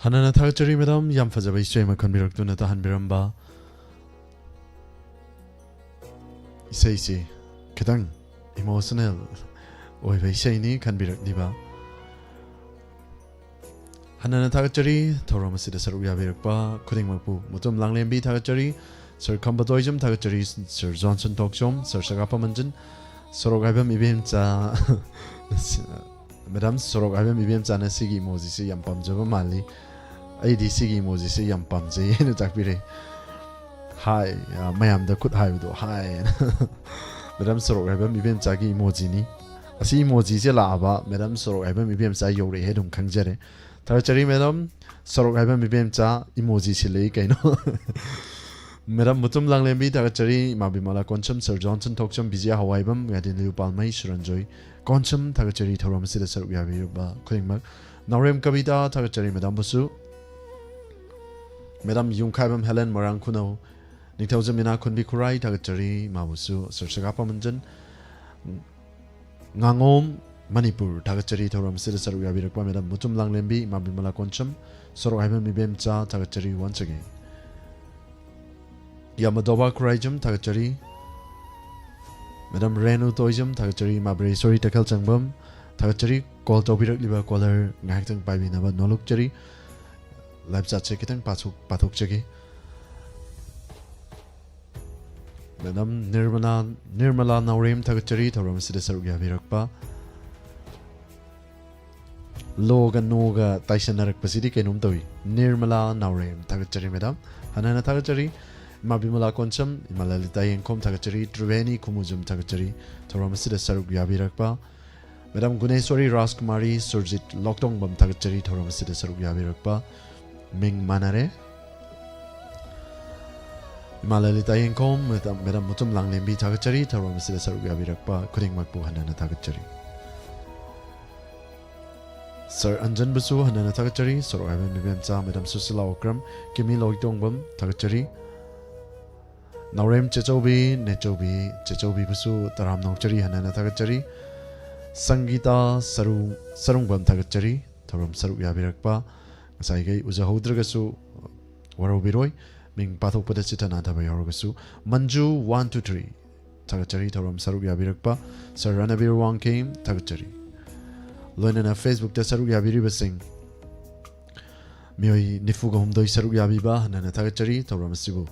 ꯍꯟꯅꯅ ꯊꯥꯒꯠꯆꯔꯤ ꯃꯦꯗꯥꯝ, ꯌꯥꯝ ꯐꯖꯕ ꯏꯁꯩ ꯑꯃ ꯈꯟꯕꯤꯔꯛꯇꯨꯅ ꯇꯥꯍꯟꯕꯤꯔꯝꯕ꯫ ꯏꯁꯩꯁꯤ ꯈꯤꯇꯪ ꯏꯃꯣꯁꯅꯦꯜ ꯑꯣꯏꯕ ꯏꯁꯩꯅꯤ ꯈꯟꯕꯤꯔꯛꯂꯤꯕ꯫ ꯍꯟꯅꯅ ꯊꯥꯒꯠꯆꯔꯤ ꯊꯧꯔꯝ ꯑꯁꯤꯗ ꯁꯔꯨꯛ ꯌꯥꯕꯤꯔꯛꯄ ꯈꯨꯗꯤꯡꯃꯛꯄꯨ꯫ ꯃꯨꯇꯨꯝ ꯂꯥꯡꯂꯦꯝꯕꯤ ꯊꯥꯒꯠꯆꯔꯤ, ꯁꯔ ꯈꯝꯕ ꯇꯣꯏꯖꯝ ꯊꯥꯒꯠꯆꯔꯤ, ꯁꯔ ꯖꯣꯟꯁꯟ ꯊꯣꯛꯆꯣꯝ, ꯁꯔ ꯁꯒꯥꯄ ꯃꯟꯖꯟ, ꯁꯣꯔꯣꯛ ꯍꯥꯏꯕꯝ ꯏꯕꯦꯝꯆꯥ꯫ ꯃꯦꯗꯥꯝ, ꯁꯣꯔꯣꯛ ꯍꯥꯏꯕꯝ ꯏꯕꯦꯝꯆꯥꯅ ꯁꯤꯒꯤ ꯏꯃꯣꯖꯤꯁꯦ ꯌꯥꯝ ꯄꯥꯝꯖꯕ ꯃꯥꯜꯂꯤ꯫ ꯑꯩꯗꯤ ꯁꯤꯒꯤ ꯏꯃꯣꯖꯤꯁꯦ ꯌꯥꯝ ꯄꯥꯝꯖꯩ ꯍꯥꯏꯅ ꯇꯥꯛꯄꯤꯔꯦ꯫ ꯍꯥꯏ, ꯑ, ꯃꯌꯥꯝꯗ ꯈꯨꯠ ꯍꯥꯏꯕꯗꯣ ꯍꯥꯏ ꯍꯥꯏꯅ꯫ ꯃꯦꯗꯥꯝ, ꯁꯣꯔꯣꯛ ꯍꯥꯏꯕꯝ ꯏꯕꯦꯝꯆꯥꯒꯤ ꯏꯃꯣꯖꯤꯅꯤ꯫ ꯑꯁꯤ ꯏꯃꯣꯖꯤꯁꯦ ꯂꯥꯛꯑꯕ ꯃꯦꯗꯥꯝ ꯁꯣꯔꯣꯛ ꯍꯥꯏꯕꯝ ꯏꯕꯦꯝꯆꯥ ꯌꯧꯔꯛꯑꯦ ꯑꯗꯨꯝ ꯈꯪꯖꯔꯦ꯫ ꯊꯥꯒꯠꯆꯔꯤ ꯃꯦꯗꯥꯝ, ꯁꯣꯔꯣꯛ ꯍꯥꯏꯕꯝ ꯏꯕꯦꯝꯆꯥ ꯏꯃꯣꯖꯤ ꯁꯤꯜꯂꯛꯏ ꯀꯩꯅꯣ꯫ ꯃꯦꯗꯥꯝ ꯃꯨꯇꯨꯝ ꯂꯥꯡꯂꯦꯝꯕꯤ ꯊꯥꯒꯠꯆꯔꯤ, ꯏꯃꯥ ꯕꯤꯃꯂꯥ ꯀꯣꯟꯁꯝ, ꯁꯔ ꯖꯣꯟꯁꯟ ꯊꯣꯛꯆꯝ, ꯕꯤꯖꯤꯌꯥ ꯍꯋꯥꯏꯕꯝ, ꯉꯥꯗꯤꯟ ꯂꯤꯌꯨ ꯄꯥꯜꯃꯩ, ꯁꯨꯔꯟꯖꯣꯏ ꯀꯣꯟꯁꯝ ꯊꯥꯒꯠꯆꯔꯤ ꯊꯧꯔꯝ ꯑꯁꯤꯗ ꯁꯔꯨꯛ ꯌꯥꯕꯤꯔꯤꯕ ꯈꯨꯗꯤꯡꯃꯛ꯫ ꯅꯥꯎꯔꯦꯝ ꯀꯕꯤꯇꯥ ꯊꯥꯒꯠꯆꯔꯤ ꯃꯦꯗꯥꯝꯕꯨꯁꯨ꯫ ꯃꯦꯗꯥꯝ ꯌꯨꯝꯈꯥꯏꯕꯝ ꯍꯦꯂꯦꯟ ꯃꯣꯏꯔꯥꯡ ꯈꯨꯅꯧ, ꯅꯤꯡꯊꯧꯖꯝ ꯏꯅꯥꯈꯨꯟꯕꯤ ꯈꯨꯔꯥꯏ ꯊꯥꯒꯠꯆꯔꯤ ꯃꯥꯕꯨꯁꯨ, ꯁꯔ ꯁꯒꯥꯄ ꯃꯟꯖꯟ, ꯉꯥꯉꯣꯝ ꯃꯅꯤꯄꯨꯔ ꯊꯥꯒꯠꯆꯔꯤ ꯊꯧꯔꯝ ꯑꯁꯤꯗ ꯁꯔꯨꯛ ꯌꯥꯕꯤꯔꯛꯄ ꯃꯦꯗꯥꯝ ꯃꯨꯇꯨꯝ ꯂꯥꯡꯂꯦꯝꯕꯤ, ꯏꯃꯥ ꯕꯤꯃꯂꯥ ꯀꯣꯟꯁꯝ, ꯁꯣꯔꯣꯛ ꯍꯥꯏꯕꯝ ꯏꯕꯦꯝꯆꯥ ꯊꯥꯒꯠꯆꯔꯤ once again꯫ ꯌꯥꯃꯗꯣꯕꯥ ꯈꯨꯔꯥꯏꯖꯝ ꯊꯥꯒꯠꯆꯔꯤ꯫ ꯃꯦꯗꯥꯝ ꯔꯦꯅꯨ ꯇꯣꯏꯖꯝ ꯊꯥꯒꯠꯆꯔꯤ꯫ ꯏꯃꯥ ꯕ꯭ꯔꯦꯁꯣꯔꯤ ꯇꯈꯦꯜ ꯆꯪꯕꯝ ꯊꯥꯒꯠꯆꯔꯤ꯫ ꯀꯣꯜ ꯇꯧꯕꯤꯔꯛꯂꯤꯕ ꯀꯣꯂꯔ ꯉꯥꯏꯍꯥꯛꯇꯪ ꯄꯥꯏꯕꯤꯅꯕ ꯅꯣꯂꯨꯛꯆꯔꯤ꯫ ꯂꯥꯏꯞ ꯆꯥꯠꯁꯦ ꯈꯤꯇꯪ ꯄꯥꯊꯣꯛ-, ꯄꯥꯊꯣꯛꯆꯒꯦ꯫ ꯃꯦꯗꯥꯝ ꯅꯤꯔꯃꯂꯥ, ꯅꯤꯔꯃꯂꯥ ꯅꯥꯎꯔꯦꯝ ꯊꯥꯒꯠꯆꯔꯤ ꯊꯧꯔꯝ ꯑꯁꯤꯗ ꯁꯔꯨꯛ ꯌꯥꯕꯤꯔꯛꯄ꯫ ꯂꯣꯒ ꯅꯣꯒ ꯇꯥꯏꯁꯟꯅꯔꯛꯄꯁꯤꯗꯤ ꯀꯩꯅꯣꯝ ꯇꯧꯏ꯫ ꯅꯤꯔꯃꯂꯥ ꯅꯥꯎꯔꯦꯝ ꯊꯥꯒꯠꯆꯔꯤ ꯃꯦꯗꯥꯝ, ꯍꯟꯅ ꯍꯟꯅ ꯊꯥꯒꯠꯆꯔꯤ꯫ ꯏꯃꯥ ꯕꯤꯃꯂꯥ ꯀꯣꯟꯁꯝ, ꯏꯃꯥ ꯂꯂꯤꯇꯥ ꯌꯦꯡꯈꯣꯝ ꯊꯥꯒꯠꯆꯔꯤ꯫ ꯇ꯭ꯔꯤꯕꯦꯅꯤ ꯈꯨꯃꯨꯖꯝ ꯊꯥꯒꯠꯆꯔꯤ ꯊꯧꯔꯝ ꯑꯁꯤꯗ ꯁꯔꯨꯛ ꯌꯥꯕꯤꯔꯛꯄ꯫ ꯃꯦꯗꯥꯝ ꯒꯨꯅꯦꯁꯣꯔꯤ ꯔꯥꯖꯀꯨꯃꯥꯔꯤ, ꯁꯨꯔꯖꯤꯠ ꯂꯣꯛꯇꯣꯡꯕꯝ ꯊꯥꯒꯠꯆꯔꯤ ꯊꯧꯔꯝ ꯑꯁꯤꯗ ꯁꯔꯨꯛ ꯌꯥꯕꯤꯔꯛꯄ꯫ ꯃꯤꯡ ꯃꯥꯟꯅꯔꯦ꯫ ꯏꯃꯥ ꯂꯂꯤꯇꯥ ꯌꯦꯡꯈꯣꯝ, ꯃꯦꯗꯥꯝ, ꯃꯦꯗꯥꯝ ꯃꯨꯇꯨꯝ ꯂꯥꯡꯂꯦꯝꯕꯤ ꯊꯥꯒꯠꯆꯔꯤ ꯊꯧꯔꯝ ꯑꯁꯤꯗ ꯁꯔꯨꯛ ꯌꯥꯕꯤꯔꯛꯄ ꯈꯨꯗꯤꯡꯃꯛꯄꯨ ꯍꯟꯅ ꯍꯟꯅ ꯊꯥꯒꯠꯆꯔꯤ꯫ ꯁꯔ ꯑꯟꯖꯟꯕꯨꯁꯨ ꯍꯟꯅ ꯍꯟꯅ ꯊꯥꯒꯠꯆꯔꯤ꯫ ꯁꯣꯔꯣꯛ ꯍꯥꯏꯕ ꯃꯤꯕꯦꯝꯆꯥ ꯃꯦꯗꯥꯝ ꯁꯨꯁꯤꯂꯥ ꯑꯣꯀ꯭ꯔꯝ, ꯀꯤꯃꯤ ꯂꯣꯏꯇꯣꯡꯕꯝ ꯊꯥꯒꯠꯆꯔꯤ꯫ ꯅꯥꯎꯔꯦꯝ ꯆꯦꯆꯧꯕꯤ, ꯅꯦꯆꯧꯕꯤ, ꯆꯦꯆꯧꯕꯤꯕꯨꯁꯨ ꯇꯔꯥꯝꯅ ꯑꯣꯛꯆꯔꯤ, ꯍꯟꯅ ꯍꯟꯅ ꯊꯥꯒꯠꯆꯔꯤ꯫ ꯁꯪꯒꯤꯇꯥ ꯁꯔꯨ-, ꯁꯔꯨꯡꯕꯝ ꯊꯥꯒꯠꯆꯔꯤ ꯊꯧꯔꯝ ꯁꯔꯨꯛ ꯌꯥꯕꯤꯔꯛꯄ꯫ ꯉꯁꯥꯏꯈꯩ ꯎꯖꯍꯧꯗ꯭ꯔꯒꯁꯨ ꯋꯥꯔꯧꯕꯤꯔꯣꯏ, ꯃꯤꯡ ꯄꯥꯊꯣꯛꯄꯗ ꯆꯤꯠꯊ ꯅꯥꯊꯕ ꯌꯥꯎꯔꯒꯁꯨ꯫ ꯃꯟꯖꯨ ꯋꯥꯟ ꯇꯨ ꯊ꯭ꯔꯤ, ꯊꯥꯒꯠꯆꯔꯤ ꯊꯧꯔꯝ ꯁꯔꯨꯛ ꯌꯥꯕꯤꯔꯛꯄ꯫ ꯁꯔ ꯔꯅꯕꯤꯔ ꯋꯥꯡꯈꯦꯝ, ꯊꯥꯒꯠꯆꯔꯤ꯫ ꯂꯣꯏꯅꯅ Facebook ꯇ ꯁꯔꯨꯛ ꯌꯥꯕꯤꯔꯤꯕꯁꯤꯡ ꯃꯤꯑꯣꯏ ꯅꯤꯐꯨꯒ ꯍꯨꯝꯗꯣꯏ ꯁꯔꯨꯛ ꯌꯥꯕꯤꯕ, ꯍꯟꯅ ꯍꯟꯅ ꯊꯥꯒꯠꯆꯔꯤ꯫ ꯊꯧꯔꯝ ꯑꯁꯤꯕꯨ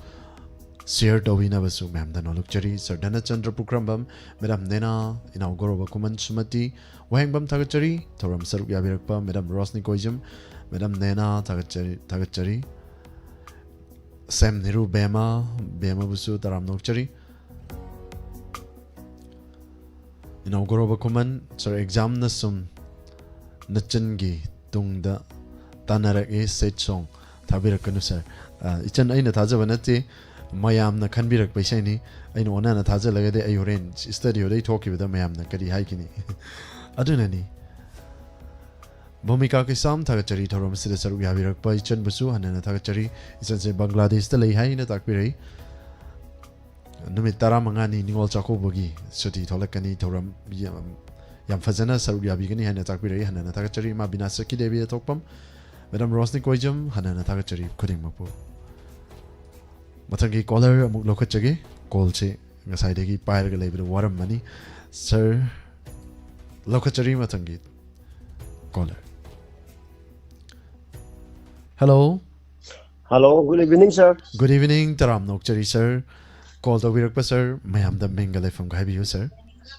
share ꯇꯧꯕꯤꯅꯕꯁꯨ ꯃꯌꯥꯝꯗ ꯅꯣꯜꯂꯛꯆꯔꯤ꯫ ꯁꯔ ꯙꯅꯆꯟꯗ꯭ꯔ ꯄꯨꯈ꯭ꯔꯝꯕꯝ, ꯃꯦꯗꯥꯝ ꯅꯦꯅꯥ, ꯏꯅꯥꯎ ꯒꯧꯔꯕ ꯈꯨꯃꯟ ꯁꯨꯃꯇꯤ, ꯋꯥꯍꯦꯡꯕꯝ ꯊꯥꯒꯠꯆꯔꯤ꯫ ꯊꯧꯔꯝ ꯁꯔꯨꯛ ꯌꯥꯕꯤꯔꯛꯄ ꯃꯦꯗꯥꯝ ꯔꯣꯁꯅꯤ ꯀꯣꯏꯖꯝ, ꯃꯦꯗꯥꯝ ꯅꯦꯅꯥ ꯊꯥꯒꯠꯆꯔꯤ, ꯊꯥꯒꯠꯆꯔꯤ꯫ ꯁꯦꯝ ꯅꯤꯔꯨ ꯕꯦꯃ, ꯕꯦꯃꯕꯨꯁꯨ ꯇꯔꯥꯝꯅ ꯑꯣꯛꯆꯔꯤ꯫ ꯏꯅꯥꯎ ꯒꯧꯔꯕ ꯈꯨꯃꯟ, ꯁꯔ ꯑꯦꯛꯖꯥꯝꯅ ꯁꯨꯝ ꯅꯆꯟꯒꯤ ꯇꯨꯡꯗ ꯇꯥꯟꯅꯔꯛꯏ, sad song ꯊꯥꯕꯤꯔꯛꯀꯅꯨ ꯁꯔ꯫ ꯑ, ꯏꯆꯟ ꯑꯩꯅ ꯊꯥꯖꯕ ꯅꯠꯇꯦ, ꯃꯌꯥꯝꯅ ꯈꯟꯕꯤꯔꯛꯄ ꯏꯁꯩꯅꯤ꯫ ꯑꯩꯅ ꯑꯣꯟꯅꯅ ꯊꯥꯖꯜꯂꯒꯗꯤ ꯑꯩ ꯍꯣꯔꯦꯟ ꯁ꯭ꯇꯨꯗꯤꯑꯣꯗꯒꯤ ꯊꯣꯛꯈꯤꯕꯗ ꯃꯌꯥꯝꯅ ꯀꯔꯤ ꯍꯥꯏꯈꯤꯅꯤ? ꯑꯗꯨꯅꯅꯤ꯫ ꯚꯨꯃꯤꯀꯥ ꯀꯩꯁꯥꯝ, ꯊꯥꯒꯠꯆꯔꯤ ꯊꯧꯔꯝ ꯑꯁꯤꯗ ꯁꯔꯨꯛ ꯌꯥꯕꯤꯔꯛꯄ ꯏꯆꯟꯕꯨꯁꯨ ꯍꯟꯅ ꯍꯟꯅ ꯊꯥꯒꯠꯆꯔꯤ꯫ ꯏꯆꯟꯁꯦ ꯕꯪꯒ꯭ꯂꯥꯗꯦꯁꯇ ꯂꯩ ꯍꯥꯏꯅ ꯇꯥꯛꯄꯤꯔꯛꯏ꯫ ꯅꯨꯃꯤꯠ ꯇꯔꯥꯃꯉꯥꯅꯤ ꯅꯤꯉꯣꯜ ꯆꯥꯛꯀꯧꯕꯒꯤ ꯁꯨꯇꯤ ꯊꯣꯛꯂꯛꯀꯅꯤ꯫ ꯊꯧꯔꯝ ꯌꯥꯝ, ꯌꯥꯝ ꯐꯖꯅ ꯁꯔꯨꯛ ꯌꯥꯕꯤꯒꯅꯤ ꯍꯥꯏꯅ ꯇꯥꯛꯄꯤꯔꯛꯏ꯫ ꯍꯟꯅ ꯍꯟꯅ ꯊꯥꯒꯠꯆꯔꯤ꯫ ꯏꯃꯥ ꯕꯤꯅꯥ ꯁꯈꯤ ꯗꯦꯕꯤ ꯊꯣꯛꯄꯝ, ꯃꯦꯗꯥꯝ ꯔꯣꯁꯅꯤ ꯀꯣꯏꯖꯝ, ꯍꯟꯅ ꯍꯟꯅ ꯊꯥꯒꯠꯆꯔꯤ ꯈꯨꯗꯤꯡꯃꯛꯄꯨ꯫ ꯃꯊꯪꯒꯤ ꯀꯣꯂꯔ ꯑꯃꯨꯛ ꯂꯧꯈꯠꯆꯒꯦ꯫ ꯀꯣꯜꯁꯦ ꯉꯁꯥꯏꯗꯒꯤ ꯄꯥꯏꯔꯒ ꯂꯩꯕꯗ ꯋꯥꯔꯝꯃꯅꯤ꯫ ꯁꯔ, ꯂꯧꯈꯠꯆꯔꯤ ꯃꯊꯪꯒꯤ colour. Hello. Hello, good evening, sir꯫ Good evening, ꯇꯔꯥꯝꯅ ꯑꯣꯛꯆꯔꯤ, ꯁꯔ꯫ ꯀꯣꯜ ꯇꯧꯕꯤꯔꯛꯄ, ꯁꯔ, ꯃꯌꯥꯝꯗ ꯃꯤꯡꯒ ꯂꯩꯐꯝꯒ ꯍꯥꯏꯕꯤꯌꯨ, ꯁꯔ꯫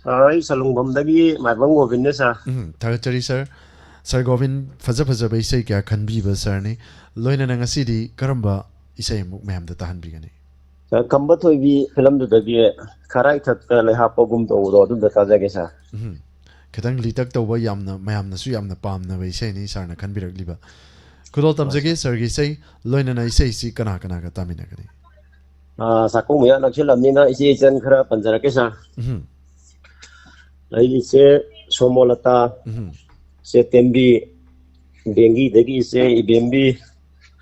ꯑ, ꯑꯩ ꯁꯂꯨꯡꯕꯝꯗꯒꯤ ꯃꯥꯏꯕꯝ ꯒꯣꯕꯤꯟꯅꯦ, ꯁꯔ꯫ ꯎꯝ, ꯊꯥꯒꯠꯆꯔꯤ, ꯁꯔ꯫ ꯁꯔ ꯒꯣꯕꯤꯟ, ꯐꯖ ꯐꯖꯕ ꯏꯁꯩ ꯀꯌꯥ ꯈꯟꯕꯤꯕ ꯁꯔꯅꯤ꯫ ꯂꯣꯏꯅꯅ ꯉꯁꯤꯗꯤ ꯀꯔꯝꯕ ꯏꯁꯩ ꯑꯃꯨꯛ ꯃꯌꯥꯝꯗ ꯇꯥꯍꯟꯕꯤꯒꯅꯤ? ꯁꯔ, ꯈꯝꯕ ꯊꯣꯏꯕꯤ ꯐꯤꯂꯝꯗꯨꯗꯒꯤ ꯈꯔꯥꯏ ꯊꯛꯇ ꯂꯩꯍꯥꯞꯄꯒꯨꯝ ꯇꯧꯕꯗꯣ ꯑꯗꯨꯝꯇ ꯇꯥꯖꯒꯦ, ꯁꯔ꯫ ꯎꯝ, ꯈꯤꯇꯪ ꯂꯤꯇꯛ ꯇꯧꯕ, ꯌꯥꯝꯅ, ꯃꯌꯥꯝꯅꯁꯨ ꯌꯥꯝꯅ ꯄꯥꯝꯅꯕ ꯏꯁꯩꯅꯤ ꯁꯔꯅ ꯈꯟꯕꯤꯔꯛꯂꯤꯕ꯫ ꯈꯨꯗꯣꯜ ꯇꯝꯖꯒꯦ ꯁꯔꯒꯤ ꯏꯁꯩ, ꯂꯣꯏꯅꯅ ꯏꯁꯩꯁꯤ ꯀꯅꯥ ꯀꯅꯥꯒ ꯇꯥꯃꯤꯟꯅꯒꯅꯤ? ꯑꯥ, ꯆꯥꯛꯀꯧꯕ ꯃꯌꯥ ꯅꯛꯁꯤꯜꯂꯕꯅꯤꯅ ꯏꯆꯦ ꯏꯆꯟ ꯈꯔ ꯄꯟꯖꯔꯛꯀꯦ, ꯁꯥꯔ꯫ ꯎꯝ꯫ ꯑꯩꯒꯤ ꯏꯆꯦ ꯁꯣꯃꯣꯂꯇꯥ, ꯎꯝ꯫ ꯏꯆꯦ ꯇꯦꯝꯕꯤ, ꯕꯦꯡꯒꯤꯗꯒꯤ ꯏꯆꯦ ꯏꯕꯦꯝꯕꯤ,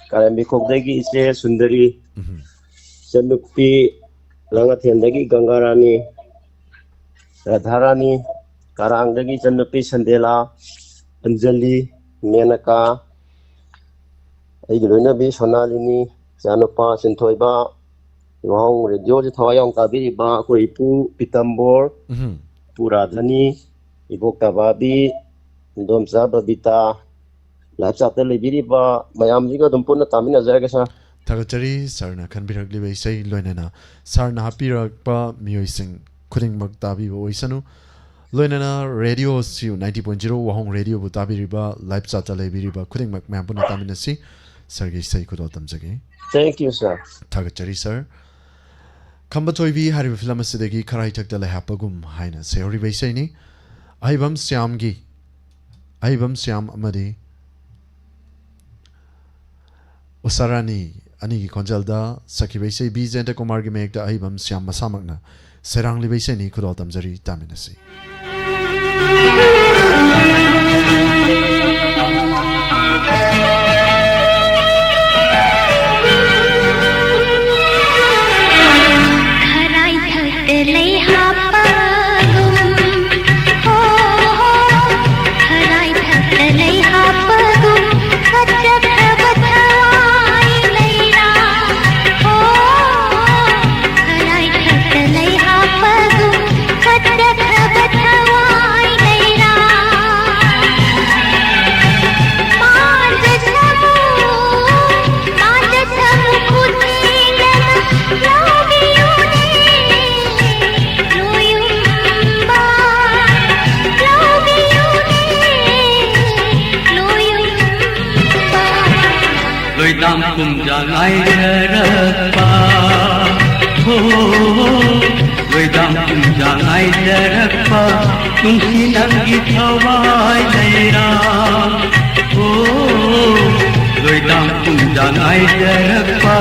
ꯀꯥꯔꯦꯝꯕꯤꯈꯣꯛꯇꯒꯤ ꯏꯆꯦ ꯁꯨꯟꯗꯔꯤ, ꯎꯝ꯫ ꯏꯆꯟꯅꯨꯄꯤ ꯂꯥꯡꯉꯊꯦꯜꯗꯒꯤ ꯒꯪꯒꯥꯔꯥꯅꯤ, ꯔꯥꯙꯥꯔꯥꯅꯤ, ꯀꯔꯥꯡꯗꯒꯤ ꯏꯆꯟꯅꯨꯄꯤ ꯁꯟꯗꯦꯂꯥ, ꯑꯟꯖꯂꯤ, ꯃꯦꯅꯀꯥ, ꯑꯩꯒꯤ ꯂꯣꯏꯅꯕꯤ ꯁꯣꯅꯥꯂꯤꯅꯤ, ꯏꯆꯥꯅꯨꯄꯥ ꯁꯤꯟꯊꯣꯏꯕ, ꯋꯥꯍꯣꯡ ꯔꯦꯗꯤꯑꯣꯁꯤ ꯊꯋꯥꯏ ꯌꯥꯎꯅ ꯇꯥꯕꯤꯔꯤꯕ ꯑꯩꯈꯣꯏ ꯏꯄꯨ ꯄꯤꯇꯝꯕꯣꯔ, ꯎꯝ꯫ ꯏꯄꯨ ꯔꯥꯙꯅꯤ, ꯏꯕꯣꯛ ꯇꯕꯥꯕꯤ, ꯏꯟꯗꯣꯝꯆꯥ ꯕꯕꯤꯇꯥ, ꯂꯥꯏꯞ ꯆꯥꯠꯇ ꯂꯩꯕꯤꯔꯤꯕ ꯃꯌꯥꯝꯁꯤꯒ ꯑꯗꯨꯝ ꯄꯨꯟꯅ ꯇꯥꯃꯤꯟꯅꯖꯔꯒꯦ, ꯁꯥꯔ꯫ ꯊꯥꯒꯠꯆꯔꯤ ꯁꯥꯔꯅ ꯈꯟꯕꯤꯔꯛꯂꯤꯕ ꯏꯁꯩ, ꯂꯣꯏꯅꯅ ꯁꯥꯔꯅ ꯍꯥꯞꯄꯤꯔꯛꯄ ꯃꯤꯑꯣꯏꯁꯤꯡ ꯈꯨꯗꯤꯡꯃꯛ ꯇꯥꯕꯤꯕ ꯑꯣꯏꯁꯅꯨ꯫ ꯂꯣꯏꯅꯅ radio C U ninety point zero ꯋꯥꯍꯣꯡ ꯔꯦꯗꯤꯑꯣꯕꯨ ꯇꯥꯕꯤꯔꯤꯕ, ꯂꯥꯏꯞ ꯆꯥꯠꯇ ꯂꯩꯕꯤꯔꯤꯕ ꯈꯨꯗꯤꯡꯃꯛ ꯃꯌꯥꯝ ꯄꯨꯟꯅ ꯇꯥꯃꯤꯟꯅꯁꯤ꯫ ꯁꯥꯔꯒꯤ ꯏꯁꯩ ꯈꯨꯗꯣꯜ ꯇꯝꯖꯒꯦ꯫ Thank you, sir. ꯊꯥꯒꯠꯆꯔꯤ, ꯁꯥꯔ꯫ ꯈꯝꯕ ꯊꯣꯏꯕꯤ ꯍꯥꯏꯔꯤꯕ ꯐꯤꯂꯝ ꯑꯁꯤꯗꯒꯤ ꯈꯔꯥꯏꯊꯛꯇ ꯂꯩꯍꯥꯞꯄꯒꯨꯝ ꯍꯥꯏꯅ ꯁꯩꯍꯧꯔꯤꯕ ꯏꯁꯩꯅꯤ꯫ ꯑꯍꯩꯕꯝ ꯁ꯭ꯌꯥꯝꯒꯤ, ꯑꯍꯩꯕꯝ ꯁ꯭ꯌꯥꯝ ꯑꯃꯗꯤ ꯎꯁꯥꯔꯥꯅꯤ ꯑꯅꯤꯒꯤ ꯈꯣꯟꯖꯦꯜꯗ ꯁꯛꯈꯤꯕ ꯏꯁꯩ, ꯕꯤ ꯖꯌꯟꯇ ꯀꯨꯃꯥꯔꯒꯤ ꯃꯌꯦꯛꯇ ꯑꯍꯩꯕꯝ ꯁ꯭ꯌꯥꯝ ꯃꯁꯥꯃꯛꯅ ꯁꯩꯔꯥꯡꯂꯤꯕ ꯏꯁꯩꯅꯤ꯫ ꯈꯨꯗꯣꯜ ꯇꯝꯖꯔꯤ, ꯇꯥꯃꯤꯟꯅꯁꯤ꯫ ꯈꯔꯥꯏꯊꯛꯇ ꯂꯩ ꯍꯥꯞꯄꯒꯨꯝ, ꯍꯣ, ꯍꯣ, ꯈꯔꯥꯏꯊꯛꯇ ꯂꯩ ꯍꯥꯞꯄꯒꯨꯝ, ꯀꯠꯆꯈ꯭ꯔꯕ ꯊꯋꯥꯏ ꯂꯩꯔꯥ, ꯍꯣ, ꯈꯔꯥꯏꯊꯛꯇ ꯂꯩ ꯍꯥꯞꯄꯒꯨꯝ, ꯀꯠꯆꯈ꯭ꯔꯕ ꯊꯋꯥꯏ ꯂꯩꯔꯥ꯫ ꯃꯥꯟꯖ ꯁꯥꯃꯨ, ꯃꯥꯟꯖ ꯁꯥꯃꯨ ꯈꯨꯠꯊꯦꯡꯅꯅ ꯂꯧꯕꯤꯌꯨꯅꯦ, ꯂꯣꯌꯨꯝꯕ, ꯂꯧꯕꯤꯌꯨꯅꯦ, ꯂꯣꯌꯨꯝꯕ꯫ ꯂꯣꯏꯗꯥꯝ ꯄꯨꯝꯖꯥ ꯉꯥꯏꯖꯔꯛꯄ, ꯍꯣ, ꯂꯣꯏꯗꯥꯝ ꯄꯨꯝꯖꯥ ꯉꯥꯏꯖꯔꯛꯄ, ꯅꯨꯡꯁꯤ ꯅꯪꯒꯤ ꯊꯋꯥꯏ ꯂꯩꯔꯥ, ꯍꯣ, ꯂꯣꯏꯗꯥꯝ ꯄꯨꯝꯖꯥ ꯉꯥꯏꯖꯔꯛꯄ,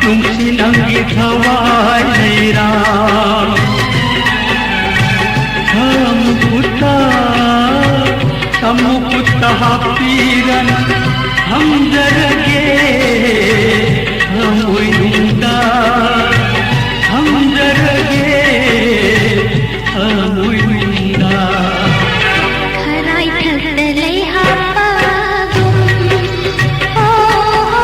ꯅꯨꯡꯁꯤ ꯅꯪꯒꯤ ꯊꯋꯥꯏ ꯂꯩꯔꯥ꯫ ꯈꯃꯨꯛ ꯈꯨꯠꯇ, ꯈꯃꯨꯛ ꯈꯨꯠꯇ ꯍꯥꯞꯄꯤꯔꯅ ꯊꯝꯖꯔꯒꯦ, ꯊꯃꯣꯏꯅꯨꯡꯗ ꯊꯝꯖꯔꯒꯦ, ꯊꯃꯣꯏꯅꯨꯡꯗ꯫ ꯈꯔꯥꯏꯊꯛꯇ ꯂꯩ ꯍꯥꯞꯄꯒꯨꯝ, ꯍꯣ, ꯍꯣ,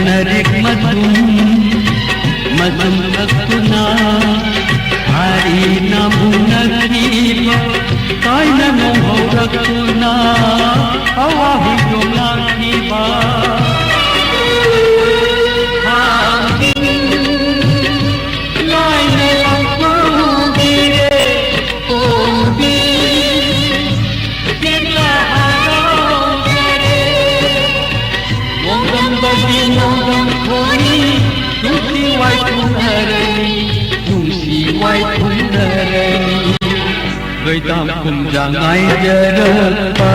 ꯂꯥꯏꯔꯤꯛ ꯃꯇꯨꯝ ꯃꯇꯨꯝ ꯀꯛꯇꯨꯅ ꯍꯥꯏꯅ ꯎꯅꯈꯤꯕ ꯀꯥꯏꯅ ꯅꯣꯡꯍꯧꯔꯛꯇꯨꯅ ꯑꯋꯥꯕꯤ ꯌꯣꯡꯂꯥꯛꯈꯤꯕ ꯊꯥꯡꯖꯤꯡ ꯂꯥꯏꯅ ꯂꯥꯛꯄ ꯎꯕꯤꯔꯦ ꯎꯕꯤ ꯆꯦꯛꯂꯥ ꯍꯔꯥꯎꯖꯔꯦ ꯅꯣꯡꯗꯝꯕꯒꯤ ꯅꯣꯡꯗꯝ ꯈꯣꯏ ꯅꯨꯡꯁꯤ ꯋꯥꯏ ꯊꯨꯡꯅꯔꯅꯤ ꯅꯨꯡꯁꯤ ꯋꯥꯏ ꯊꯨꯡꯅꯔꯅꯤ ꯂꯣꯏꯗꯥꯝ ꯈꯨꯝꯖꯥ ꯉꯥꯏꯖꯔꯛꯄ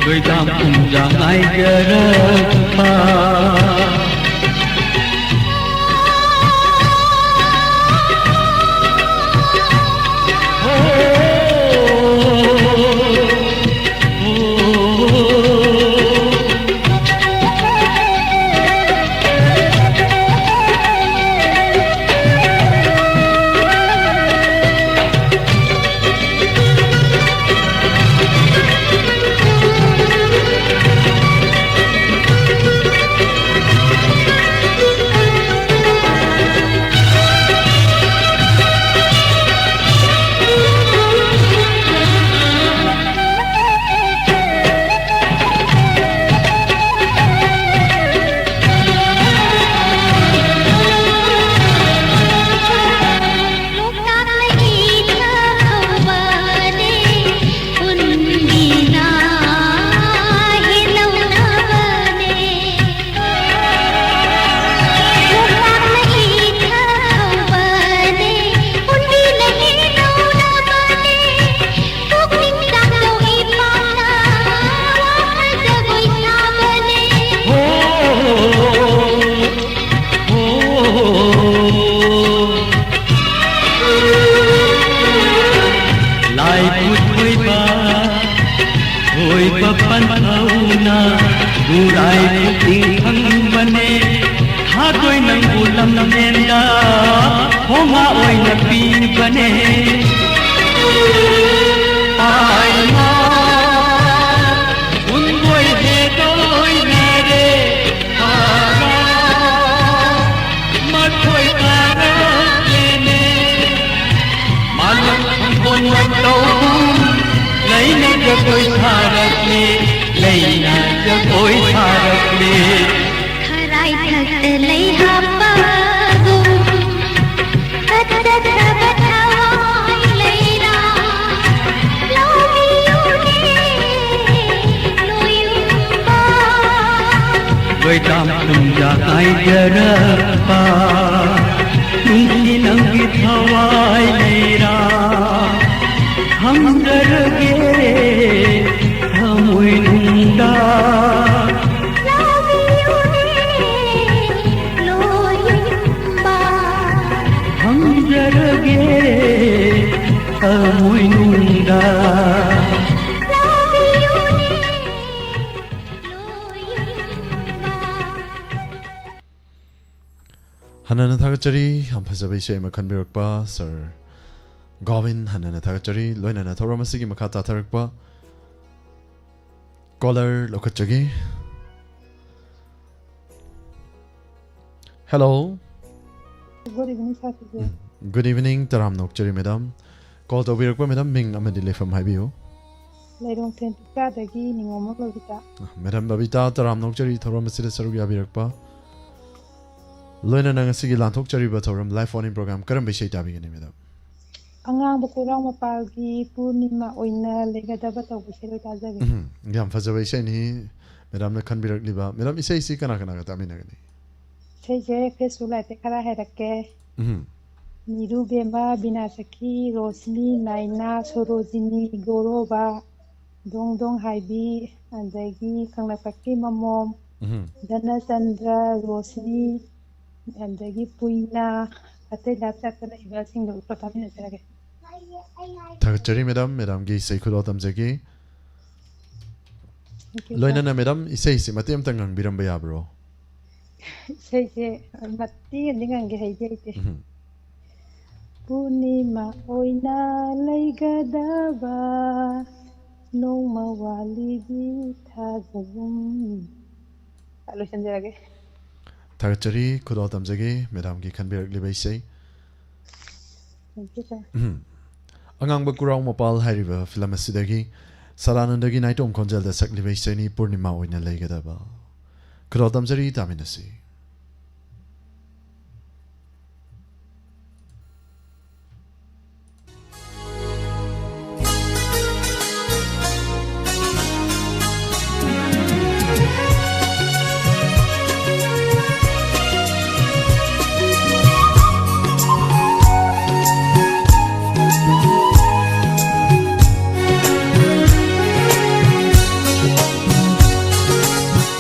ꯂꯣꯏꯗꯥꯝ ꯈꯨꯝꯖꯥ ꯉꯥꯏꯖꯔꯛꯄ ꯂꯥꯏ ꯄꯨꯊꯣꯏꯕ ꯊꯣꯏꯕ ꯄꯟꯊꯧꯅ ꯎꯔꯥꯏ ꯄꯨꯛꯅꯤꯡ ꯐꯪꯕꯅꯦ ꯊꯥꯗꯣꯏ ꯅꯪꯕꯨ ꯂꯝꯂꯦꯟꯗ ꯍꯣꯃ ꯑꯣꯏꯅ ꯄꯤꯕꯅꯦ ꯄꯥꯏꯃ ꯎꯟꯕꯣꯏ ꯍꯦꯗꯣꯏ ꯂꯩꯅ ꯖꯒꯣꯏ ꯁꯥꯔꯛꯂꯤ꯫ ꯈꯔꯥꯏꯊꯛꯇ ꯂꯩ ꯍꯥꯞꯄꯒꯨꯝ ꯀꯠꯆꯗ꯭ꯔꯕ ꯊꯋꯥꯏ ꯂꯩꯔꯥ ꯂꯧꯕꯤꯌꯨꯅꯦ ꯂꯣꯏꯅꯨꯡꯕ꯫ ꯂꯣꯏꯇꯥꯝ ꯇꯨꯡꯖꯥ ꯀꯥꯏꯖꯔꯛꯄ ꯅꯨꯡꯁꯤ ꯅꯪꯒꯤ ꯊꯋꯥꯏ ꯂꯩꯔꯥ ꯍꯪꯖꯔꯒꯦ ꯊꯃꯣꯏꯅꯨꯡꯗ꯫ ꯂꯧꯕꯤꯌꯨꯅꯦ ꯂꯣꯏꯅꯨꯡꯕ꯫ ꯍꯪꯖꯔꯒꯦ ꯊꯃꯣꯏꯅꯨꯡꯗ꯫ ꯂꯧꯕꯤꯌꯨꯅꯦ ꯂꯣꯏꯅꯨꯡꯕ꯫ ꯍꯟꯅꯅ ꯊꯥꯒꯠꯆꯔꯤ, ꯌꯥꯝ ꯐꯖꯕ ꯏꯁꯩ ꯑꯃ ꯈꯟꯕꯤꯔꯛꯄ ꯁꯔ ꯒꯣꯕꯤꯟ, ꯍꯟꯅꯅ ꯊꯥꯒꯠꯆꯔꯤ꯫ ꯂꯣꯏꯅꯅ ꯊꯧꯔꯝ ꯑꯁꯤꯒꯤ ꯃꯈꯥ ꯆꯠꯊꯔꯛꯄ ꯀꯣꯂꯔ ꯂꯧꯈꯠꯆꯒꯦ꯫ Hello. Good evening, sir. Um, good evening, ꯇꯔꯥꯝꯅ ꯑꯣꯛꯆꯔꯤ ꯃꯦꯗꯥꯝ꯫ ꯀꯣꯜ ꯇꯧꯕꯤꯔꯛꯄ ꯃꯦꯗꯥꯝ, ꯃꯤꯡ ꯑꯃꯗꯤ ꯂꯩꯐꯝ ꯍꯥꯏꯕꯤꯌꯨ꯫ ꯂꯩꯔꯣꯡꯊꯦꯝ ꯄꯤꯆꯥꯗꯒꯤ ꯅꯤꯉꯣꯝꯕꯝ ꯕꯕꯤꯇꯥ꯫ ꯃꯦꯗꯥꯝ ꯕꯕꯤꯇꯥ, ꯇꯔꯥꯝꯅ ꯑꯣꯛꯆꯔꯤ ꯊꯧꯔꯝ ꯑꯁꯤꯗ ꯁꯔꯨꯛ ꯌꯥꯕꯤꯔꯛꯄ꯫ ꯂꯣꯏꯅꯅ ꯉꯁꯤꯒꯤ ꯂꯥꯟꯊꯣꯛꯆꯔꯤꯕ ꯊꯧꯔꯝ Live Phone In Program ꯀꯔꯝꯕ ꯏꯁꯩ ꯇꯥꯕꯤꯒꯅꯤ ꯃꯦꯗꯥꯝ? ꯑꯉꯥꯡꯕ ꯀꯣꯏꯔꯥꯎ ꯃꯄꯥꯜꯒꯤ ꯄꯨꯔꯅꯤꯃꯥ ꯑꯣꯏꯅ ꯂꯩꯒꯗꯕ ꯇꯧꯕ ꯏꯁꯩ ꯑꯣꯏ ꯇꯥꯖꯒꯦ꯫ ꯎꯝ, ꯌꯥꯝ ꯐꯖꯕ ꯏꯁꯩꯅꯤ ꯃꯦꯗꯥꯝꯅ ꯈꯟꯕꯤꯔꯛꯂꯤꯕ꯫ ꯃꯦꯗꯥꯝ, ꯏꯁꯩꯁꯤ ꯀꯅꯥ ꯀꯅꯥꯒ ꯇꯥꯃꯤꯟꯅꯒꯅꯤ? ꯏꯁꯩꯁꯦ Facebook Live ꯇ ꯈꯔ ꯍꯥꯏꯔꯛꯀꯦ꯫ ꯎꯝ꯫ ꯅꯤꯔꯨ ꯕꯦꯝꯃ, ꯕꯤꯅꯥ ꯁꯈꯤ, ꯔꯣꯁꯅꯤ, ꯅꯥꯏꯅꯥ, ꯁꯣꯔꯣꯖꯤꯅꯤ, ꯒꯣꯔꯣꯕ, ꯗꯣꯡ ꯗꯣꯡ ꯍꯥꯏꯕꯤ, ꯑꯗꯒꯤ ꯀꯪꯂꯩꯄꯥꯛꯀꯤ ꯃꯃꯣꯝ, ꯎꯝ꯫ ꯙꯅꯆꯟꯗ꯭ꯔ, ꯔꯣꯁꯅꯤ, ꯑꯗꯒꯤ ꯄꯨꯏꯅ, ꯑꯇꯩ live chat ꯇ ꯂꯩꯕꯁꯤꯡꯗꯣ ꯎꯠꯄ ꯇꯥꯃꯤꯟꯅꯖꯔꯒꯦ꯫ ꯊꯥꯒꯠꯆꯔꯤ ꯃꯦꯗꯥꯝ, ꯃꯦꯗꯥꯝꯒꯤ ꯏꯁꯩ ꯈꯨꯗꯣꯜ ꯇꯝꯖꯒꯦ꯫ Thank you, sir. ꯂꯣꯏꯅꯅ ꯃꯦꯗꯥꯝ, ꯏꯁꯩꯁꯤ ꯃꯇꯦꯛ ꯑꯃꯇꯪ ꯉꯪꯕꯤꯔꯝꯕ ꯌꯥꯕ꯭ꯔꯣ? ꯏꯁꯩꯁꯦ ꯃꯇꯦꯛ ꯑꯃꯗꯤ ꯉꯪꯒꯦ, ꯍꯩꯗꯤ ꯍꯩꯇꯦ꯫ ꯎꯝ꯫ ꯄꯨꯔꯅꯤꯃꯥ ꯑꯣꯏꯅ ꯂꯩꯒꯗꯕ ꯅꯣꯡꯃ ꯋꯥꯠꯂꯤꯕꯤ ꯊꯥꯖꯒꯨꯝ꯫ ꯂꯣꯏꯁꯤꯟꯖꯔꯒꯦ꯫ ꯊꯥꯒꯠꯆꯔꯤ, ꯈꯨꯗꯣꯜ ꯇꯝꯖꯒꯦ ꯃꯦꯗꯥꯝꯒꯤ ꯈꯟꯕꯤꯔꯛꯂꯤꯕ ꯏꯁꯩ꯫ Thank you, sir. ꯎꯝ꯫ ꯑꯉꯥꯡꯕ ꯀꯨꯔꯥꯎ ꯃꯄꯥꯜ ꯍꯥꯏꯔꯤꯕ ꯐꯤꯂꯝ ꯑꯁꯤꯗꯒꯤ ꯁꯗꯥꯅꯟꯗꯒꯤ ꯅꯥꯏꯇꯣꯝ ꯈꯣꯟꯖꯦꯜꯗ ꯁꯛꯂꯤꯕ ꯏꯁꯩꯅꯤ ꯄꯨꯔꯅꯤꯃꯥ ꯑꯣꯏꯅ ꯂꯩꯒꯗꯕ꯫ ꯈꯨꯗꯣꯜ ꯇꯝꯖꯔꯤ, ꯇꯥꯃꯤꯟꯅꯁꯤ꯫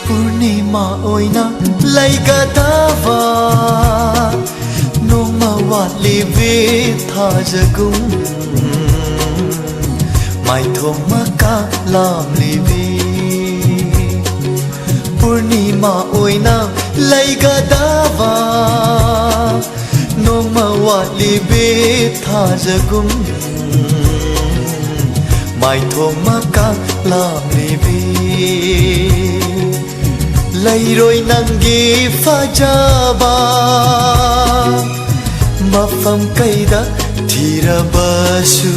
ꯄꯨꯔꯅꯤꯃꯥ ꯑꯣꯏꯅ ꯂꯩꯒꯗꯕ ꯅꯣꯡꯃ ꯋꯥꯠꯂꯤꯕꯤ ꯊꯥꯖꯒꯨꯝ ꯃꯥꯏꯊꯣꯡ ꯃꯀꯥ ꯂꯥꯝꯂꯤꯕꯤ꯫ ꯄꯨꯔꯅꯤꯃꯥ ꯑꯣꯏꯅ ꯂꯩꯒꯗꯕ ꯅꯣꯡꯃ ꯋꯥꯠꯂꯤꯕꯤ ꯊꯥꯖꯒꯨꯝ ꯃꯥꯏꯊꯣꯡ ꯃꯀꯥ ꯂꯥꯝꯂꯤꯕꯤ꯫ ꯂꯩꯔꯣꯏ ꯅꯪꯒꯤ ꯐꯖꯕ ꯃꯐꯝ ꯀꯩꯗ ꯊꯤꯔꯕꯁꯨ꯫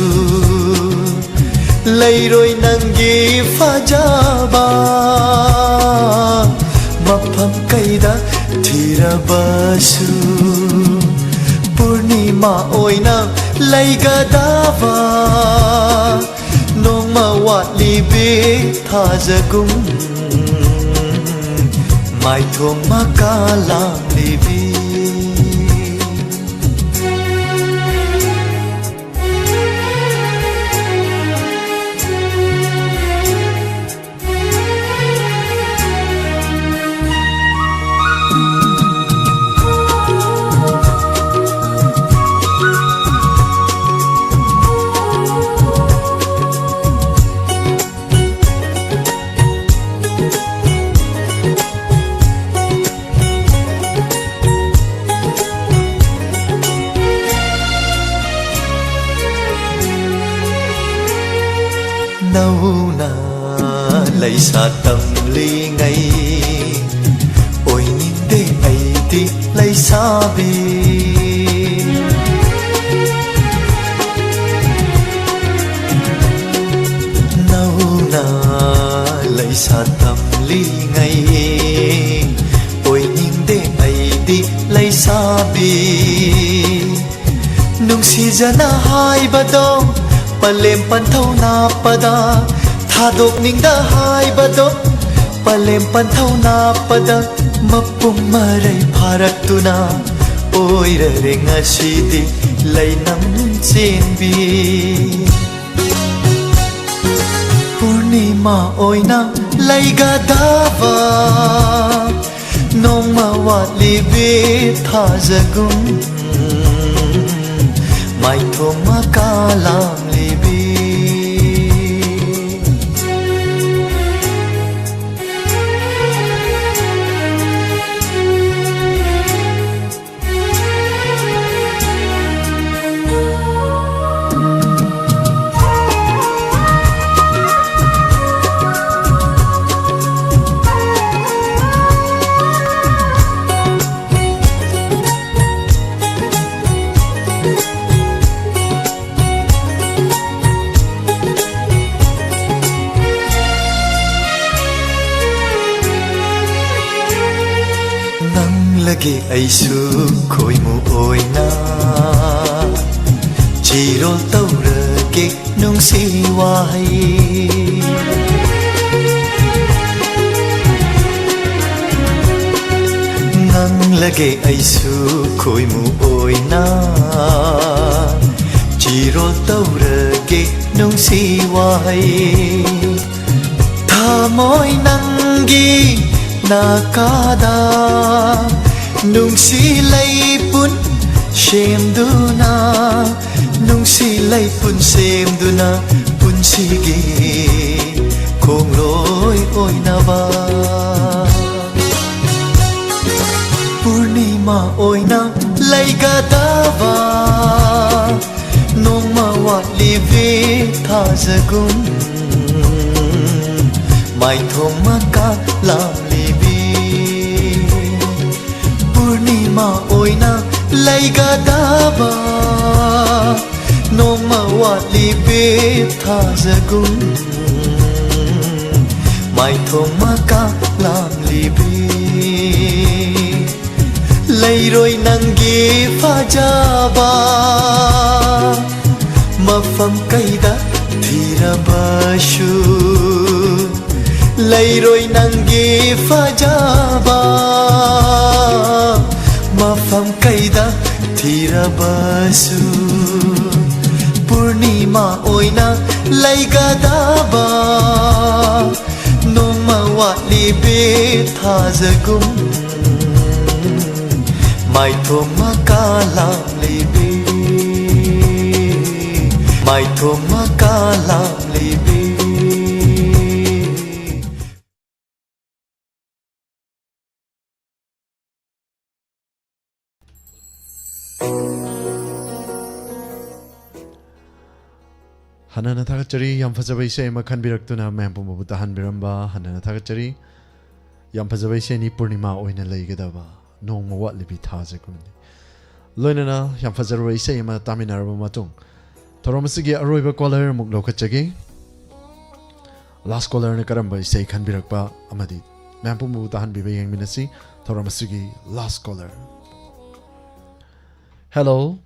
ꯂꯩꯔꯣꯏ ꯅꯪꯒꯤ ꯐꯖꯕ ꯃꯐꯝ ꯀꯩꯗ ꯊꯤꯔꯕꯁꯨ꯫ ꯄꯨꯔꯅꯤꯃꯥ ꯑꯣꯏꯅ ꯂꯩꯒꯗꯕ ꯅꯣꯡꯃ ꯋꯥꯠꯂꯤꯕꯤ ꯊꯥꯖꯒꯨꯝ ꯃꯥꯏꯊꯣꯡ ꯃꯀꯥ ꯂꯥꯝꯂꯤꯕꯤ꯫ ꯅꯧꯅ ꯂꯩꯁꯥ ꯇꯝꯂꯤꯉꯩ ꯑꯣꯏꯅꯤꯡꯗꯦ ꯑꯩꯗꯤ ꯂꯩꯁꯥꯕꯤ꯫ ꯅꯧ ꯉꯩ ꯑꯣꯏꯅꯤꯡꯗꯦ ꯑꯩꯗꯤ ꯂꯩꯁꯥꯕꯤ꯫ ꯅꯨꯡꯁꯤꯖꯅ ꯍꯥꯏꯕꯗꯣ ꯄꯂꯦꯝ ꯄꯟꯊꯧ ꯅꯥꯞꯄꯗ, ꯊꯥꯗꯣꯛꯅꯤꯡꯗ ꯍꯥꯏꯕꯗꯣ ꯄꯂꯦꯝ ꯄꯟꯊꯧ ꯅꯥꯞꯄꯗ, ꯃꯄꯨꯡ ꯃꯔꯩ ꯐꯥꯔꯛꯇꯨꯅ ꯑꯣꯏꯔꯔꯦ ꯉꯁꯤꯗꯤ ꯂꯩꯅꯝ ꯆꯦꯟꯕꯤ꯫ ꯄꯨꯔꯅꯤꯃꯥ ꯑꯣꯏꯅ ꯂꯩꯒꯗꯕ ꯅꯣꯡꯃ ꯋꯥꯠꯂꯤꯕꯤ ꯊꯥꯖꯒꯨꯝ ꯃꯥꯏꯊꯣꯡ ꯃꯀꯥ ꯂꯥꯝꯂꯤꯕꯤ꯫ ꯅꯪꯂꯒꯦ ꯑꯩꯁꯨ ꯈꯣꯏꯃꯨ ꯑꯣꯏꯅ ꯆꯤꯔꯣꯜ ꯇꯧꯔꯒꯦ ꯅꯨꯡꯁꯤ ꯋꯥꯍꯩ꯫ ꯅꯪꯂꯒꯦ ꯑꯩꯁꯨ ꯈꯣꯏꯃꯨ ꯑꯣꯏꯅ ꯆꯤꯔꯣꯜ ꯇꯧꯔꯒꯦ ꯅꯨꯡꯁꯤ ꯋꯥꯍꯩ꯫ ꯊꯃꯣꯏ ꯅꯪꯒꯤ ꯅꯥꯀꯥꯗ ꯅꯨꯡꯁꯤ ꯂꯩꯄꯨꯟ ꯁꯦꯝꯗꯨꯅ, ꯅꯨꯡꯁꯤ ꯂꯩꯄꯨꯟ ꯁꯦꯝꯗꯨꯅ ꯄꯨꯟꯁꯤꯒꯤ ꯈꯣꯡꯂꯣꯏ ꯑꯣꯏꯅꯕ꯫ ꯄꯨꯔꯅꯤꯃꯥ ꯑꯣꯏꯅ ꯂꯩꯒꯗꯕ ꯅꯣꯡꯃ ꯋꯥꯠꯂꯤꯕꯤ ꯊꯥꯖꯒꯨꯝ ꯃꯥꯏꯊꯣꯡ ꯃꯀꯥ ꯂꯥꯝꯂꯤꯕꯤ꯫ ꯄꯨꯔꯅꯤꯃꯥ ꯑꯣꯏꯅ ꯂꯩꯒꯗꯕ ꯅꯣꯡꯃ ꯋꯥꯠꯂꯤꯕꯤ ꯊꯥꯖꯒꯨꯝ ꯃꯥꯏꯊꯣꯡ ꯃꯀꯥ ꯂꯥꯝꯂꯤꯕꯤ, ꯂꯩꯔꯣꯏ ꯅꯪꯒꯤ ꯐꯖꯕ, ꯃꯐꯝ ꯀꯩꯗ ꯊꯤꯔꯕꯁꯨ꯫ ꯂꯩꯔꯣꯏ ꯅꯪꯒꯤ ꯐꯖꯕ, ꯃꯐꯝ ꯀꯩꯗ ꯊꯤꯔꯕꯁꯨ꯫ ꯄꯨꯔꯅꯤꯃꯥ ꯑꯣꯏꯅ ꯂꯩꯒꯗꯕ, ꯅꯣꯡꯃ ꯋꯥꯠꯂꯤꯕꯤ ꯊꯥꯖꯒꯨꯝ꯫ ꯃꯥꯏꯊꯣꯡ ꯃꯀꯥ ꯂꯥꯝꯂꯤꯕꯤ, ꯃꯥꯏꯊꯣꯡ ꯃꯀꯥ ꯂꯥꯝꯂꯤꯕꯤ꯫ ꯍꯟꯅꯅ ꯊꯥꯒꯠꯆꯔꯤ, ꯌꯥꯝ ꯐꯖꯕ ꯏꯁꯩ ꯑꯃ ꯈꯟꯕꯤꯔꯛꯇꯨꯅ ꯃꯌꯥꯝ ꯄꯨꯝꯕꯕꯨ ꯇꯥꯍꯟꯕꯤꯔꯝꯕ ꯍꯟꯅꯅ ꯊꯥꯒꯠꯆꯔꯤ꯫ ꯌꯥꯝ ꯐꯖꯕ ꯏꯁꯩꯅꯤ, ꯄꯨꯔꯅꯤꯃꯥ ꯑꯣꯏꯅ ꯂꯩꯒꯗꯕ, ꯅꯣꯡꯃ ꯋꯥꯠꯂꯤꯕꯤ ꯊꯥꯖꯒꯨꯝꯅꯤ꯫ ꯂꯣꯏꯅꯅ ꯌꯥꯝ ꯐꯖꯔꯕ ꯏꯁꯩ ꯑꯃ ꯇꯥꯃꯤꯟꯅꯔꯕ ꯃꯇꯨꯡ, ꯊꯧꯔꯝ ꯑꯁꯤꯒꯤ ꯑꯔꯣꯏꯕ ꯀꯣꯂꯔ ꯑꯃꯨꯛ ꯂꯧꯈꯠꯆꯒꯦ꯫ ꯂꯥꯁ ꯀꯣꯂꯔꯅ ꯀꯔꯝꯕ ꯏꯁꯩ ꯈꯟꯕꯤꯔꯛꯄ ꯑꯃꯗꯤ ꯃꯌꯥꯝ ꯄꯨꯝꯕꯕꯨ ꯇꯥꯍꯟꯕꯤꯕ ꯌꯦꯡꯃꯤꯟꯅꯁꯤ꯫ ꯊꯧꯔꯝ ꯑꯁꯤꯒꯤ last caller. Hello.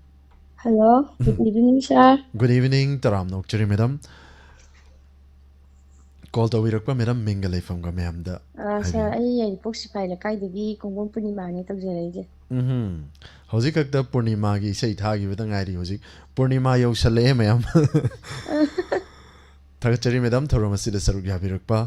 Hello, good evening, sir. Good evening, ꯇꯔꯥꯝꯅ ꯑꯣꯛꯆꯔꯤ, ꯃꯦꯗꯥꯝ꯫ ꯀꯣꯜ ꯇꯧꯕꯤꯔꯛꯄ ꯃꯦꯗꯥꯝ ꯃꯤꯡꯒ ꯂꯩꯐꯝꯒ ꯃꯌꯥꯝꯗ ꯑ, ꯁꯥꯔ, ꯍꯥꯏꯕꯤꯌꯨ꯫ ꯑꯩ ꯌꯥꯏꯔꯤꯄꯣꯛ ꯁꯤꯐꯥꯏ ꯂꯩꯀꯥꯏꯗꯒꯤ ꯈꯣꯡꯕꯣꯝ ꯄꯨꯔꯅꯤꯃꯥꯅꯦ ꯇꯧꯖꯔꯛꯏꯁꯦ꯫ ꯎꯝꯍꯨꯝ꯫ ꯍꯧꯖꯤꯛ ꯈꯛꯇ ꯄꯨꯔꯅꯤꯃꯥꯒꯤ ꯏꯁꯩ ꯊꯥꯈꯤꯕꯗ ꯉꯥꯏꯔꯤ꯫ ꯍꯧꯖꯤꯛ ꯄꯨꯔꯅꯤꯃꯥ ꯌꯧꯁꯜꯂꯛꯑꯦ, ꯃꯌꯥꯝ꯫ ꯊꯥꯒꯠꯆꯔꯤ, ꯃꯦꯗꯥꯝ, ꯊꯧꯔꯝ ꯑꯁꯤꯗ ꯁꯔꯨꯛ ꯌꯥꯕꯤꯔꯛꯄ꯫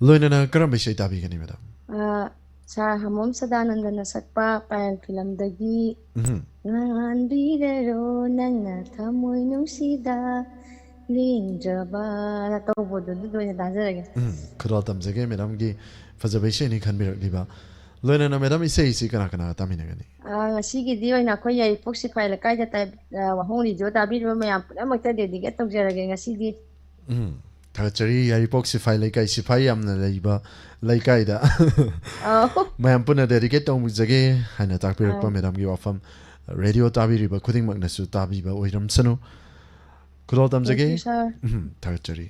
ꯂꯣꯏꯅꯅ ꯀꯔꯝꯕ ꯏꯁꯩ ꯇꯥꯕꯤꯒꯅꯤ, ꯃꯦꯗꯥꯝ? ꯑ, ꯁꯥꯔ ꯍꯃꯣꯝ ꯁꯗꯥꯅꯟꯗꯅ ꯁꯛꯄ ꯄꯥꯌꯜ ꯐꯤꯂꯝꯗꯒꯤ ꯎꯝꯍꯨꯝ꯫ ꯉꯥꯟꯕꯤꯔꯔꯣ ꯅꯪꯅ ꯊꯃꯣꯏ ꯅꯨꯡꯁꯤꯗ ꯂꯦꯡꯗ꯭ꯔꯕꯅ ꯇꯧꯕꯗꯣ, ꯑꯗꯨꯗꯣ ꯑꯣꯏꯅ ꯇꯥꯖꯔꯒꯦ꯫ ꯎꯝ, ꯈꯨꯗꯣꯜ ꯇꯝꯖꯒꯦ, ꯃꯦꯗꯥꯝꯒꯤ ꯐꯖꯕ ꯏꯁꯩꯅꯤ ꯈꯟꯕꯤꯔꯛꯂꯤꯕ꯫ ꯂꯣꯏꯅꯅ ꯃꯦꯗꯥꯝ, ꯏꯁꯩ ꯑꯁꯤ ꯀꯅꯥ ꯀꯅꯥꯒ ꯇꯥꯃꯤꯟꯅꯒꯅꯤ? ꯑ, ꯉꯁꯤꯒꯤꯗꯤ ꯑꯣꯏꯅ ꯑꯩꯈꯣꯏ ꯌꯥꯏꯔꯤꯄꯣꯛ ꯁꯤꯐꯥꯏ ꯂꯩꯀꯥꯏꯗ ꯇꯥꯏ-, ꯑ, ꯋꯥꯍꯣꯡ ꯔꯦꯗꯤꯑꯣ ꯇꯥꯕꯤꯔꯤꯕ ꯃꯌꯥꯝ ꯄꯨꯝꯅꯃꯛꯇ ꯗꯦꯗꯤꯀꯦꯠ ꯇꯧꯖꯔꯒꯦ ꯉꯁꯤꯗꯤ꯫ ꯎꯝ, ꯊꯥꯒꯠꯆꯔꯤ꯫ ꯌꯥꯏꯔꯤꯄꯣꯛ ꯁꯤꯐꯥꯏ ꯂꯩꯀꯥꯏ, ꯁꯤꯐꯥꯏ ꯌꯥꯝꯅ ꯂꯩꯕ ꯂꯩꯀꯥꯏꯗ ꯑꯧ꯫ ꯃꯌꯥꯝ ꯄꯨꯟꯅ ꯗꯦꯗꯤꯀꯦꯠ ꯇꯧꯖꯒꯦ ꯍꯥꯏꯅ ꯇꯥꯛꯄꯤꯔꯛꯄ ꯑꯥ꯫ ꯃꯦꯗꯥꯝꯒꯤ ꯋꯥꯐꯝ ꯔꯦꯗꯤꯑꯣ ꯇꯥꯕꯤꯔꯤꯕ ꯈꯨꯗꯤꯡꯃꯛꯅꯁꯨ ꯇꯥꯕꯤꯕ ꯑꯣꯏꯔꯝꯁꯅꯨ꯫ ꯈꯨꯗꯣꯜ ꯇꯝꯖꯒꯦ꯫ Thank you, sir꯫ ꯎꯝ, ꯊꯥꯒꯠꯆꯔꯤ꯫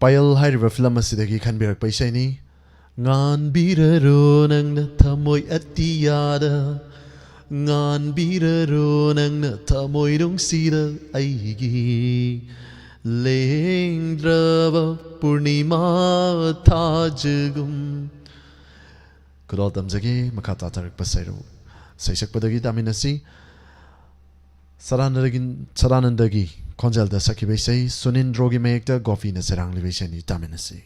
ꯄꯥꯌꯜ ꯍꯥꯏꯔꯤꯕ ꯐꯤꯂꯝ ꯑꯁꯤꯗꯒꯤ ꯈꯟꯕꯤꯔꯛꯄ ꯏꯁꯩꯅꯤ꯫ ꯉꯥꯟꯕꯤꯔꯔꯣ ꯅꯪꯅ ꯊꯃꯣꯏ ꯑꯇꯤꯌꯥꯗ, ꯉꯥꯟꯕꯤꯔꯔꯣ ꯅꯪꯅ ꯊꯃꯣꯏ ꯅꯨꯡꯁꯤꯗ ꯑꯩꯒꯤ ꯂꯦꯡꯗ꯭ꯔꯕ ꯄꯨꯔꯅꯤꯃꯥ ꯊꯥꯖꯒꯨꯝ꯫ ꯈꯨꯗꯣꯜ ꯇꯝꯖꯒꯦ꯫ ꯃꯈꯥ ꯇꯥꯊꯔꯛꯄ ꯁꯩꯔꯨ-, ꯁꯩꯁꯛꯄꯗꯒꯤ ꯇꯥꯃꯤꯟꯅꯁꯤ꯫ ꯁꯗꯥꯅꯟꯗꯒꯤ, ꯁꯗꯥꯅꯟꯗꯒꯤ ꯈꯣꯟꯖꯦꯜꯗ ꯁꯛꯈꯤꯕ ꯏꯁꯩ, ꯁꯨꯅꯤꯟꯗ꯭ꯔꯣꯒꯤ ꯃꯌꯦꯛꯇ ꯒꯣꯄꯤꯅ ꯁꯩꯔꯥꯡꯂꯤꯕ ꯏꯁꯩꯅꯤ, ꯇꯥꯃꯤꯟꯅꯁꯤ꯫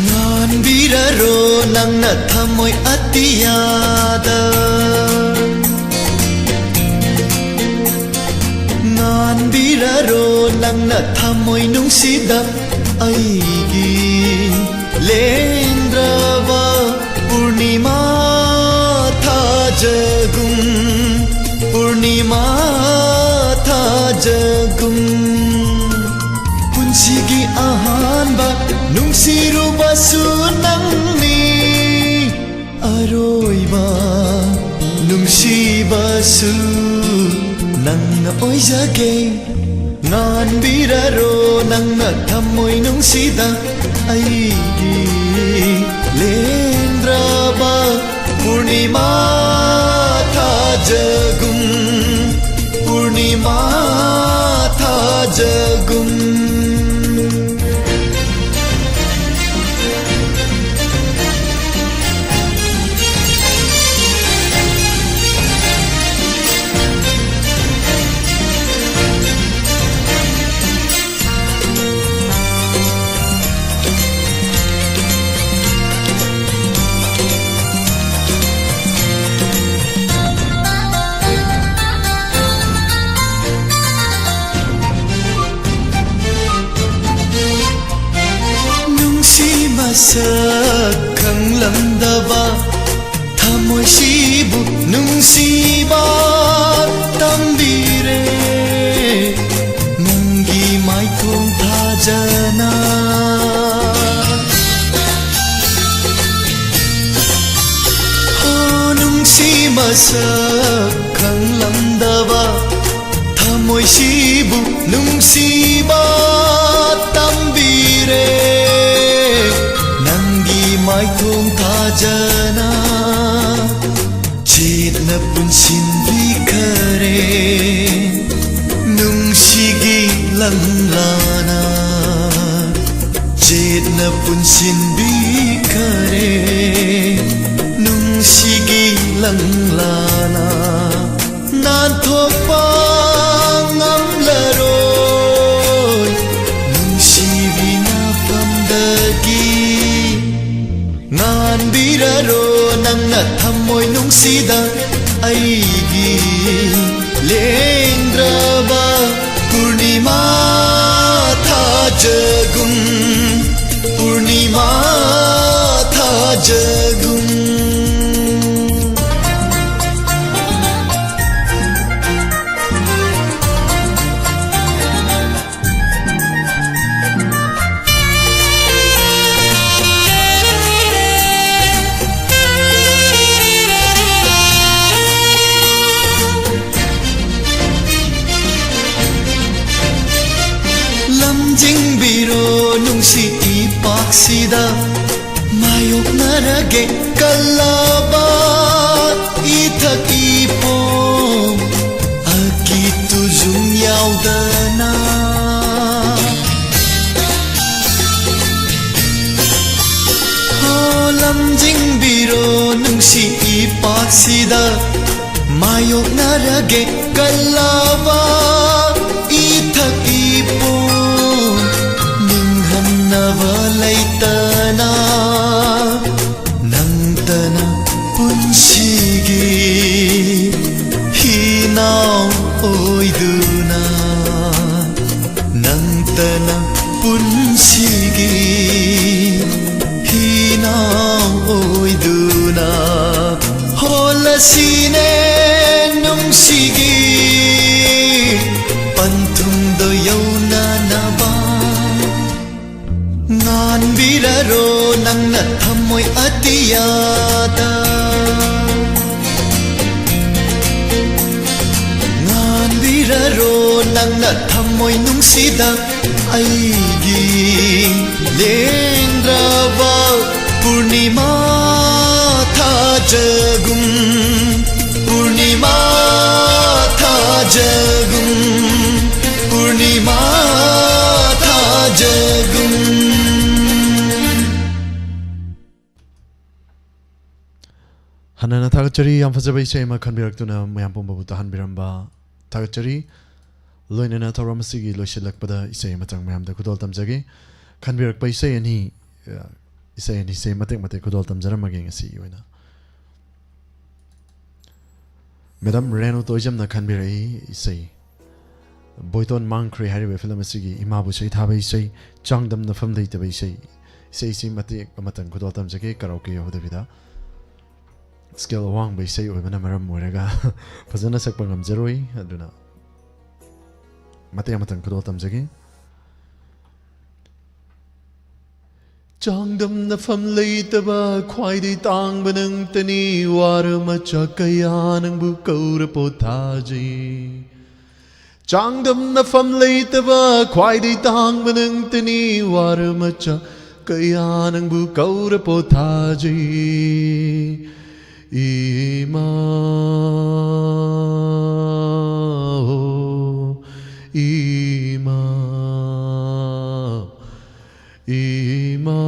ꯉꯥꯟꯕꯤꯔꯔꯣ ꯅꯪꯅ ꯊꯃꯣꯏ ꯑꯇꯤꯌꯥꯗ, ꯉꯥꯟꯕꯤꯔꯔꯣ ꯅꯪꯅ ꯊꯃꯣꯏ ꯅꯨꯡꯁꯤꯗ ꯑꯩꯒꯤ ꯂꯦꯡꯗ꯭ꯔꯕ ꯄꯨꯔꯅꯤꯃꯥ ꯊꯥꯖꯒꯨꯝ, ꯄꯨꯔꯅꯤꯃꯥ ꯊꯥꯖꯒꯨꯝ꯫ ꯄꯨꯟꯁꯤꯒꯤ ꯑꯍꯥꯟꯕ ꯅꯨꯡꯁꯤꯔꯨꯕꯁꯨ ꯅꯪꯅꯤ, ꯑꯔꯣꯏꯕ ꯅꯨꯡꯁꯤꯕꯁꯨ ꯅꯪꯅ ꯑꯣꯏꯖꯒꯦ꯫ ꯉꯥꯟꯕꯤꯔꯔꯣ ꯅꯪꯅ ꯊꯃꯣꯏ ꯅꯨꯡꯁꯤꯗ ꯑꯩꯒꯤ ꯂꯦꯡꯗ꯭ꯔꯕ ꯄꯨꯔꯅꯤꯃꯥ ꯊꯥꯖꯒꯨꯝ, ꯄꯨꯔꯅꯤꯃꯥ ꯊꯥꯖꯒꯨꯝ꯫ ꯅꯨꯡꯁꯤ ꯃꯁꯛ ꯈꯪ ꯈꯪꯂꯝꯗꯕ ꯊꯃꯣꯏꯁꯤꯕꯨ ꯅꯨꯡꯁꯤꯕ ꯇꯝꯕꯤꯔꯦ ꯅꯪꯒꯤ ꯃꯥꯏꯊꯣꯡ ꯊꯥꯖꯅ꯫ ꯍꯣ, ꯅꯨꯡꯁꯤ ꯃꯁꯛ ꯈꯪꯂꯝꯗꯕ ꯊꯃꯣꯏꯁꯤꯕꯨ ꯅꯨꯡꯁꯤꯕ ꯇꯝꯕꯤꯔꯦ ꯅꯪꯒꯤ ꯃꯥꯏꯊꯣꯡ ꯊꯥꯖꯅ꯫ ꯆꯦꯠꯅ ꯄꯨꯟꯁꯤꯟꯕꯤꯈꯔꯦ ꯅꯨꯡꯁꯤꯒꯤ ꯂꯪꯂꯥꯅ꯫ ꯆꯦꯠꯅ ꯄꯨꯟꯁꯤꯟꯕꯤꯈꯔꯦ ꯅꯨꯡꯁꯤꯒꯤ ꯂꯪꯂꯥꯅ꯫ ꯅꯥꯟꯊꯣꯛꯄ ꯉꯝꯂꯔꯣꯏ ꯅꯨꯡꯁꯤꯕꯤ ꯅꯥꯐꯝꯗꯒꯤ꯫ ꯉꯥꯟꯕꯤꯔꯔꯣ ꯅꯪꯅ ꯊꯝꯃꯣꯏ ꯅꯨꯡꯁꯤꯗ ꯑꯩꯒꯤ ꯂꯦꯡꯗ꯭ꯔꯕ ꯄꯨꯔꯅꯤꯃꯥ ꯊꯥꯖꯒꯨꯝ, ꯄꯨꯔꯅꯤꯃꯥ ꯊꯥꯖꯒꯨꯝ꯫ ꯂꯝꯖꯤꯡꯕꯤꯔꯣ ꯅꯨꯡꯁꯤ ꯏꯄꯥꯛꯁꯤꯗ ꯃꯥꯌꯣꯛꯅꯔꯒꯦ ꯀꯜꯂꯕ ꯏꯊꯛ ꯏꯄꯣꯝ ꯑꯀꯤ ꯇꯨꯖꯨꯡ ꯌꯥꯎꯗꯅ꯫ ꯍꯣ, ꯂꯝꯖꯤꯡꯕꯤꯔꯣ ꯅꯨꯡꯁꯤ ꯏꯄꯥꯛꯁꯤꯗ ꯃꯥꯌꯣꯛꯅꯔꯒꯦ ꯀꯜꯂꯕ ꯏꯊꯛ ꯏꯄꯣꯝ ꯅꯤꯡꯍꯟꯅꯕ ꯂꯩꯇꯅ꯫ ꯅꯪꯇꯅ ꯄꯨꯟꯁꯤꯒꯤ ꯍꯤꯅꯥꯎ ꯑꯣꯏꯗꯨꯅ꯫ ꯅꯪꯇꯅ ꯄꯨꯟꯁꯤꯒꯤ ꯍꯤꯅꯥꯎ ꯁꯤꯅꯦ ꯅꯨꯡꯁꯤꯒꯤ ꯄꯟꯊꯨꯡꯗꯣ ꯌꯧꯅꯅꯕ ꯉꯥꯟꯕꯤꯔꯔꯣ ꯅꯪꯅ ꯊꯝꯃꯣꯏ ꯑꯇꯤꯌꯥꯗ꯫ ꯉꯥꯟꯕꯤꯔꯔꯣ ꯅꯪꯅ ꯊꯝꯃꯣꯏ ꯅꯨꯡꯁꯤꯗ ꯑꯩꯒꯤ ꯂꯦꯡꯗ꯭ꯔꯕ ꯄꯨꯔꯅꯤꯃꯥ ꯊꯥꯖꯒꯨꯝ꯫ ꯄꯨꯔꯅꯤꯃꯥ ꯊꯥꯖꯒꯨꯝ꯫ ꯄꯨꯔꯅꯤꯃꯥ ꯊꯥꯖꯒꯨꯝ꯫ ꯍꯟꯅꯅ ꯊꯥꯒꯠꯆꯔꯤ꯫ ꯌꯥꯝ ꯐꯖꯕ ꯏꯁꯩ ꯑꯃ ꯈꯟꯕꯤꯔꯛꯇꯨꯅ ꯃꯌꯥꯝ ꯄꯨꯝꯕꯕꯨ ꯇꯥꯍꯟꯕꯤꯔꯝꯕ ꯊꯥꯒꯠꯆꯔꯤ꯫ ꯂꯣꯏꯅꯅ ꯊꯧꯔꯝ ꯑꯁꯤꯒꯤ ꯂꯣꯏꯁꯤꯜꯂꯛꯄꯗ ꯏꯁꯩ ꯑꯃꯇꯪ ꯃꯌꯥꯝꯗ ꯈꯨꯗꯣꯜ ꯇꯝꯖꯒꯦ꯫ ꯈꯟꯕꯤꯔꯛꯄ ꯏꯁꯩ ꯑꯅꯤ, ꯑ, ꯏꯁꯩ ꯑꯅꯤꯁꯦ ꯃꯇꯦꯛ ꯃꯇꯦꯛ ꯈꯨꯗꯣꯜ ꯇꯝꯖꯔꯝꯃꯒꯦ ꯉꯁꯤꯒꯤ ꯑꯣꯏꯅ꯫ ꯃꯦꯗꯥꯝ ꯔꯦꯅꯨ ꯇꯣꯏꯖꯝꯅ ꯈꯟꯕꯤꯔꯛꯏ ꯏꯁꯩ ꯕꯣꯏꯇꯣꯟ ꯃꯥꯡꯈ꯭ꯔꯦ ꯍꯥꯏꯔꯤꯕ ꯐꯤꯂꯝ ꯑꯁꯤꯒꯤ ꯏꯃꯥꯕꯨ ꯁꯩꯊꯥꯕ ꯏꯁꯩ, ꯆꯥꯡꯗꯝꯅꯐꯝ ꯂꯩꯇꯕ ꯏꯁꯩ꯫ ꯏꯁꯩꯁꯤ ꯃꯇꯦꯛ ꯑꯃꯇꯪ ꯈꯨꯗꯣꯜ ꯇꯝꯖꯒꯦ, ꯀꯔꯥꯎꯀꯦ ꯌꯥꯎꯗꯕꯤꯗ꯫ ꯁ꯭ꯀꯦꯜ ꯑꯋꯥꯡꯕ ꯏꯁꯩ ꯑꯣꯏꯕꯅ ꯃꯔꯝ ꯑꯣꯏꯔꯒ ꯐꯖꯅ ꯁꯛꯄ ꯉꯝꯖꯔꯣꯏ, ꯑꯗꯨꯅ ꯃꯇꯦꯛ ꯑꯃꯇꯪ ꯈꯨꯗꯣꯜ ꯇꯝꯖꯒꯦ꯫ ꯆꯥꯡꯗꯝꯅꯐꯝ ꯂꯩꯇꯕ ꯈ꯭ꯋꯥꯏꯗꯩ ꯇꯥꯡꯕ ꯅꯪꯇꯅꯤ, ꯋꯥꯔ ꯃꯆꯥ ꯀꯌꯥ ꯅꯪꯕꯨ ꯀꯧꯔ ꯄꯣꯊꯥꯖꯩ꯫ ꯆꯥꯡꯗꯝꯅꯐꯝ ꯂꯩꯇꯕ ꯈ꯭ꯋꯥꯏꯗꯩ ꯇꯥꯡꯕ ꯅꯪꯇꯅꯤ, ꯋꯥꯔ ꯃꯆꯥ ꯀꯌꯥ ꯅꯪꯕꯨ ꯀꯧꯔ ꯄꯣꯊꯥꯖꯩ꯫ ꯏꯃꯥ, ꯑꯣ ꯏꯃꯥ, ꯏꯃꯥ,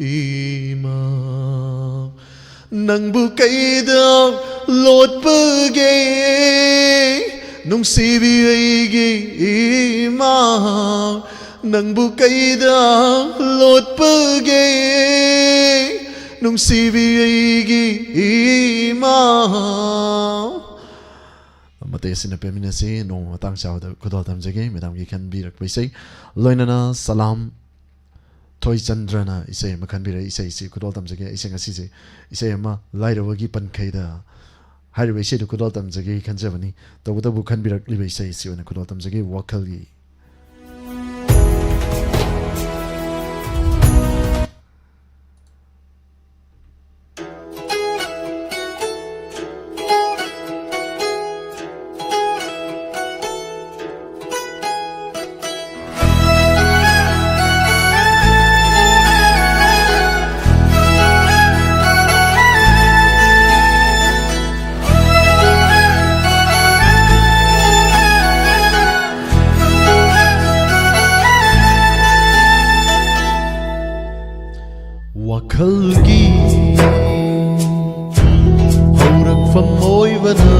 ꯏꯃꯥ, ꯅꯪꯕꯨ ꯀꯩꯗ ꯂꯣꯠꯄꯒꯦ, ꯅꯨꯡꯁꯤꯕꯤ ꯑꯩꯒꯤ ꯏꯃꯥ? ꯅꯪꯕꯨ ꯀꯩꯗ ꯂꯣꯠꯄꯒꯦ, ꯅꯨꯡꯁꯤꯕꯤ ꯑꯩꯒꯤ ꯏꯃꯥ? ꯃꯇꯦꯛ ꯑꯁꯤꯅ ꯄꯦꯟꯃꯤꯟꯅꯁꯤ꯫ ꯅꯣꯡꯃ ꯃꯇꯥꯡ ꯆꯥꯕꯗ ꯈꯨꯗꯣꯜ ꯇꯝꯖꯒꯦ꯫ ꯃꯦꯗꯥꯝꯒꯤ ꯈꯟꯕꯤꯔꯛꯄ ꯏꯁꯩ, ꯂꯣꯏꯅꯅ ꯁꯂꯥꯝ꯫ ꯊꯣꯏꯆꯟꯗ꯭ꯔꯅ ꯏꯁꯩ ꯑꯃ ꯈꯟꯕꯤꯔꯛꯏ꯫ ꯏꯁꯩꯁꯤ ꯈꯨꯗꯣꯜ ꯇꯝꯖꯒꯦ꯫ ꯑꯩꯁꯦ ꯉꯁꯤꯁꯦ ꯏꯁꯩ ꯑꯃ ꯂꯥꯏꯔꯕꯒꯤ ꯄꯟꯈꯩꯗ ꯍꯥꯏꯔꯤꯕ ꯏꯁꯩꯗꯨ ꯈꯨꯗꯣꯜ ꯇꯝꯖꯒꯦ ꯈꯟꯖꯕꯅꯤ꯫ ꯇꯧꯕꯇꯕꯨ ꯈꯟꯕꯤꯔꯛꯂꯤꯕ ꯏꯁꯩꯁꯤ ꯑꯣꯏꯅ ꯈꯨꯗꯣꯜ ꯇꯝꯖꯒꯦ, ꯋꯥꯈꯜꯒꯤ꯫ ꯋꯥꯈꯜꯒꯤ ꯍꯧꯔꯛꯐꯝ ꯑꯣꯏꯕꯅ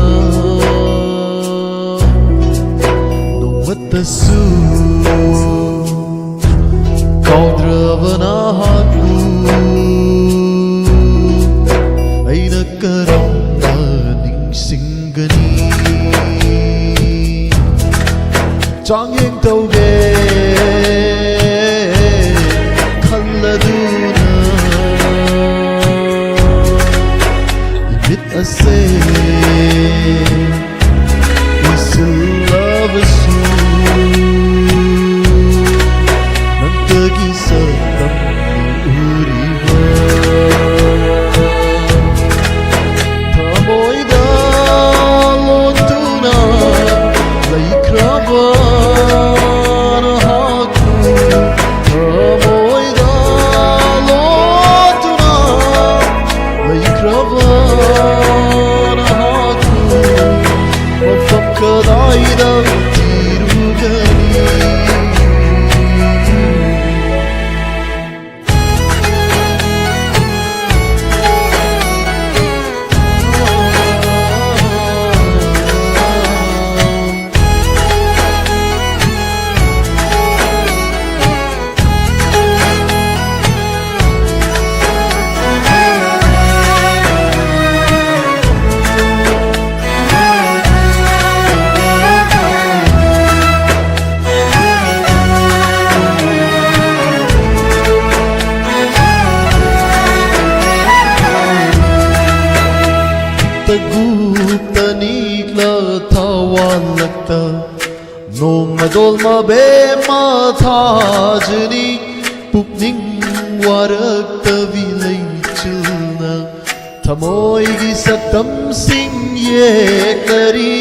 ꯅꯣꯡꯃꯇꯁꯨ ꯀꯥꯎꯗ꯭ꯔꯕ ꯅꯍꯥꯛꯄꯨ ꯑꯩꯅ ꯀꯔꯝꯅ ꯅꯤꯡꯁꯤꯡꯒꯅꯤ? ꯆꯥꯡꯌꯦꯡ ꯇꯧꯒꯦ ꯈꯜꯂꯗꯨꯅ ꯃꯤꯠ ꯑꯁꯦ ꯎꯏꯁꯤꯜꯂꯕꯁꯨ ꯒꯨꯞꯇ ꯅꯤꯛꯂ ꯊꯋꯥꯜꯂꯛꯇ ꯅꯣꯡꯃꯗꯣꯜ ꯃꯕꯦꯝꯃ ꯊꯥꯖꯅꯤ꯫ ꯄꯨꯛꯅꯤꯡ ꯋꯥꯔꯛꯇꯕꯤ ꯂꯩꯆꯤꯜꯅ ꯊꯃꯣꯏꯒꯤ ꯁꯛꯇꯝꯁꯤꯡ ꯌꯦꯛꯅꯔꯤ꯫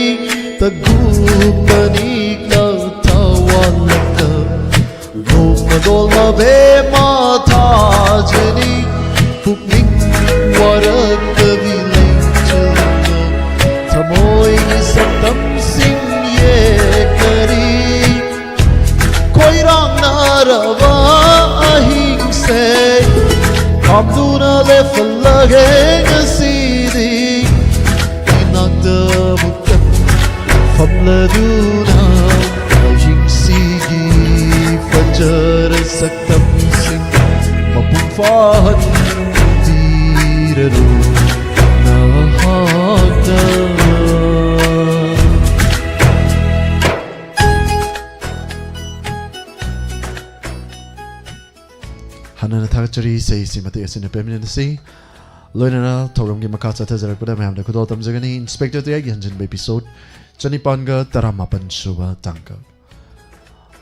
ꯇꯒꯨꯞꯇ ꯅꯤꯛꯂ ꯊꯋꯥꯜꯂꯛꯇ ꯅꯣꯡꯃꯗꯣꯜ ꯃꯕꯦꯝꯃ ꯊꯥꯖꯅꯤ꯫ ꯄꯨꯛꯅꯤꯡ ꯋꯥꯔꯛꯇꯕꯤ ꯂꯩꯆꯤꯜꯅ ꯊꯃꯣꯏꯒꯤ ꯁꯛꯇꯝꯁꯤꯡ ꯌꯦꯛꯅꯔꯤ꯫ ꯈꯣꯏꯔꯥꯡꯅꯔꯕ ꯑꯍꯤꯡꯁꯦ ꯈꯥꯝꯗꯨꯅ ꯂꯦꯞꯍꯜꯂꯒꯦ ꯉꯁꯤꯗꯤ꯫ ꯏꯅꯥꯛꯇ ꯑꯃꯨꯛꯇꯪ ꯐꯝꯂꯗꯨꯅ ꯑꯍꯤꯡꯁꯤꯒꯤ ꯐꯖꯔ ꯁꯛꯇꯝꯁꯤꯡ ꯃꯄꯨꯡ ꯐꯥꯍꯟꯕꯤꯔꯔꯣ ꯅꯍꯥꯛꯅ꯫ ꯍꯥꯟꯅꯅ ꯊꯥꯒꯠꯆꯔꯤ, ꯏꯁꯩ ꯑꯁꯤ ꯃꯇꯦꯛ ꯑꯁꯤꯅ ꯄꯦꯃꯤꯅꯦꯟ ꯑꯁꯤ꯫ ꯂꯣꯏꯅꯅ ꯊꯧꯔꯝꯒꯤ ꯃꯈꯥ ꯆꯠꯊꯖꯔꯛꯄꯗ ꯃꯌꯥꯝꯗ ꯈꯨꯗꯣꯜ ꯇꯝꯖꯒꯅꯤ ꯏꯟꯁꯄꯦꯛꯇꯔ ꯇꯌꯥꯏꯒꯤ ꯍꯟꯖꯤꯟꯕ episode ꯆꯅꯤꯄꯥꯟꯒ ꯇꯔꯥꯃꯥꯄꯟ ꯁꯨꯕ ꯇꯥꯡꯀꯛ꯫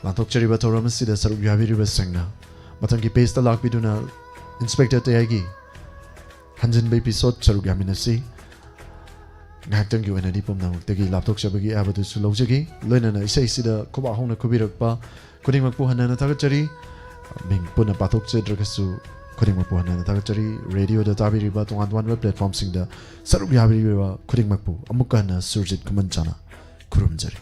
ꯂꯥꯟꯊꯣꯛꯆꯔꯤꯕ ꯊꯧꯔꯝ ꯑꯁꯤꯗ ꯁꯔꯨꯛ ꯌꯥꯕꯤꯔꯤꯕꯁꯤꯡꯅ ꯃꯊꯪꯒꯤ pageꯇ ꯂꯥꯛꯄꯤꯗꯨꯅ ꯏꯟꯁꯄꯦꯛꯇꯔ ꯇꯌꯥꯏꯒꯤ ꯍꯟꯖꯤꯟꯕ episode ꯁꯔꯨꯛ ꯌꯥꯃꯤꯟꯅꯁꯤ꯫ ꯉꯥꯏꯍꯥꯛꯇꯪꯒꯤ ꯑꯣꯏꯅꯗꯤ ꯄꯨꯝꯅꯃꯛꯇꯒꯤ ꯂꯥꯞꯊꯣꯛꯆꯕꯒꯤ ꯑꯌꯥꯕꯗꯨꯁꯨ ꯂꯧꯖꯒꯦ꯫ ꯂꯣꯏꯅꯅ ꯏꯁꯩꯁꯤꯗ ꯈꯨꯕꯥꯛ ꯍꯧꯅ ꯈꯨꯕꯤꯔꯛꯄ ꯈꯨꯗꯤꯡꯃꯛꯄꯨ ꯍꯟꯅꯅ ꯊꯥꯒꯠꯆꯔꯤ꯫ ꯃꯤꯡ ꯄꯨꯟꯅ ꯄꯥꯊꯣꯛꯆꯗ꯭ꯔꯒꯁꯨ ꯈꯨꯗꯤꯡꯃꯛꯄꯨ ꯍꯟꯅꯅ ꯊꯥꯒꯠꯆꯔꯤ꯫ ꯔꯦꯗꯤꯑꯣꯗ ꯇꯥꯕꯤꯔꯤꯕ ꯇꯣꯉꯥꯟ ꯇꯣꯉꯥꯟꯕ platformꯁꯤꯡꯗ ꯁꯔꯨꯛ ꯌꯥꯕꯤꯔꯤꯕ ꯈꯨꯗꯤꯡꯃꯛꯄꯨ ꯑꯃꯨꯛꯀ ꯍꯟꯅ ꯁꯨꯔꯖꯤꯠ ꯈꯨꯃꯟ ꯆꯥꯅ ꯈꯨꯔꯨꯝꯖꯔꯤ꯫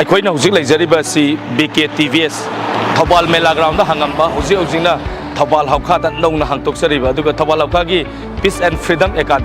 ꯑꯩꯈꯣꯏꯅ ꯍꯧꯖꯤꯛ ꯂꯩꯖꯔꯤꯕ ꯑꯁꯤ ꯕꯤ ꯀꯦ ꯇꯤ ꯚꯤ ꯑꯦꯁ ꯊꯧꯕꯥꯜ ꯃꯦꯂꯥ ꯒ꯭ꯔꯥꯎꯟꯗ ꯍꯥꯡꯉꯝꯕ, ꯍꯧꯖꯤꯛ ꯍꯧꯖꯤꯛꯅ ꯊꯧꯕꯥꯜ ꯍꯧꯈꯥꯗ ꯅꯧꯅ ꯍꯥꯡꯗꯣꯛꯆꯔꯤꯕ, ꯑꯗꯨꯒ Thoubal ꯍꯧꯈꯥꯒꯤ Peace and Freedom Academy